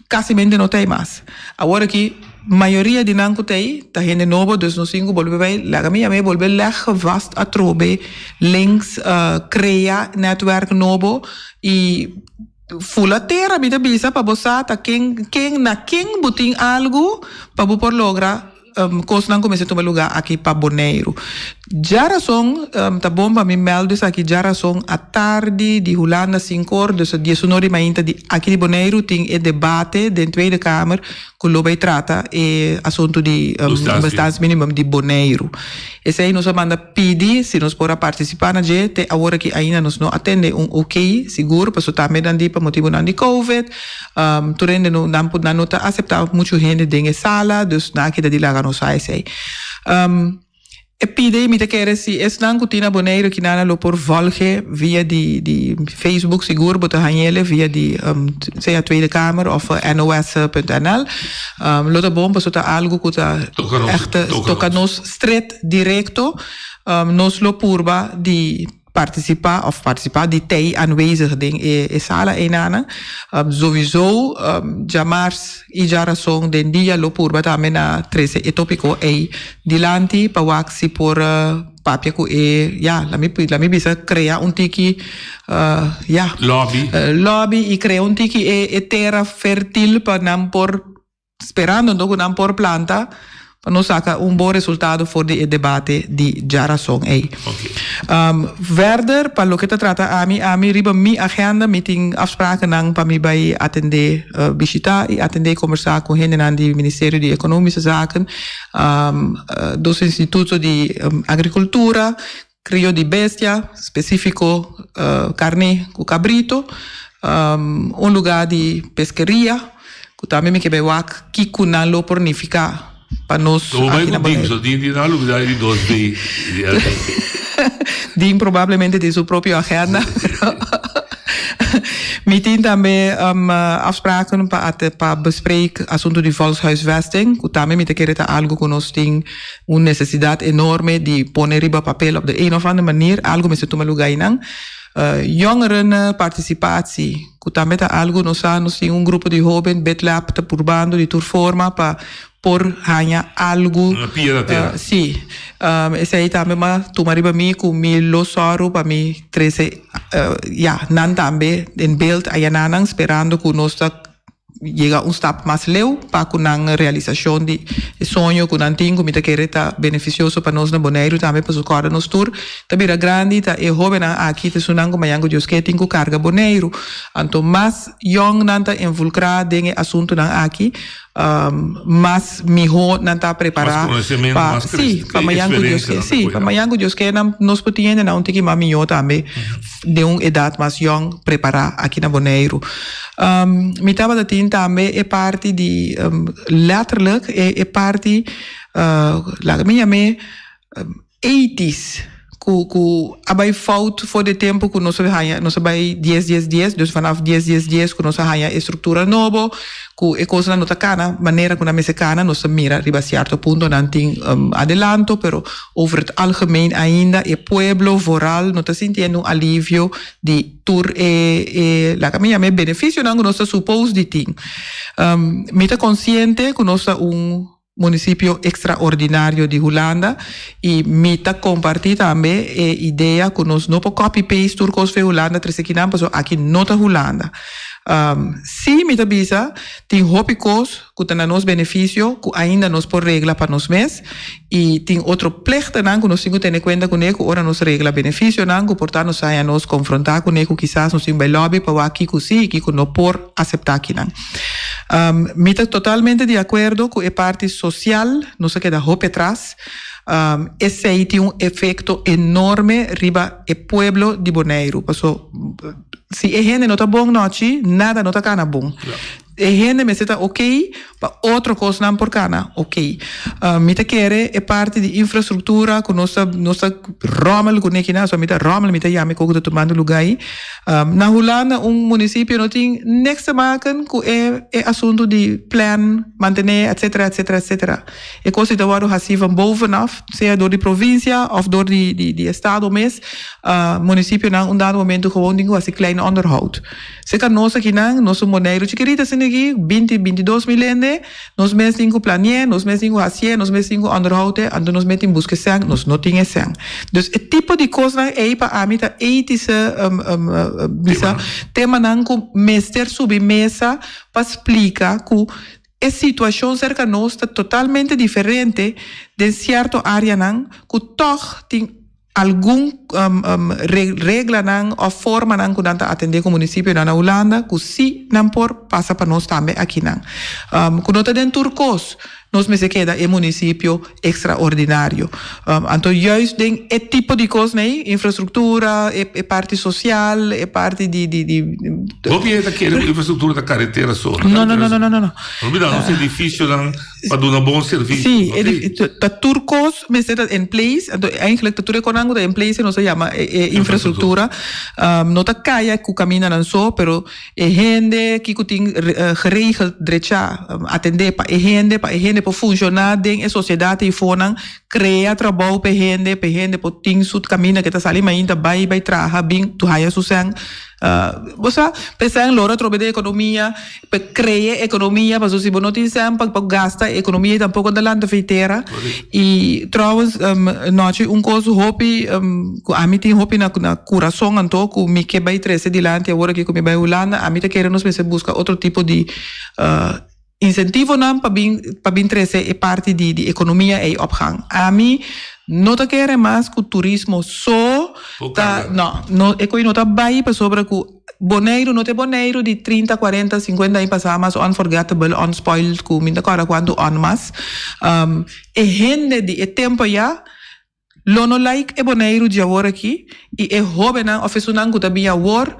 kasimente no ta ei mas. Awor aki, mayoria di nan ku ta ei, ta hende nobo, dus nos tin ku bolbe bai, laga mi yam'é bolbe leg vast atrobe, links, krea nètwèrk nobo i. Fula tera mi ta bisa pa bo sa ta ken ken na ken bo tin algu pa bo por logra kosnan ku mester tuma luga aki pa Boneiru. Djarason ta bon pa mi mèldu esaki djarason atardi di Hulanda sinkor dus diesunor di mainta di aki di Boneiru tin e debate den Tweede Kamer ku lo bai trata e asuntu di bestaansminimum di Boneiru. Esei nos a manda pidi si nos por a partisipá na dje. Te awor aki ainda nos no a tende un ok sigur, pasobra tambe nan di pa motibunan di covid, tur hende no nan por nan no ta aseptá muchu hende den e sala, dus nan a keda di laga nos sa esei. E pidi mi ta kere si esnan ku tin na Boneiru kinan lo por volge via di di Facebook sigur bo ta hañ'ele via di sea Tweede Kamer of nos.nl. Lo ta bon pasobra ta algu ku ta ègt toka nos stret direkto. Nos lo purba di partisipá òf partisipá di tei aanwezig den e sala einanan. Sowiso djamars i djarason den dia lo purba tambe na trese e tópiko ei dilanti pa wak si por papia ku e, ya, lami lami bisa krea un tiki, ya. Lobby. Lobby i krea un tiki e e tera fertil pa nan por Sperando anto ku nan por planta pa nos saka un bon resultado for di e debate di djarason ei. Verder pa loke ta trata ami, ami riba mi agenda mi tin afsprakennan pa mi bai atende bishita i atende i kombersá ku hendenan di Ministerio di Ekonomische Zaken, dos instituto di agrikultura, krio di bestia, spesifiko karné ku kabrito, un lugá di peskeria ku tambe mi ke bai wak kiko nan lo por nifiká pa nos aki na Boneiru. Dean probablemente tin su propio agenda pero mi tin tambe afspraken pa pa bespreek asuntu di volkshuisvesting ku tambe mi ta kere ta algu ku nos tin Un nesesidat enorme di pone riba papel op de een of ander manier algo mester tuma luga einan. Jongeren participatie, ku tambe ta algo nos sa nos tin un grupo di hoben BitLab ta purbando di tur forma pa por haña algo. Una pia na tera. Si, esei tambe m'a tuma riba mi ku mi lo sòru pa mi trese ya nan tambe den beeld ayananan sperando ku nos ta yega un stap mas leu pa ku nan realisashon di e soño ku nan tin ku mi ta kere ta benefisioso pa nos na Boneiru tambe pasobra kòrda nos tur ta bira grandi ta e hóbennan aki ta esunnan ku mañan ku Dios ke tin ku karga Boneiru anto mas yòn nan ta envulkrá den e asuntunan aki mas mihó nan ta prepará pa sí pa mañan ku Dios ke sí pa mañan ku Dios ke nan nos por tin hendenan un tiki mas mihó tambe. Den un edat mas yòn prepará aki na Boneiru. Mi tabata tin tambe e parti di letterlijk e e parti laga mi yam'é ethisch. Ku ku a bai fout for di tempu ku nos a haña nos a bai dies dies dies dus vanaf dies dies dies ku nos a haña e struktura nobo ku e kosnan no ta kana manera ku nan mester kana nos ta mira riba sierto puntonan tin adelanto pero over het algemeen ainda e pueblo vooral no ta sintiendo un alivio di tur e e laga mi yama e beneficionan ku nos ta supos di tin. Mi ta konsiente ku nos ta un municipio extraordinario di Hulanda y mi ta comparti tambe e idea cu nos no por copy paste tur cos fe Hulanda trece kinan pasobra aki no ta Hulanda. Si mi ta bisa tin hopi cos cu ta na nos beneficio cu ainda nos por regla pa nos mes y tin otro plechtennan cu nos tin cu tene cuenta cune cu ora nos regla beneficionan cu por ta nos haya nos confronta cune cu kisas nos tin bay lobby pa wak kico si y kico no por acepta kinan. Mi ta totalmente di akuerdo ku e parti sosial nos a keda hopi atras. Esei tin un efekto enorme riba e pueblo di Boneiru. Paso si e hende no ta bon nochi, nada no ta kana bon. E hende mester ta oké pa otro kosnan por kana oké. Mi ta kere e parti di infrastruktura ku nos ta nos ta rommel kuné kinan, so mi ta rommel mi ta yama e kos ku ta tumando lugá ei. Na Hulanda un municipio no tin niks te maken ku e e asuntu di plan, mantené, etcetera, etcetera, etcetera. E kos ei ta wòrdu hasí van bovenaf, sea dor di provinsia òf dor di di di estado mes. Municipionan un dado momento gewoon tin ku hasi klein onderhoud. Serka nos akinan, nos un Boneiru chikirito asina aki, binti, bintidos mil hende, Nos mes tin ku plani'é, nos mes tin ku hasié, nos mes tin ku onderhoud'é, anto nos mes tin buska e sèn, nos no tin e sèn. Dus e tipo di kosnan ei pa ami ta ethische bisa temanan ku mester subi mesa pa splika ku e situashon serka nos ta totalmente diferente den sierto areanan ku tòg tin Algun reglanan òf formanan ku nan ta atendé ku munisipionan na Hulanda ku sí nan por pasa pa nos tambe akinan. Ku no ta den tur kos nos mester keda e munisipio ekstraordinario. Anto juist den e tipo di kosnan ei, infrastruktura, e parti sosial, e parti di di di. Hopi hende ta kere ku infrastruktura ta karetera so. No no no no no no. Hopi da nos edifisionan pa duna bon servisio. Sí, ta tur kos mester ta in place, anto eigenlijk ta tur e konan ku ta in place nos ta yama e infrastruktura. No ta kaya ku kamindanan so, pero e hende kiko tin geregeld drechá, atendé pa e hende, pa e hende por funshoná den e sosiedat eifonan, krea trabou pa e hende, pa e hende por tin su kaminda ke ta sali mainta bai bai traha bin tu haya su sèn. Bo sa, p'esei lora atrobe den ekonomia, pa krea ekonomia, pasobra si bo no tin sèn pa gasta e ekonomia tampoko ta lanta fei tera. I trouwens nochi un kos hopi ku ami tin hopi na kurason anto ku mi ke bai trese dilanti awor aki ku mi bai Hulanda, ami ta kere nos mester buska otro tipo di Insentivonan pa bin pa bin trese e parti di di ekonomia ei op gang. Ami no ta kere mas ku turismo so ta no no e koe no ta bai pasobra ku Boneiru no ta e Boneiru di trinta, kuarenta, sinkuenta aña pasá mas unforgettable, unspoiled ku mi no ta kòrda kuantu un mas. E hende di e tempu ayá lo no like e Boneiru di awor aki i e hóbennan òf esunnan ku ta bin awor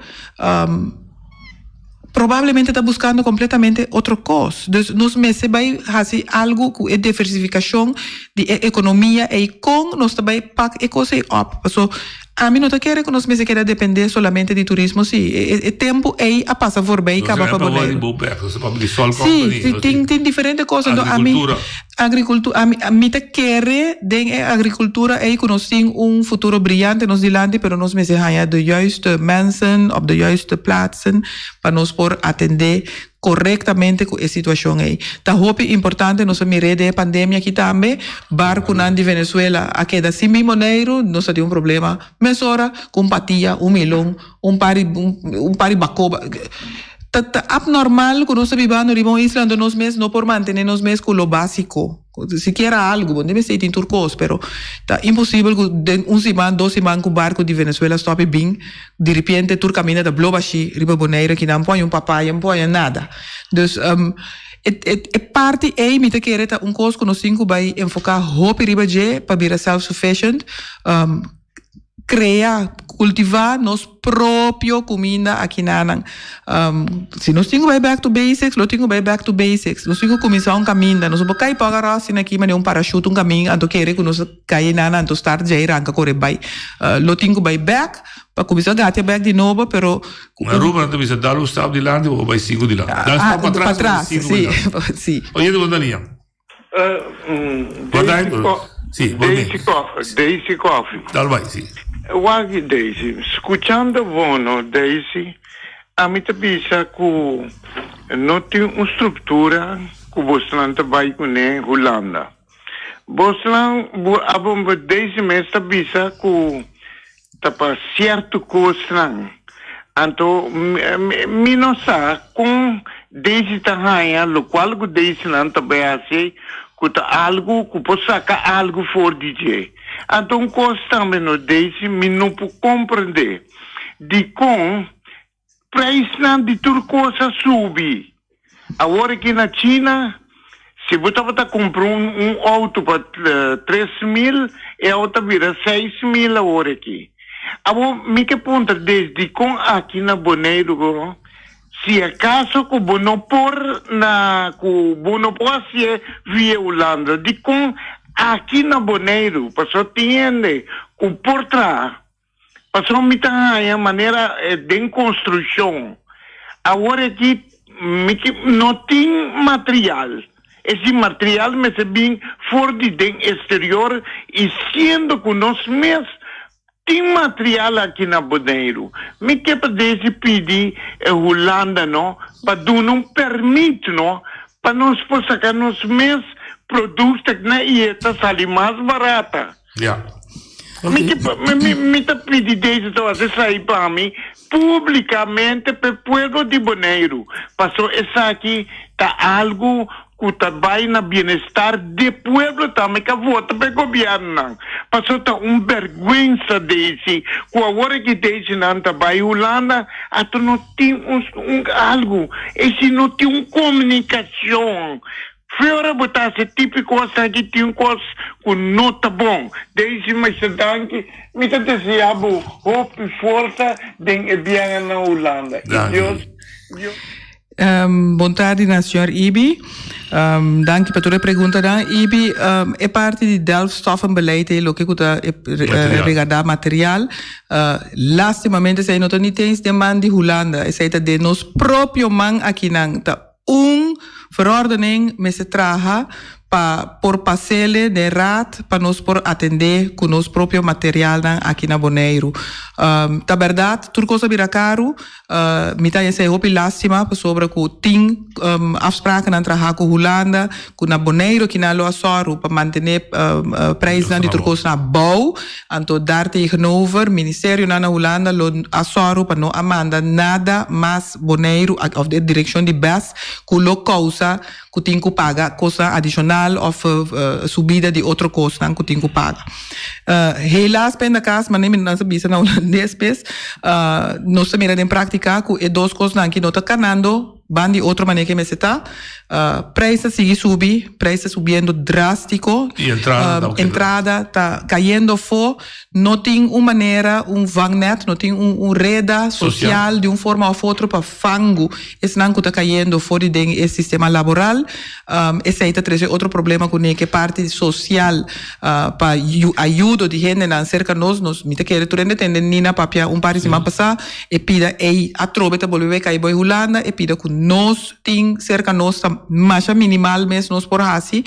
probablemente ta buskando kompletamente otro kos. Dus nos mester bai hasi algu ku e diversifikashon di e ekonomia ei kon nos ta bai pak e kos ei òp. Paso ami no ta kere ku nos mester keda dependé solamente di turismo si. E tempu ei a pasa voorbij kaba pa Boneiru. Si, tin diferente kos. Anto ami. Agricultura, ami, mi ta kere den e agricultura ey cu nos tin un futuro briyante nos dilanti, pero nos mester haya de juiste mensen op de juiste plaatsen pa nos por atende corectamente cu e situacion ey. Ta hopi importante, nos a mir'é den e pandemia aki tambe, barcunan di Venezuela a keda sin bin Boneiru, nos a tin un problema mesora cu un patia, un milon, un par di, un par di bacoba. Ta ta abnormal ku nos ta bibando riba un isla anto nos mes no por mantene nos mes ku lo básiko. Sikiera algu, bo no mester tin tur kos, pero ta imposibel ku den un siman, dos siman ku barku di Venezuela stòp i bin, diripiente tur kaminda ta blo bashí riba Bonaire kinan no por haña un papaya, no por haña nada. Dus e e e parti ei mi ta kere ta un kos ku nos tin ku bai enfoká hopi riba dje pa bira self sufficient, krea. Kultivá nos propio kuminda akinanan. Si nos tin ku bai back to basics, lo tin ku bai back to basics. Nos tin ku kuminsá un kaminda. Nos no por kai pòga ròs asina aki manera un parashut un kamin anto kere ku nos a kai einan anto start djei ranka kore bai. Lo tin ku bai bèk pa kuminsá gatia bèk di nobo pero Na Aruba nan ta bisa dal un stap dilanti bo bai sinku dilanti. Dal un stap patras bo bai sinku dilanti. Si. Oye bo Dania. Daisy Coffee, Daisy Coffee. Dal bai, si. Wak Daisy, scuchando bo no Daisy, ami ta bisa cu no tin un structura cu bosnan ta bai cune Hulanda. Bosnan, bo abo Daisy mes ta bisa cu Ta pa cierto cosnan. Anto mi no sa con Daisy ta haña locual cu Daisy nan ta bay haci cu ta algo cu por saca algo for di dje. Anto un cos tambe no Daisy mi no por comprende dicon Prijsnan di tur kos a subi. Awor aki na China, si bo tabata kumpra un outo pa 3000, e outo a bira 6000 awor aki. Awor mi ke puntra desdi kon aki na Boneiru goro, si akaso ku bo no por na ku bo no por hasié via Hulanda, dikon aki na Boneiru? Pasobra tin hende ku por traha. Pasobra mi ta haña manera den konstrukshon awor aki mi ki no tin material. Esi material mester bin for di den esterior i siendo ku nos mes tin material aki na Boneiru. Mi ke pa desi pidi e Hulanda no pa duna un permit no pa nos por saka nos mes produktonan i e ta sali mas barata. Ja. Mi ke mi mi ta pidi deze ta wak esai pa mi publicamente p'e pueblo di Boneiru, paso esaki ta algu ku ta bai na bienestar di pueblo tambe ka vota p'e gobiernonan, paso ta un berguensa desi ku awor aki desinan ta bai Hulanda ato no tin un un algu, esi no tin un komunikashon. Fiora bo ta hasi tipi kosnan ki tin kos ku no ta bon. Daisy masha danki. Mi ta desea bo hopi forsa den e biaha na Hulanda. I Dios Dios. Bon tardi na señor Ibi. Danki pa tur e preguntanan. Ibi, e parti di delfstoffenbeleid ei loke ku ta regarda material, lastimamente esei no ta ni tens den man di Hulanda, esei ta den nos propio man akinan. Ta Un verordening mester traha pa por pasele den raad pa nos por atende ku nos propio materialnan aki na Boneiru. Ta bèrdat tur kos a bira karu, mi ta esei hopi lastima pasobra ku tin afsprakennan traha ku Hulanda ku na Boneiru kinan lo a sòru pa mantene prijsnan di tur kos na abou, anto daar tegenover ministerionan na Hulanda lo a sòru pa no a manda nada mas Boneiru òf de direkshon di bes ku lo kousa ku tin ku paga kosnan adishonal òf subida di otro kosnan ku tin ku paga. Helaas pindakaas manera mi nan sa bisa na hulandes pues nos ta mira den praktika ku e dos kosnan aki no ta kanando ban di otro manera ke mester ta. Prijs ta sigui subi, prijs ta subiendo drástiko, entrada ta kayendo afó. No tin un manera, un vangnet, no tin un un reda social di un forma of otro pa fangu esnan cu ta cayendo for di den e sistema laboral. Esey ta trece otro problema cune ke parti social pa ayudo di hendenan cerca nos. Nos, mi ta kere tur hende tende Nina papia un par di siman pasa, e pida ey atrobe ta bolbe bay cay boy Hulanda, e pida cu nos tin cerca nos ta masha minimal mes nos por haci.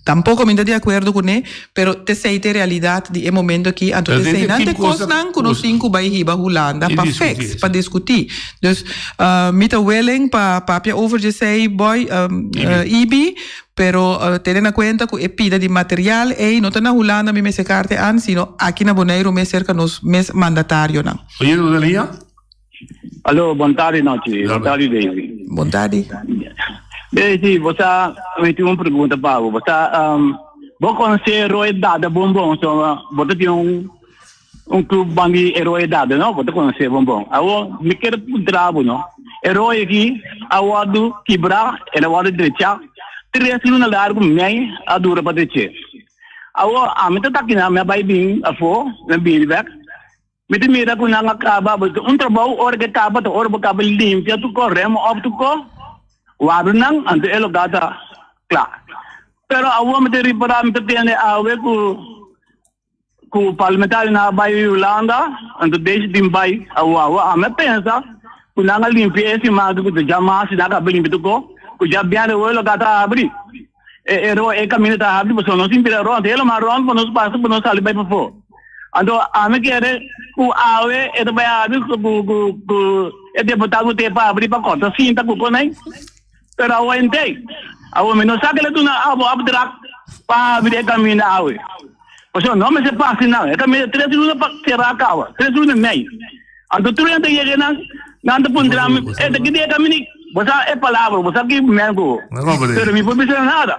Tampoco mi ta di acuerdo cune, pero t'esey t'e realidad di e momento aki, anto t'eseynan t'e cosnan cu nos tin cu bay hiba Hulanda pa fix, pa discuti. Dus mi ta willing pa papia over djesey boy Ibi, pero tene na cuenta cu e pida di material ey no ta na Hulanda mi mester carte an, sino aki na Boneiru mes cerca nos mes mandatarionan. Oye, Rosalia? Aló, bon tardi nochi. Bon tardi Daisy. Bon tardi. Daisy, bo sa, mi tin un pregunta pa bo. Bo sa, um, bo conoce Roy Dada bon bon, so bo ta tin un un club ban di e Roy Dada, no? Bo ta conoce bon bon. Awo, mi kier puntra bo, no? E Roy aki a wordo kibra, el a wordo drecha. Tres luna largo mei a dura pa dreche. Awo, ami ta taki na, mi a bai bin afo, mi a bini bek. Mi ta mira ku nan a kaba un trabou ora ke kaba ta ora bo kaba limpia tur ko rema op tur ko wabri nan anto e loka ta kla. Pero awor mi ta ripara mi ta tende awe ku ku parlamentarionan a bai Hulanda anto Daisy tin bai awor awor ami a pensa ku nan a limpia e siman ku ta djamas si nan a kaba limpia tur ko ku djabièrnè awor e loka ta abri e e ro e kaminda ta habri pasobra nos tin bira rònt helemaal rònt pa nos pasa pa nos sali bai pafó anto ami kere ku awe e ta bai habri ku ku ku e deputado ku te pa habri pa kòrta sinta ku konai pero awe entei awe mi no sa kila duna abo opdracht pa habri e kaminda awe pasobra no mester pasa nan e kaminda tres luna pa sera kaba tres luna i mei. Anto tur hende yega nan, nan ta puntra mi, E ta ki dia kamin'i? Bo sa e palabra, bo sa ki men ku. Pero mi por bisa nada.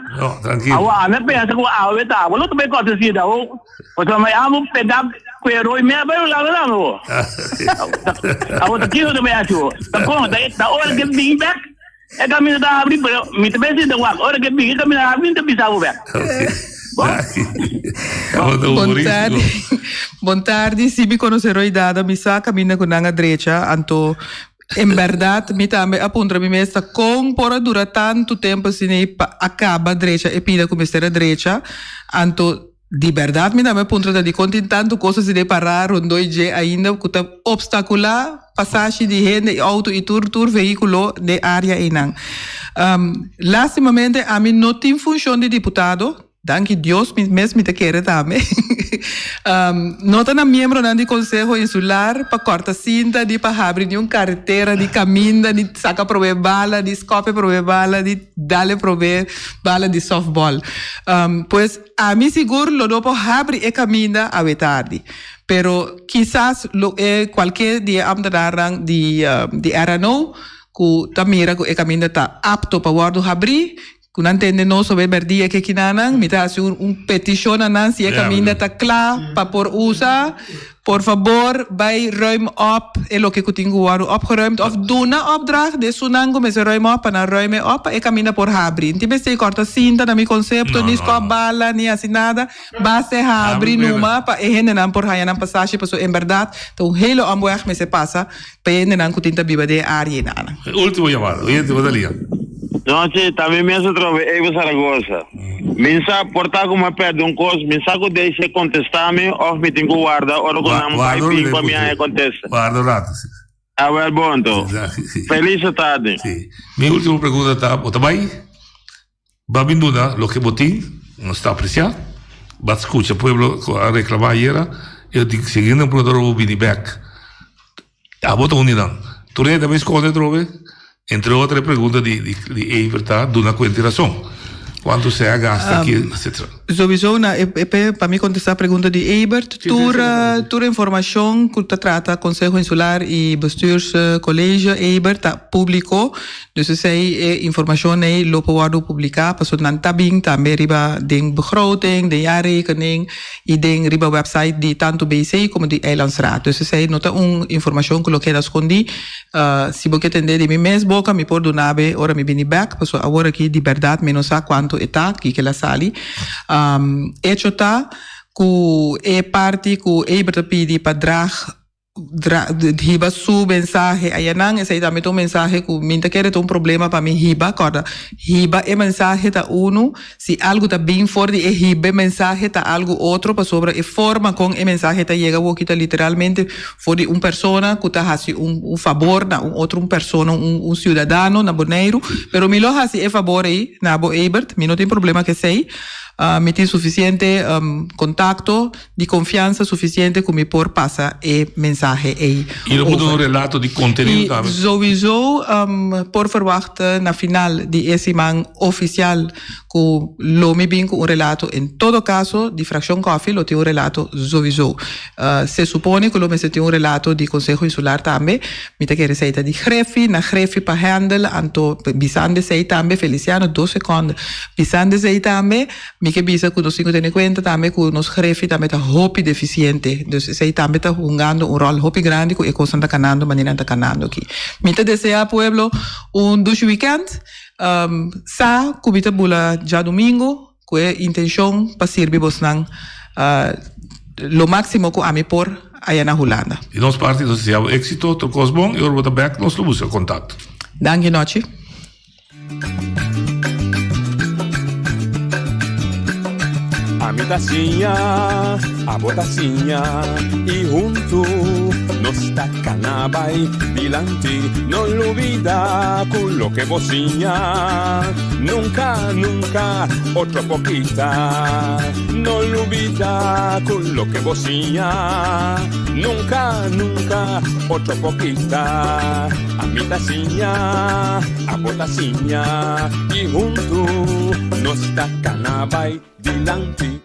Awo ami a pensa ku awe ta awe lo ta bai kòrta sida awo. Pasobra mi amo pega ku e roi mi a bai Hulanda tambe bo. Awo ta kiko ta bai hasi bo? Ta kon? Ta ora ke bin bèk e kaminda ta habri pero mi ta bai sinta wak ora ke bin e kaminda habri mi ta bisa bo bèk. Bon tardi, bon tardi. Si mi conoce Roy Dada, mi sa caminda cu nan a drecha, anto en berdad mi tambe a puntra mi mes ta con por a dura tanto tempo asina pa a caba drecha e pida cu mester a drecha, anto di berdad mi tambe a puntra ta dicon tin tanto cos asina para rondoi dje ainda cu ta obstacula pasashi di hende y auto y tur tur vehiculo den area eynan. Lastimamente ami no tin funcion di diputado, danki Dios mi mes mi ta kere tambe, no ta na miembronan di Conseho Insular pa corta cinta ni pa habri ni un carretera ni caminda ni saca prome bala ni scope prome bala ni dale prome bala di softball. Pues ami sigur lo no por habri e caminda awe tardi. Pero kisas lo e kualke di e ambtenarnan di di RNO ku ta mira ku e kaminda ta apto pa wòrdu habrí, ku nan tende nos sobe bèrdia ke kinanan, mi ta hasi un un petishon na nan si e kaminda ta kla pa por usa, por fabor bai ruim op e loke ku tin ku wòrdu opgeruimd òf duna opdracht di esunnan ku mester ruim op pa nan ruim e op pa e kaminda por habrí. N tin mester kòrta sinta na mi konsepto, ni skòp bala, ni hasi nada. Basta e habri numa pa e hendenan por haña nan pasashi pasobra en bèrdat ta un hele omweg mester pasa pa e hendenan ku tin ta biba den e área einan. E ultimo yamada. Oyente, bo ta lia. No, si, ta mi mes atrobe, Evo Zaragoza. Mi sa por ta ku mi a pèrdè un kos, mi sa ku Daisy a kontestá mi òf mi tin ku warda ora ku nan bai bin pa mi haña e kontesta. Warda un ratu, si. Awel bon anto. Felis tardi. Si. Mi ultimo pregunta ta, bo ta bai? Ba bin duna loke bo tin, nos ta aprecia. Ba scucha pueblo cu a reclama ayera, e di siguiente un punto bo bini bek. Abo ta un di nan. Tur hende ta bay sconde atrobe. Entre otro e pregunta di di Evert ta duna cuenta y razon. Cuanto se a gasta aki etcetera. Sowieso na e e pa mi contesta pregunta di Evert, tur tur informacion cu ta trata Conseho Insular y Bestuurscollege Evert ta publico. Dus esei e informashon ei lo por wòrdu publiká pasobra nan ta bin tambe riba den begroting, den jaarrekening i den riba wèpsait di tantu BC komo di Eilandsraad. Dus esei no ta un informashon ku lo keda skondí. Si bo ke tendé di mi mes boka mi por duna be ora mi bini bèk pasobra awor aki di bèrdat mi no sa kuantu e ta, kiko el a sali. Echo ta ku e parti ku Eber ta pidi pa drag Hiba su mensahe ayanan, esei tambe ta un mensahe ku mi ta kere ta un problema pa mi hiba, kòrda hiba e mensahe ta unu, si algu ta bin for di e hiba e mensahe ta algu otro pasobra e forma kon e mensahe ta yega woki ta literalmente for di un persona ku ta hasi un fabor na un otro un persona un siudadano na Boneiru, pero mi lo hasi e fabor ei na bo Ebert, mi no tin problema ku esei, mi tin sufisiente kontakto. Di confiansa suficiente cu mi por pasa e mensahe ey Y lo por duna over. un relato di contenido Y tambe. sowieso por verwacht na final di e siman oficial cu lo mi bin cu un relato. En todo caso di Fraccion Coffee lo tin un relato sowieso. Se supone cu lo mester tin un relato di Conseho Insular tambe. Mi ta kere esey ta di Grefi, na Grefi pa handle, anto bisando esey tambe, Feliciano, dos seconde, bisando esey tambe, Mi ke bisa ku nos tin ku tene kuenta tambe ku nos grefi tambe ta hopi defisiente. Dus esei tambe ta hungando un ròl hopi grandi ku e kosnan ta kanando manera nan ta kanando aki. Mi ta deseá pueblo un dushi wikènt. Sa ku mi ta bula djadumingu ku e intenshon pa sirbi bosnan. lo máksimo ku ami por aya na Hulanda. Di nos parti nos desea bo éksito, tur kos bon i ora bo ta bèk nos lo buska kontakto. Danki Nochi. Ami ta siña, abo ta siña i huntu nos ta kana bai dilanti. No lubida ku loke bo siña nunka, nunka otro por kita. No lubida ku loke bo siña nunka, nunka otro por kita. Ami ta siña, abo ta siña i huntu nos ta kana bai dilanti.